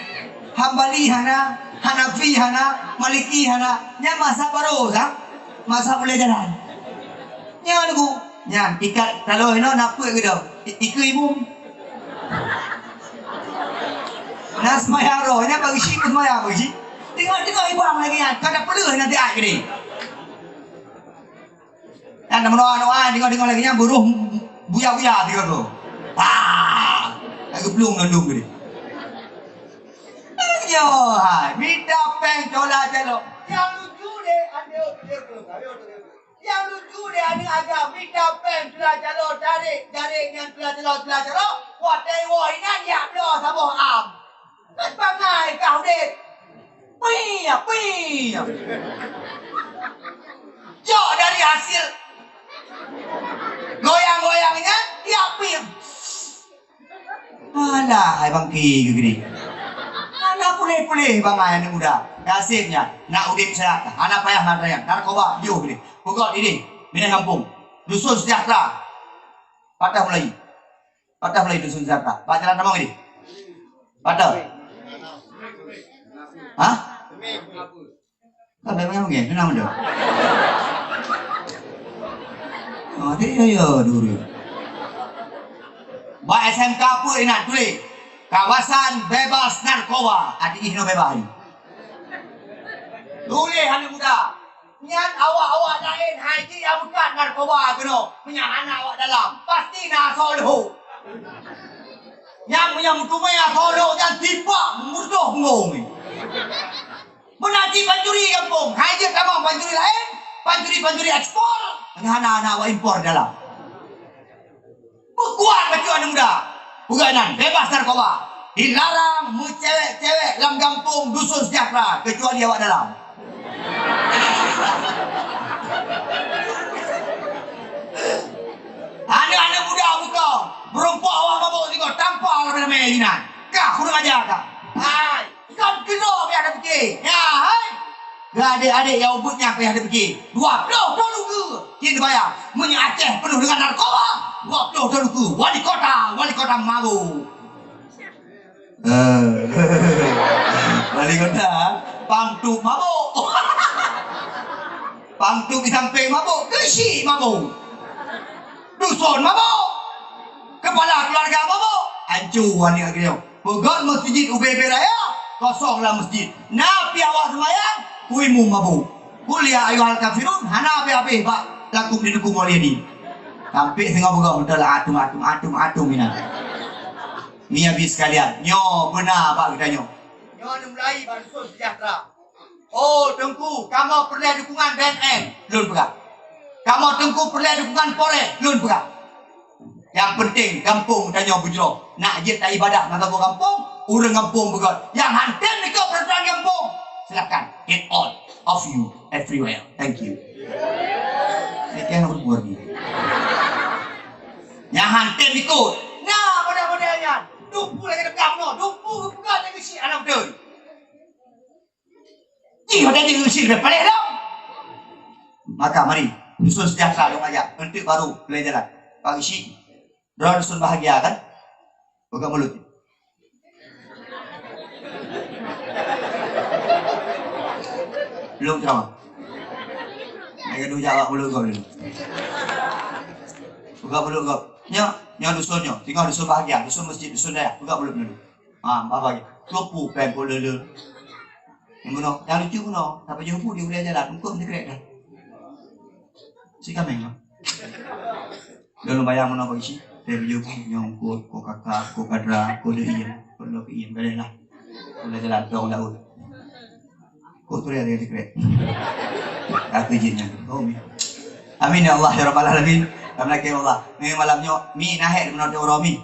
Hambali hana, Hanafi hana, Maliki hana. Nyan mazhab baru sah. Mazhab ulèe jalan. Nyan ku. Nyan ikat taloh inoe na peuet geudoe. I- Ikeu imum. Na seumayang roh, nyan bagi syik seumayang bagi syik. Tengok-tengok ibang lagèe nyan, kada peuleuh nanti ai gini. Nyan meunoe-noe, deungoe-deungoe lagèe nyan, buruh buya-buya deungoe tu. Pah! Lagèe plueng nandum geude. Nyoe hai, mita péng cola calo. Nyang lucu deh, aneuk. Nyang lucu deh, aneuk agam, mita péng cola calo, tarék jaréng nyan cola calo, cola calo. Watèe woe inan yak bloe saboh am. Kan bangai kah udép. Pih, pih. Cok dari hasil goyang-goyang nyan, tiap pih. Alah, hai bangki geugrih. Alah, puléh-puléh bangai aneuk muda. Nasibnya, nak udép sehat. Hana payah mata yang. Narkoba, jauh geugrih. Pukok diri, minah gampông. Dusun Sejahtera. Patah mulai. Patah mulai Dusun Sejahtera. Bak jalan tamong ini. Patah. Hah? Kan memang mungkin, kenapa tu? Oh, dia ya, ya, dulu. Bak S M K pun nak tulis. Kawasan bebas narkoba. Hati ih no bebas ni. Tulis anak muda. Nyan awak-awak laén hai jih nyang meukat narkoba keunoe, meunyo hana awak dalam, pasti na asoe leuhô. Nyang meunyo meuteumé asoe leuhô nyan tipak meureudoh punggong. Meunan cit pancuri gampông, hai jeuet tamong pancuri laén, pancuri-pancuri ekspor, meunyo hana, hana awak impor dalam. Peukuat bacut aneuk muda. Peugah nyan, bebas narkoba. Dilarang meucewek-cewek lam gampông Dusun Sejahtera, kecuali awak dalam. Aneuk-aneuk muda bukong, meurumpok awak mabök sigoe, tampa ramé-ramé inan. Kah kurang aja kah? Hai! Kon keunoe payah tapike. Ya, hai. Keu adék-adék nyang ubit nyan payah tapike. Dua ploh thon ukeue cit neubayar. Meunyo Aceh peunoh deungon narkoba, dua ploh thon ukeue. Wali kota, wali kota mabök. Eh. Wali kota, pangtup mabök. Pangtup di sampéng mabök, keuchik mabök. Dusun mabök. Kepala keluarga mabök. Ancu aneuk lagèe nyoe. Peugöt meuseujid ubé-ubé raya, kosong lam meuseujid. Na pih awak seumayang, kui mu mabök. Qul ya ayyuhal kafirun, hana habéh-habéh bak lakum dinukum waliyadin. Sampai singoh peugah beutôi lah atum, atum, atum, atum inan. Ni habis sekalian. Nyoe beuna bak geutanyoe. Nyoe neumulai bak Dusun Sejahtera. Oh, Teungku, kamoe peureulèe dukungan B N M, lôn peugah. Kamoe Teungku peureulèe dukungan Polres, lôn peugah. Nyang peunteng gampông tanyoe beujroh, nak jeuet taibadah ngon saboh gampông, ureueng gampông beugöt. Nyang han tem ikot peuraturan gampông, silakan, get out of you everywhere. Thank you. Nyang beutôi. Nyang han tem ikot. Nah, pada-pada nyan. Dupu lagèe deukam noh. Dupu geupeugah lagèe si aneuk beutôi. Jih pada jih usi dah paléh dah. Maka mari, dusun sejahtera lôn ajak. Eunteuk baru peureulèe jalan. Pak Geuchik, droe dusun bahagia kan? Peugah mulut. Lôn ceramah. Lagèe dua jak awak mulut gob lôn. Peugah mulut gob. Nyoe, nyoe dusun nyoe. Singoh dusun bahagia, dusun masjid, dusun dayah. Peugah mulut lôn. Ha, bah bagi. Tupu pèng po le le. Nyang bunoe, nyang lucu bunoe, tapajoh bu di ulèe jalan, eungkôt meusikrek dah. Si kaméng nyoe. Lôn bayang bunoe bak isi, tapajoh bu nyoe eungkôt, ko kakak, ko kadra, ko deuh iem, ko lôn iem, gadeh lah. Ulèe jalan tong laôt. Ko tu dia sikrek. Kata jin nyan. Oh, mi. Amin ya Allah ya rabbal alamin. Tameulakèe Allah. Mi malam nyoe, mi nahek bunoe di uroe mi.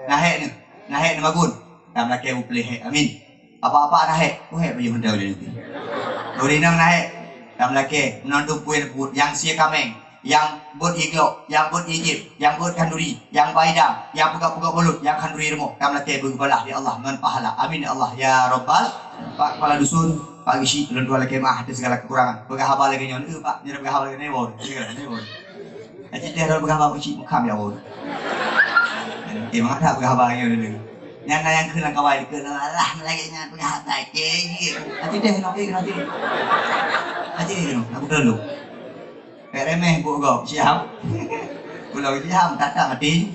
Nahek ni, nahek ni bagun. Tameulakèe beupleh hek. Amin. Apa-apa nahek, oh hek baju muda udah nanti. Duri nang nahek. Tameulakèe, meunonton pue put, nyang sie kaméng, nyang bot iglok, nyang bot ijib, nyang bot khanduri, nyang baidang, nyang pugak-pugak bulut, nyang khanduri rumoh. Tameulakèe beubalah di Allah ngon pahala. Amin ya Allah ya rabbal. Pak Kepala Dusun, Pak Geuchik, lôn tuan lakèe meu'ah atas segala kekurangan. Peugah haba lagèe nyoe, eh, Pak, nyoe peugah haba lagèe nyoe, nyoe peugah haba lagèe nyoe. Aci teh dah peugah haba kucing mukam ya Allah. Eh, mengapa peugah haba lagi dulu? Nyan na nyang keu lam kawai, keu lam Allah lagi nyan peugah haba ke. Aci teh nak ke nanti. Aci teh nak aku dulu. Kayak remeh bu kau, siap. Pulau siap, tak tak mati.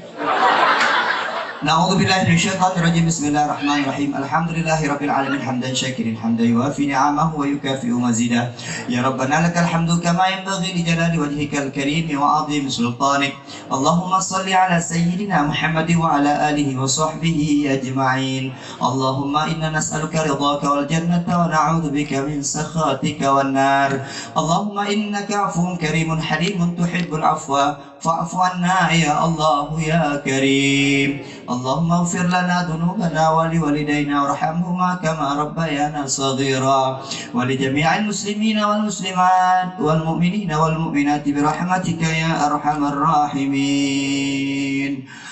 أعوذ بالله من الشيطان الرجيم. بسم الله الرحمن الرحيم. الحمد لله رب العالمين. حمدا شاكرا حمدا يوافي نعمه ويكافئ مزيده. يا ربنا لك الحمد كما ينبغي لجلال وجهك الكريم وعظيم سلطانك. اللهم صل على سيدنا محمد وعلى آله وصحبه أجمعين. اللهم إنا نسألك رضاك والجنة ونعوذ بك من سخطك والنار. اللهم إنك عفو كريم حليم تحب العفو فاعف عنا يا الله يا كريم. اللهم اغفر لنا ذنوبنا ولوالدينا وارحمهما كما ربيانا صغيرا. ولجميع المسلمين والمسلمات والمؤمنين والمؤمنات برحمتك يا أرحم الراحمين.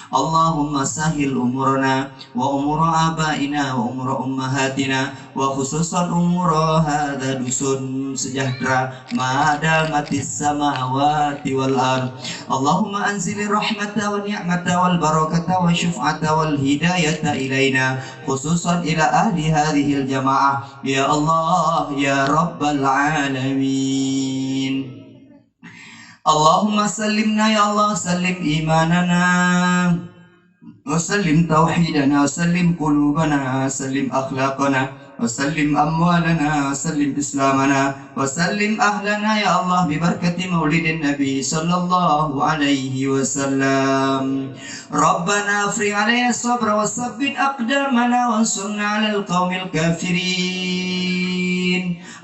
اللهم سهل أمورنا وأمور آبائنا وأمور أمهاتنا وخصوصا أمور هذا dusun sejahtera ما دامت السماوات والأرض. اللهم أنزل الرحمة والنعمة والبركة والشفعة والهداية إلينا خصوصا إلى أهل هذه الجماعة يا الله يا رب العالمين. اللهم سلمنا يا الله، سلم إيماننا، وسلم توحيدنا، وسلم قلوبنا، وسلم أخلاقنا، وسلم أموالنا، وسلم إسلامنا، وسلم أهلنا يا الله ببركة مولد النبي صلى الله عليه وسلم. ربنا أفرغ علينا الصبر وثبت أقدامنا وانصرنا على القوم الكافرين.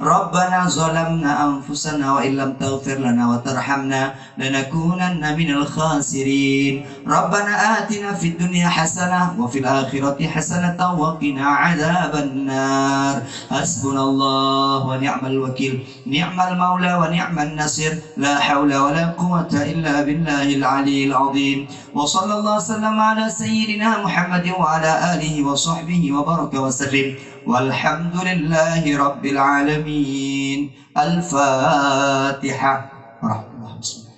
ربنا ظلمنا أنفسنا وإن لم تغفر لنا وترحمنا لنكونن من الخاسرين. ربنا آتنا في الدنيا حسنة وفي الآخرة حسنة وقنا عذاب النار. حسبنا الله ونعم الوكيل. نعم المولى ونعم النصير. لا حول ولا قوة إلا بالله العلي العظيم. وصلى الله وسلم على سيدنا محمد وعلى آله وصحبه وبارك وسلم. والحمد لله رب العالمين. الفاتحة. ورحمة الله. بسم الله.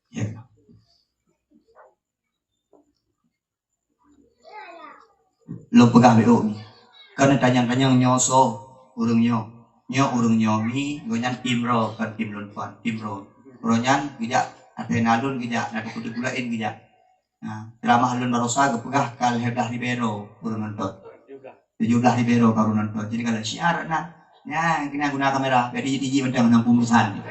Ya. Lôn peugah beuh, kon tanyong-tanyong nyoe soe ureuëng nyoe. Nyoe ureuëng nyoe mi, gobnyan tim droe, kon tim lôn tuan, tim droe. Droe nyan geujak, ateueh na lôn geujak, na teupeu-teupeu laén geujak. Nah, ceramah lôn barosa geupeugah ka lhèe blah ribèe droe ureuëng nonton. Tujoh blah ribèe droe ka ureuëng nonton. Jadi kalau syiar na, nyan kena guna kamera, biar diji-diji mantong nang pemesan.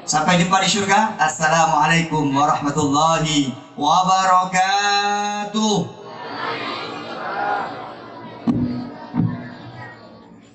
Sampai jumpa di syurga. Assalamualaikum warahmatullahi wabarakatuh.